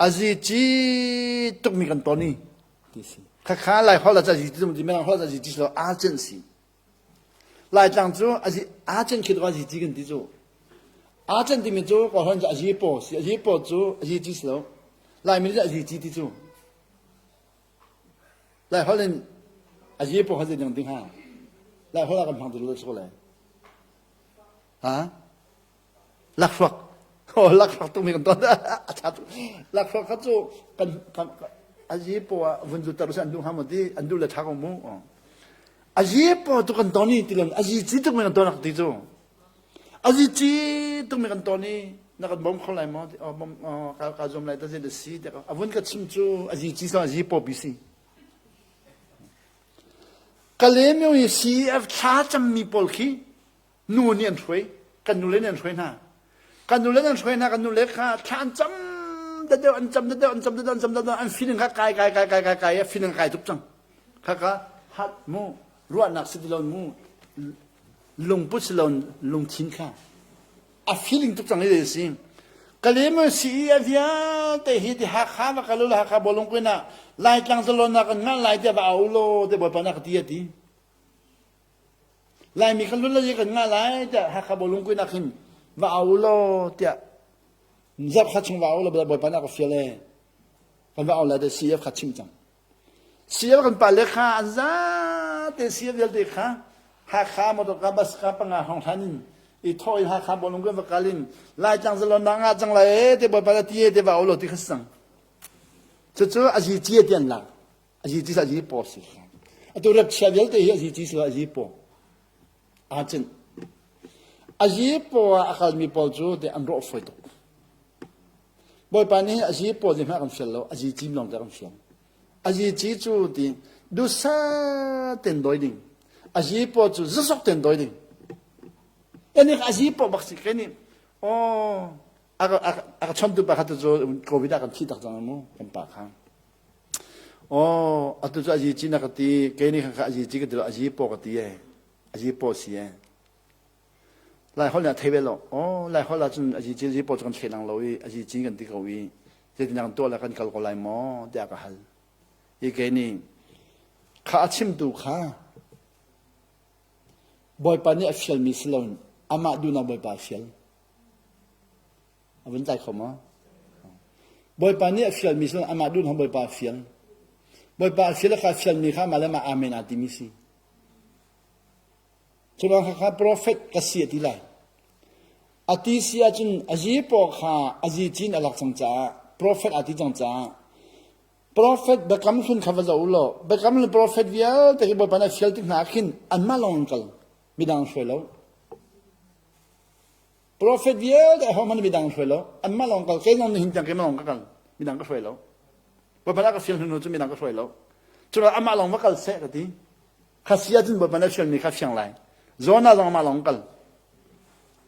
Azi ci tukmi kan ton i ti si. Khakha Lai holh ah azi ti ti Mirang holh ah azi ti lo agent si. Laitlang cu azi agent khi azi ti kan ti cu. Agent timi cu ka hon cu azi po si azi po cu azi ti si lo. Laimi cu azi ti ti cu. Lai holh in azi po kha zei ding ding ha. Lai holh ah kan hmang ti lo so le. Ha? Lakhruak. Oh, lakhruak tuk mi kan ton. A tha tuk. Lakhruak kha cu kan kan azi po ah vun zu tar an duh hnga maw ti an duh le tha ko mu. Azi po tu kan ton i ti lon azi ci tuk mi kan ton ak ti cu. Azi ci tuk mi kan ton i na kan bom kho lai maw ti oh bom oh ka ka zum lai ta zin si te avun ka chim cu azi ci so azi po bi si. Kalemyo i CF thla cammi pawl khi nu nih an hruai kan nule nih an hruai hna kan nule an hruai hna kan nule kha thla an cam deuh an cam deuh an cam deuh an cam deuh an feeling kha kai kai kai kai kai kai feeling kai tuk cang kha kha hat mu ruahnak si ti lo mu lungput si lo lungthin kha a feeling tuk cang i si kalem si a vialte hi ti Hakha va kal Hakha bolung kuin ah Laitlang zalonnak kan ngah lai tiah va au law te bawipa na ka ti a ti Laimi kha lun le kan ngah lai tiah Hakha bawlung kuin ah khin va au law tiah zarh kha chung va au law Bawipa nih a ka fial ee. Kan va au lai tiah CF kha chim cang. CF kan pale kha an zate CF vialte kha Hakha motor ka bus ka panga hong hlan in i thawh in Hakha bawlung kuin va kal in Laitlang zalon na ngah cang lai ee te Bawipa nih ti ee te va au law ti kha si cang. Cucu a zi cia ti an lak. Azi ti azi paw si. Atu rep chia vialte hi azi ti si azi paw. Aa cin. Azi paw ah a kalmi pawl cu te an rawh fawi tuk. Bawipa nih azi paw zi hmanh kan fial lo, azi cim lawng te kan fial. Azi ci cu ti dusa ten doi ding. Azi paw cu zasok ten doi ding. Enik azi paw bak si ke nih oh a ka chontu pa kha tu cu covid ah kan thi tak cang mu kan pa kha. Aw, atu cu azi ci na ka ti, kei nih kha azi ci ka ti lo, azi paw ka ti ee. Azi paw si ee. Lai holh nih a thei ve lo. Aw, Lai holh ahcun azi ci azi paw cu kan thlei lang lo i azi ci kan ti ko i zeitin kan tuah le kan kal ko lai maw tiah ka hal. I kei nih kha a chimtu kha Bawipa nih a fialmi si loin amah duhnak Bawipa a fial. A vun tlai kho maw? Bawipa nih a fialmi si amah duh Bawipa a fial. Bawipa a fial kha fialmi kha amah le amah amen aa timi si. Cu kha kha prophet ka si a ti lai. A ti si ahcun azi paw kha azi cin a lak cang caah prophet aa ti cang caah prophet biakam hlun kha va zoh u law biakam hlun prophet vialte hi Bawipa nih a fial tik hna ah khin anmah lawng an kal midang hruai lo. Profet vialte ahohmanh midang hruai lo. Anmah lawng kal. Kei zong nihin tiang keimah lawng ka kal. Midang ka hruai lo. Bawipa nih a ka fial hnu cu midang ka hruai lo. Cucaah amah lawng va kal seh ka ti. Kha si ahcun Bawipa nih a fialmi kha fiang lai. Jonah zong amah lawng kal.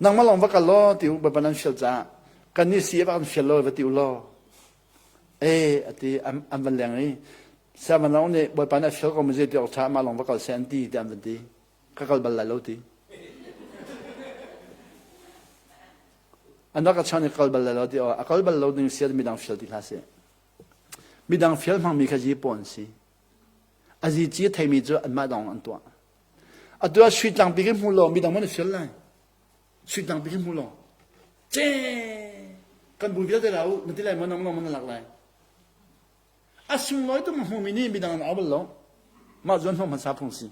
Nangmah lawng va kal law ti u Bawipa nan fial caah kannih si a kan fial lo va ti u law. Eh a ti an van leng i Siangpahrang nih Bawipa nih a fial ko mi zei ti awk ṭha amah lawng va kal seh an ti tiah an van ti. Ka kal bal lai lo ti. An rak ka chan i kal bal lai lo ti a kal bal lo ding sial midang fial ti hlah seh. Midang fial hmangmi kha zi pawn si. A zi ci a theimi cu anmah dong an tuah. Atu ah sui tlangpi khi hmu law midang man fial lai. Sui tlangpi khi hmu law. Ce kan bu vialte la u na ti lai maw nang man na lak lai. A sunglawi tuk hmumi nih midang an au bal lo. Mah zuan hnawh hmasa phung si.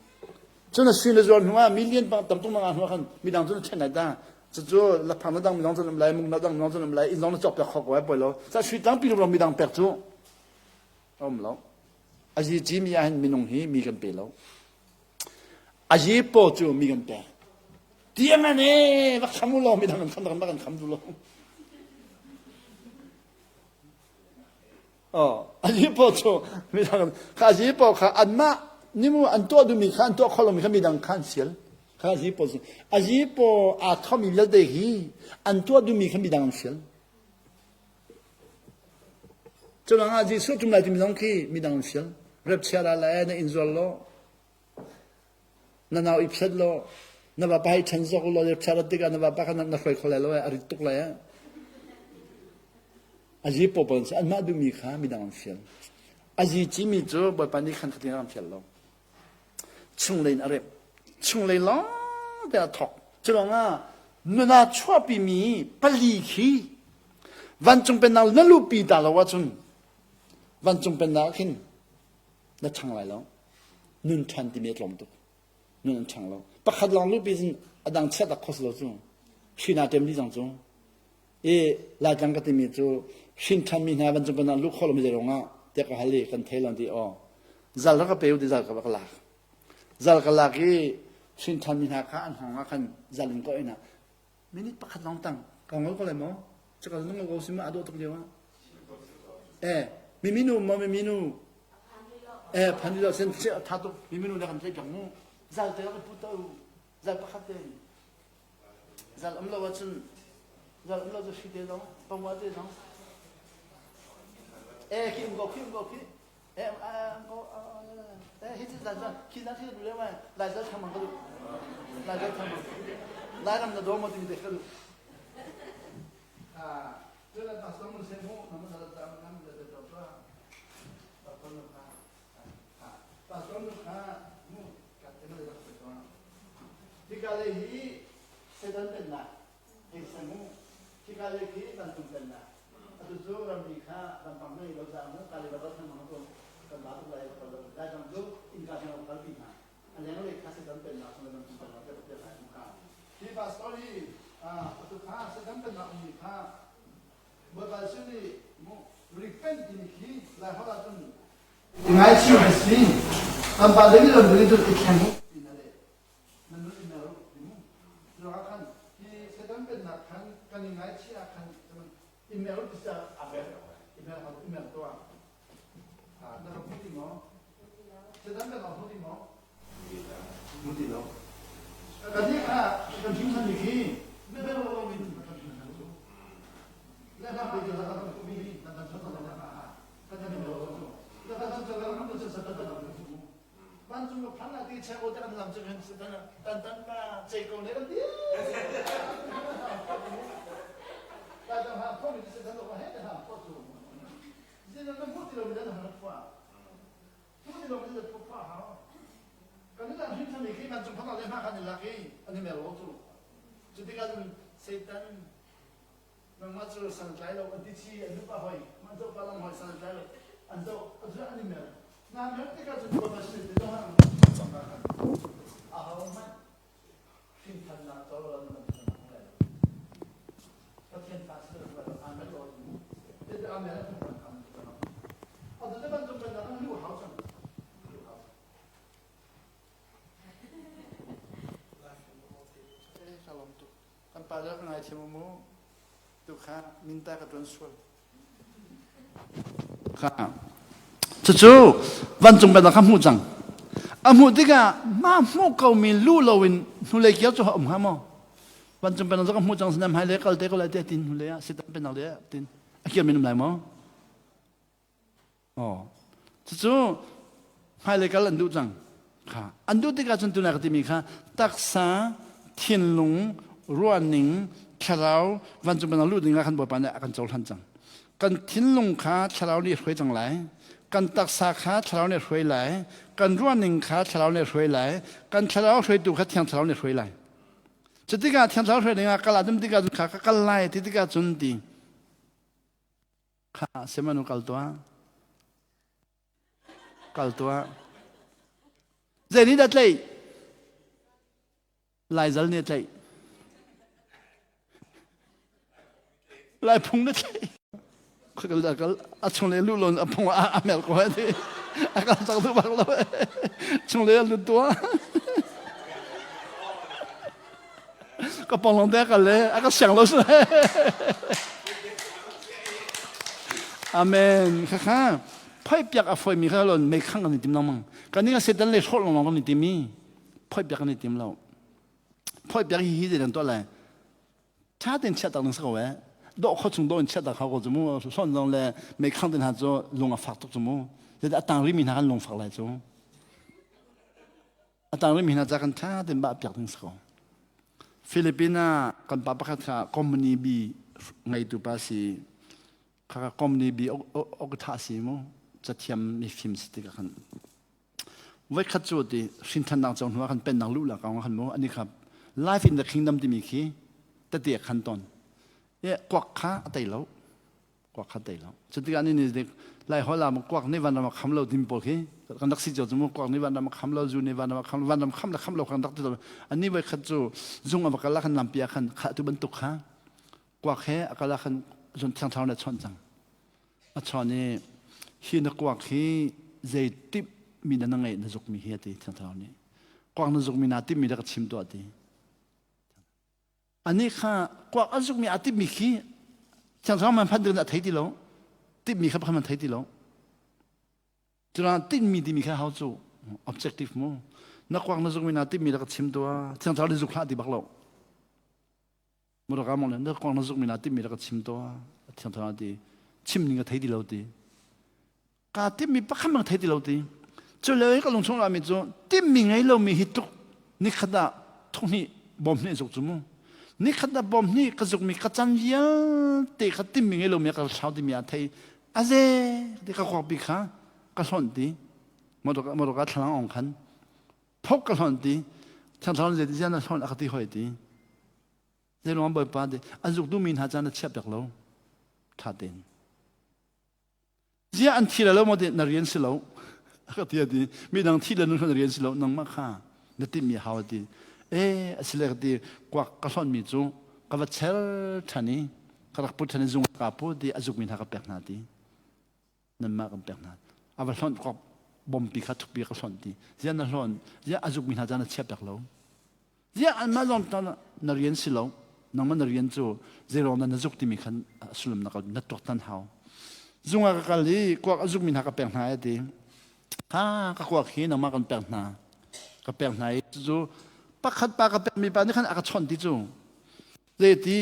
Cun a sui na zuar hnu ah million tam tuk na hnu ah khan midang cu na ṭhen lai ta. Cucu laphang na dang midang cu um lai, mung na dang midang cu um lai, inn zong na cawk piak kho ko ai poi lo. Sa sui tlangpi rum midang pek cu a um lo. Azi ci mi ah hin minung hi mi kan pe lo. Azi paw cu mi kan pek. Tiang an e va kham u law midang kan kham kan kham du lo. Azi paw cu midang kha azi paw kha anmah nimu an tuah duhmi kha an tuah kho lomi kha midang kha an sial kha azi paw cu azi paw aa thomi vialte hi an tuah duhmi kha midang an sial cu ruangah Jesuh tum lai timi zong khi midang an sial rep chia la lai na inn zual law na nau i phiat law na vapa hi ṭhen zawk law rep chia rat tikah na vapa kha na hruai kho lai lo a rit tuk lai A zi pawl si anmah duhmi kha midang an fial. A zici mi cu Bawipa nih khan khatin a kan fial lo. Chunglei in a rep. Chunglei lawng te a thok. Cu ruangah nun ah chuahpi mi pali khi vancung pennak na luhpi ta lo ahcun vancung pennak khin na ṭhang lai lo. Nun ṭhan timi a tlawm tuk. Nun an ṭhang lo. Pakhat lawng luhpi cun a dang chiat tak khos lo cu. Hri naa ṭem dih cang cu. I Laitlang ka timi cu hrin ṭhanmi hna vancung pennak luh khawh lomi zei ruangah tiah ka hal i kan thei lo ti aw. Zal rak ka pe u ti zal ka va ka lak. Zal ka lak i hrin ṭhanmi hna kha an hngawng ah khan zal in ka oih hna. Minute pakhat lawng tang ka ngol ko lai maw? Cakal na ngol ko si ma a dawh tuk lio ah. Eh, miminu maw miminu? Eh, phan lo sen tha tuk miminu na kan tlaih piak mu. Zal te ka put u. Zal pakhat te. Zal um lo ahcun zal um lo cu hri te zong pangwa te zong. Eh, khi um ko khi um ko khi. Eh, ko eh hi cu zal khi zal khi du le mai. Lai zal thang mang ka du. Lai zal thang mang. Lai ram na do mo timi te ka du. Ah, cu la pastor mun se mu na mun da ta nam da da ta pastor nu kha pastor nu kha mu ka te ma da ta hika le hi sedan pennak hei se mu hika le khi bantung pennak atu cu ramri kha rampang ngei lo za mu ka le ba thang mang ko kan ba tu lai ko lo lai dang cu innka thang kal pi hna a leng le kha sedan pennak chung le bantung pennak te te lai mu kha hi pastor hi atu kha sedan pennak mi kha Bawipa Jesuh nih mu repent timi khi Lai holh ahcun ngaichih a si. Kan pa David lam ding cun i thleng u ti na leh. Nan nun i mer u ti mu. Cucaah khan hi Satan pennak khan kan i ngaichih ah khan i mer u ti si a mer i mer i mer tuah. Na ka hmu ti maw? Satan pennak hmu ti maw? Hmu ti lo. Kan nih kha kan hrim than mi khi mer lo in kan hrim than cu. Le hna pe cu kan hmu mi kan kan chon kan kan kan lo cu. Le kan chon kan kan cu satan kan kan cu. Vancung ka phan la ti che ko te kan lam cu kan satan tan tan ma chei ko ne kan ti. Lai dang ha pho mi satan lo he ha pho cu. Zin na hmu ti lo mi dan ha pho. Hmu ti lo mi dan pho pho hau. Kan nih hrim thami khi vancung phan le hma khan i lak i an i mer lo cu. Cu tikah cun Satan nangmah cu san tlai lo an ti chi an duh pa hoi man zoh pa lang hoi san tlai lo an zoh an an i mer na mer tikah cun Bawipa sin ti zong an cang ka khan aho hmanh hrinthannak co lo an ban lai lo Pathian fa si lo amen lo te te amen an kan kan kan atu te bantuk kan an lu hau cang lu hau Shalom tu kan pa le ka ngaithiam mu tu kha minta ka tuan sual kha cucu vancung pennak kha hmuh cang a hmuh tikah mah hmuh ko mi lu loin hnulei kiau cu um hnga maw vancung pennak cu ka hmuh cang sinam hai le kal te ko lai te tin hnulei ah sitan pennak le tin a kir min um lai maw Aw. Cucu hmailei kal an duh cang. Kha. An duh tikah cun tunai ka timi kha taksa, thinlung, ruahning, thlarau vancung banang luh ding ah khan Bawipa nih a kan cohlan cang. Kan thinlung kha thlarau nih hruai cang lai. Kan taksa kha thlarau nih hruai lai. Kan ruahning kha thlarau nih hruai lai. Kan thlarau hruaitu kha thiang thlarau nih hruai lai. Cutikah thiang thlarau hruai ding ah kal ah dum tikah cun kha ka kal lai ti tikah cun ti Kha sihmanhsehlaw kal tuah. Kal tuah. Zei nih dah tlaih? Laizal nih a tlaih. Laiphung na tlaih. Kal kal a chung le lu lon a phung a mel ko he ti. A kal cang tu bak lo. Chung le lut tuah. Ka pong te kal le a ka siang lo su. Amen. Kha kha phoi piak a foi mi kha lon mei khang kan i tim lang mang. Kan ning a setan le hrawh long kan i tim i phoi piak kan i tim lo. Phoi piak hi hi zei dan to lai. Tha ten chiat tak nang sa ko eh. Do kho chung do in chiat tak kho ko chu mu hlon zong le mei khang ten ha chu lung a fak tuk chu mu. Zet a tang ri mi hna kan lung fak lai chu. A tang rihmi hna ca kan ṭha tein bah piak ding si ko. Philippines ah kan pa pakhat kha company bi ngeitu pa si. Kha company bi ok tha si mu. Cathiam mifim si tikah khan voikhat cu ti hrinthannak co hnu ah khan pennak luh la kong khan mu ani kha life in the kingdom timi khi tete khan ton e kuak kha a tei lo kuak kha tei lo cutikah ni ni lai hol ah kuak nih vanram a kham lo timi pawl khi kan rak si cio cu mu kuak nih vanram a kham lo zu nih vanram a kham vanram kham le kham lo kan rak ti ani voi khat cu zung a va kal ah khan lampi ah khan kha tu bantuk kha kuak he a kal ah khan zun thiang thlarau nih a chawnh cang a chawn i hi na kuak hi zei tip mi na na ngeih na zuk mi hi a ti thiang thlarau nih kuak na zuk mi na tip mi da ka chim tuah ti Anih kha kuak a zukmi aa timmi khi Thiang Thlarau man phan ding a thei ti lo. Timmi kha pakhat man thei ti lo. Curuang tinhmi timi kha hau cu objective mu. Na kuak na zukmi na timmi rak chim tua. Thiang Thlarau nih zuk hlah ti bak lo. Muraka mong le na kuak na zukmi na timmi rak chim tua. Thiang Thlarau ti chim ning ka thei ti lo ti. Kaa timhmi pakhat hmanh thei ti lo ti. Cu lio i ka lungchung rami cu timhmi ngei lomi hi tluk nikhat ah thonghnih bawm hnih zuk cu mu. Nikhat ah bawm hnih ka zukmi ka can vialte kha timhmi ngei lomi ka thlau timi ah thei aze ti ka kuakpi kha ka hlonh ti. Motor ka thlalang ong khan phok ka hlonh ti. Thiangthlarau zei ti zian na hlonh a ka ti hoi ti. Zeiruang Bawipa ti a zuk duhmi hna caan na chiah piak lo. Tha tein. Ziah an thi lo maw ti na rian si lo. Ka ti ti midang thi le nun na rian si lo nangmah kha na timhmi hau ti. E asile ka ti kuak ka hlonmi cu ka va cher ṭhan i ka rak put ṭhan i zung ka pu ti a zukmi hna ka pek hna ti. Nanmah kan pek hna. A va hlonh kuak bompi kha thukpi ka hlonh ti. Ziah na hlawn ziah a zukmi hna caan na chia pek lo. Ziah anmah zong na rian si lo. Nangmah na rian cu zeiruang dah na zuk timi khan sullam na na tuaktan hau. Zung ah ka kal i kuak a zukmi hna ka pek hna ai ti. Ha ka kuak hi nangmah kan pek hna. Ka pek hna i cu pakhat pa ka pekmi pa nih khan a ka chawnh ti cu. Zei ti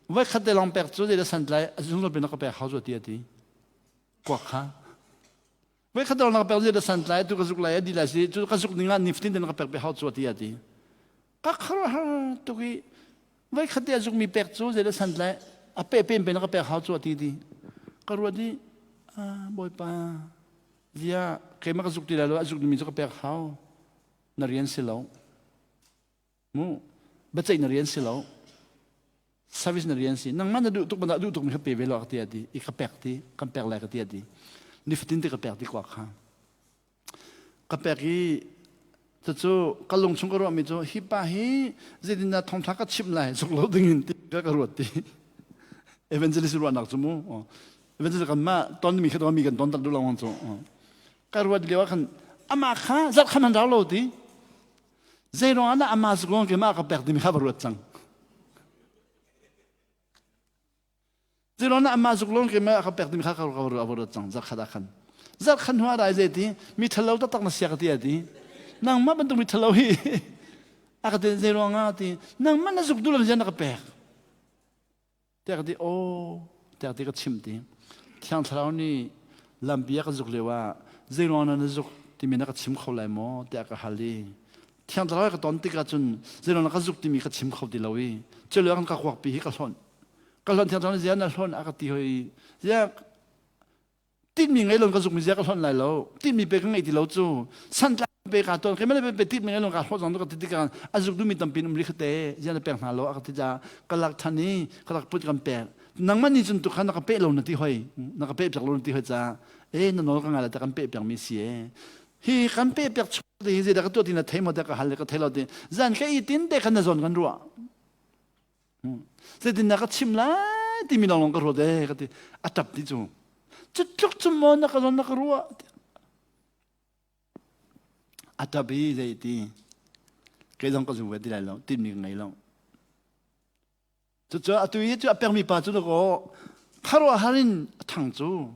voi khat te lawng pek cu zei dah santlai a zungzal pin na ka pek hau cu ti a ti. Kuak kha Voi khat na ka pek zia da santlai tu ka zuk lai di lai si cu ka zuk ning ah nifatin te na ka pek pe hau chu ti a ti. Ka khar har tuk i voi khat te a zuk mi pek cu zei da santlai a pe pen pe na ka pek hau chu ti ti. Ka ruat i bawipa zia keimah ka zuk ti lai lo a zuk mi cu ka pek hau na rian si lo. Mu biaceih na rian si lo. Service na rian si. Nangmah na duh tuk bantuk duh tuk mi kha pe ve lo ka ti a ti. I ka pek ti, kan pek lai ka ti a ti. Nifatin te ka pek ti kwa kha. Ka pek i cucu ka lung chung ka ruahmi cu hi pa hi zeitindah thawngtha ka chimh lai zuk lo ding in ti ka ka ruat ti. Evangelist ruahnak cu mu. Evangelist kan mah ton mi kha mi kan ton tak duh lo cu. Ka ruat lio ah khan amah kha zarh khan an rau lo ti. Zeiruang ah dah amah zuk keimah ka pek timi kha va ruat cang. Zeiruang dah amah zuk lawng keimah ka pek timi kha ka va ruat cang zarkhat ah khan. Zarkhat hnu ah dai zei ti mi ṭhalo taktak na sia ka ti a ti. Nangmah bantuk mi ṭhalo hi a ka ti zeiruang ah ti nangmah na zuk duh lo zian na ka pek. Tiah ka ti, aw, tiah ti ka chimh ti. Thiang Thlarau nih lampi a ka zuk lio ah zeiruang na zuk timi na ka chim kho lai maw tiah ka hal i Thiang Thlarau ka ton tikah cun zeiruang na ka zuk timi ka chim kho ti lo i cu lio ka kuakpi hi ka hlonh. Ka hlonh Thiang Thlarau nih zia na hlonh a ka ti hoi. Zia Tinhmi ngei lo ka zukmi zia ka hlonh lai lo. Tinhmi pe ka ngei ti lo cu. Santlai pe ka ton. Keimah le pe tinhmi ngei lo ka hlawt zong ka ti tikah a zuk duhmi tampi um rih khate. Zia na pek hna lo a ka ti caah ka lak than i ka rak put kan pek. Nangmah nih cun tukhan na ka pe lo na ti hoi. Na ka pe piak lo na ti hoi caah e na nawl ka ngai la ta kan pe piak mi si e. Hi kan pe piak chung te hi zeidah ka tuah ti na thei maw te ka hal le ka thei lo ti. Zan ka i tin te khan na zawn kan ruah. Zeitin dah ka chim lai timi lawnglawng ka ruat ee ka ti. A ṭap ti cu. Cu tluk cu maw na ka zawn na ka ruah? A ṭap i zei ti. Kei zong ka zum ve ti lai lo. Tinmi ka ngei lo. Cucu atu i cu a pekmi pa cu dakaw khuaruahhar in a ṭhang cu.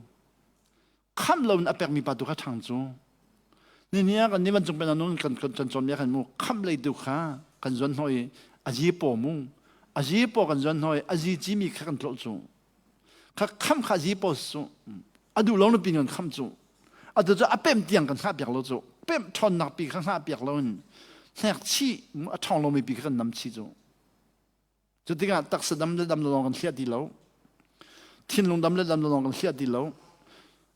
Khamh lo in a pekmi pa tu kha ṭhang cu. Nini ah kan nih vancung pen nun kan kan cawn mi khan mu khamh lei tu kha kan zuan hnawh i a zi paw mu a zi paw kan zuan hnawh i a zi ci mi kha kan tlawh cu kha khamh kha zi paw su a duh lo na pin kan khamh cu atu cu a pem tiang kan hngah piak lo cu pem ṭhawnnak pi kha hngah piak lo in hnek chih a ṭhawng lomi pi kha kan nam chih cu Cu tikah taksa dam le dam lo lawng kan hliah ti lo. Thinlung dam le dam lo lawng kan hliah ti lo.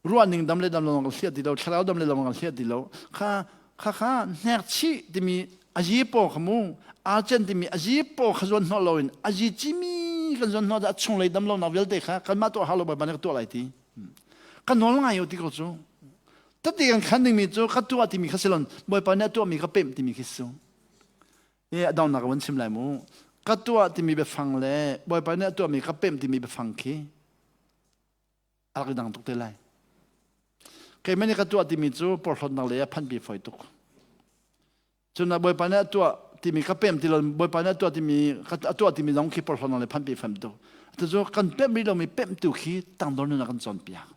Ruahning dam le dam lo kan hliah ti lo, thlarau dam le dam lo kan hliah ti lo. Kha kha kha hnek chih timi azi paw kha mu archen timi azi paw kha zuan hnawh loin azi cimi kan zuan hnawh dah chunglei dam lonak vialte kha kanmah tuah hau lo bawipa nih ka tuah lai ti. Ka nawl ngai u ti ko cu. Tati kan khan dingmi cu ka tuah timi kha silon bawipa nih a tuahmi ka pemh timi khi si. E a donghnak ka van chim lai mu. Ka tuah timi biafang le bawipa nih a tuahmi ka pemh timi biafang khi a rak i dang tuk te lai. Keimah nih ka tuah timi cu porhlawtnak lei ah phanpi fawi tuk. Cun Bawipa nih a tuah timi ka pem ti lo Bawipa nih a tuah timi a tuah timi zong khi porhlawtnak lei phanpi fam tuk. Cucu kan pemh rih lomi pemhtu khi tangdor nun a kan cawnpiak.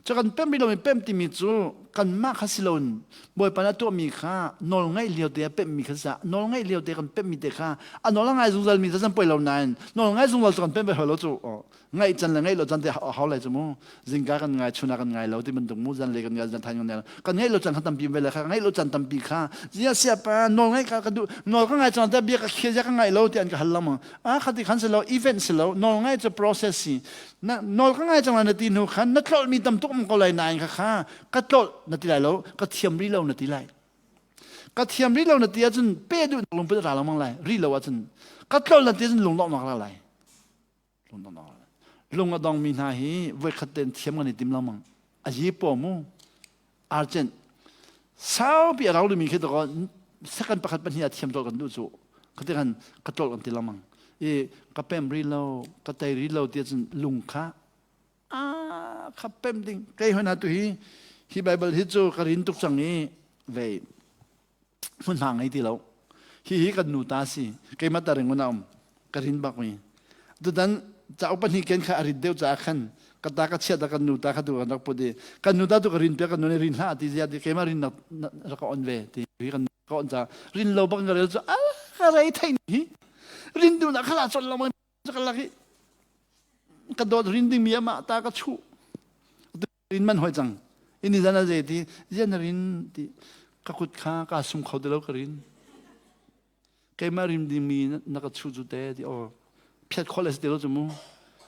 Cu kan pemh rih lomi pemh timi cu kanmah kha si loin Bawipa nih a tuahmi kha nawl ngaih lio te a pemhmi kha si nawl ngaih lio te kan pemhmi te kha a nawl a ngai zungzal mi cu poi lo nain nawl ngai zungzal cu kan pemh ve lo cu ngaih can le ngaih lo can te hau lai cu mu zingka kan ngai chun ah kan ngai lo ti bantuk mu zan le kan ngai zan than kan ngai lo kan ngaih lo can kha tampi ve le kha ngaih lo can tampi kha zia sia pa nawl ngaih ka ka duh nawl ka ngai cang te bia ka khia zia ka ngai lo ti an ka hal lengmang ah khati khan si lo event si lo nawl ngai cu process si na nawl ka ngai cang lai na ti hnu khan na tlolh mi tam tuk um ko lai nain kha kha ka tlolh na ti lai lo ka thiam rih lo na ti lai ka thiam rih lo na ti ahcun pe duh lungput ra lengmang lai ri lo ahcun ka tlolh na ti ahcun lunglawmhnak ra lai lung a dongmi hna hi voikhat ten thiam kan i tim lengmang a yi paw mu argent saupi a rau limi khi to second pakhat pahnih a thiam tol kan duh cu ka ti kan ka tol kan ti lengmang i ka pem ri lo ka tei ri lo ti cun lung kha a kha pem ding kei hoi na tu hi hi bible hi cu ka rin tuk cang i vei hmunhma ngei ti lo hi hi kan nu ta si keimah ta ring um ka rin bak mi tutan cauk pahnih ken kha a rit deuh caah khan ka ta ka chiat kan nu ta kha tu kan rak put i kan nu ta tu ka rin piak kan nu nih rin hlah ti zia ti keimah rin nak rak ka on ve ti hi kan ka on ca rin lo bak ka rel cu a ka rei thei hi rin duh nak khala chon lo ka lak i ka dawt rin ding mi amah ta ka chuh rin man hoi cang ini zan a ze ti zian rin ti ka kut kha ka sum kho ti lo ka rin keimah rim ding mi na ka chu cu te ti o phiat khol es ti lo chu mu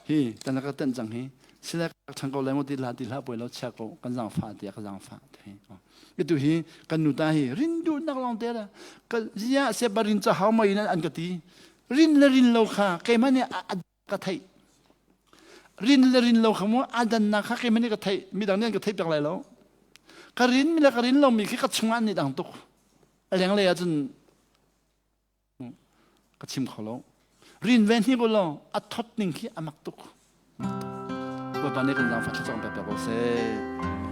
hi tan ka ten cang hi sila ka thang ko lai mo ti la ti hla poi lo chia ko kan zang fa ti ka zang fa ti hi tu hi kan nu ta hi rin du nak long te la ka zia se barin cha hau mai an ka ti rin le rin lo kha keimah nih ka theih rin le rin lo kha mu a dannak kha keimah nih ka theih midang nih an ka theih piak lai lo ka rin mi le ka rin lomi khi ka chungah an i dang tuk a lenglei ahcun ka chim kho lo rin ve hni ko lo a thot ning khi a mak tuk Bawipa nih kan zaangfah thlacam pe ko seh.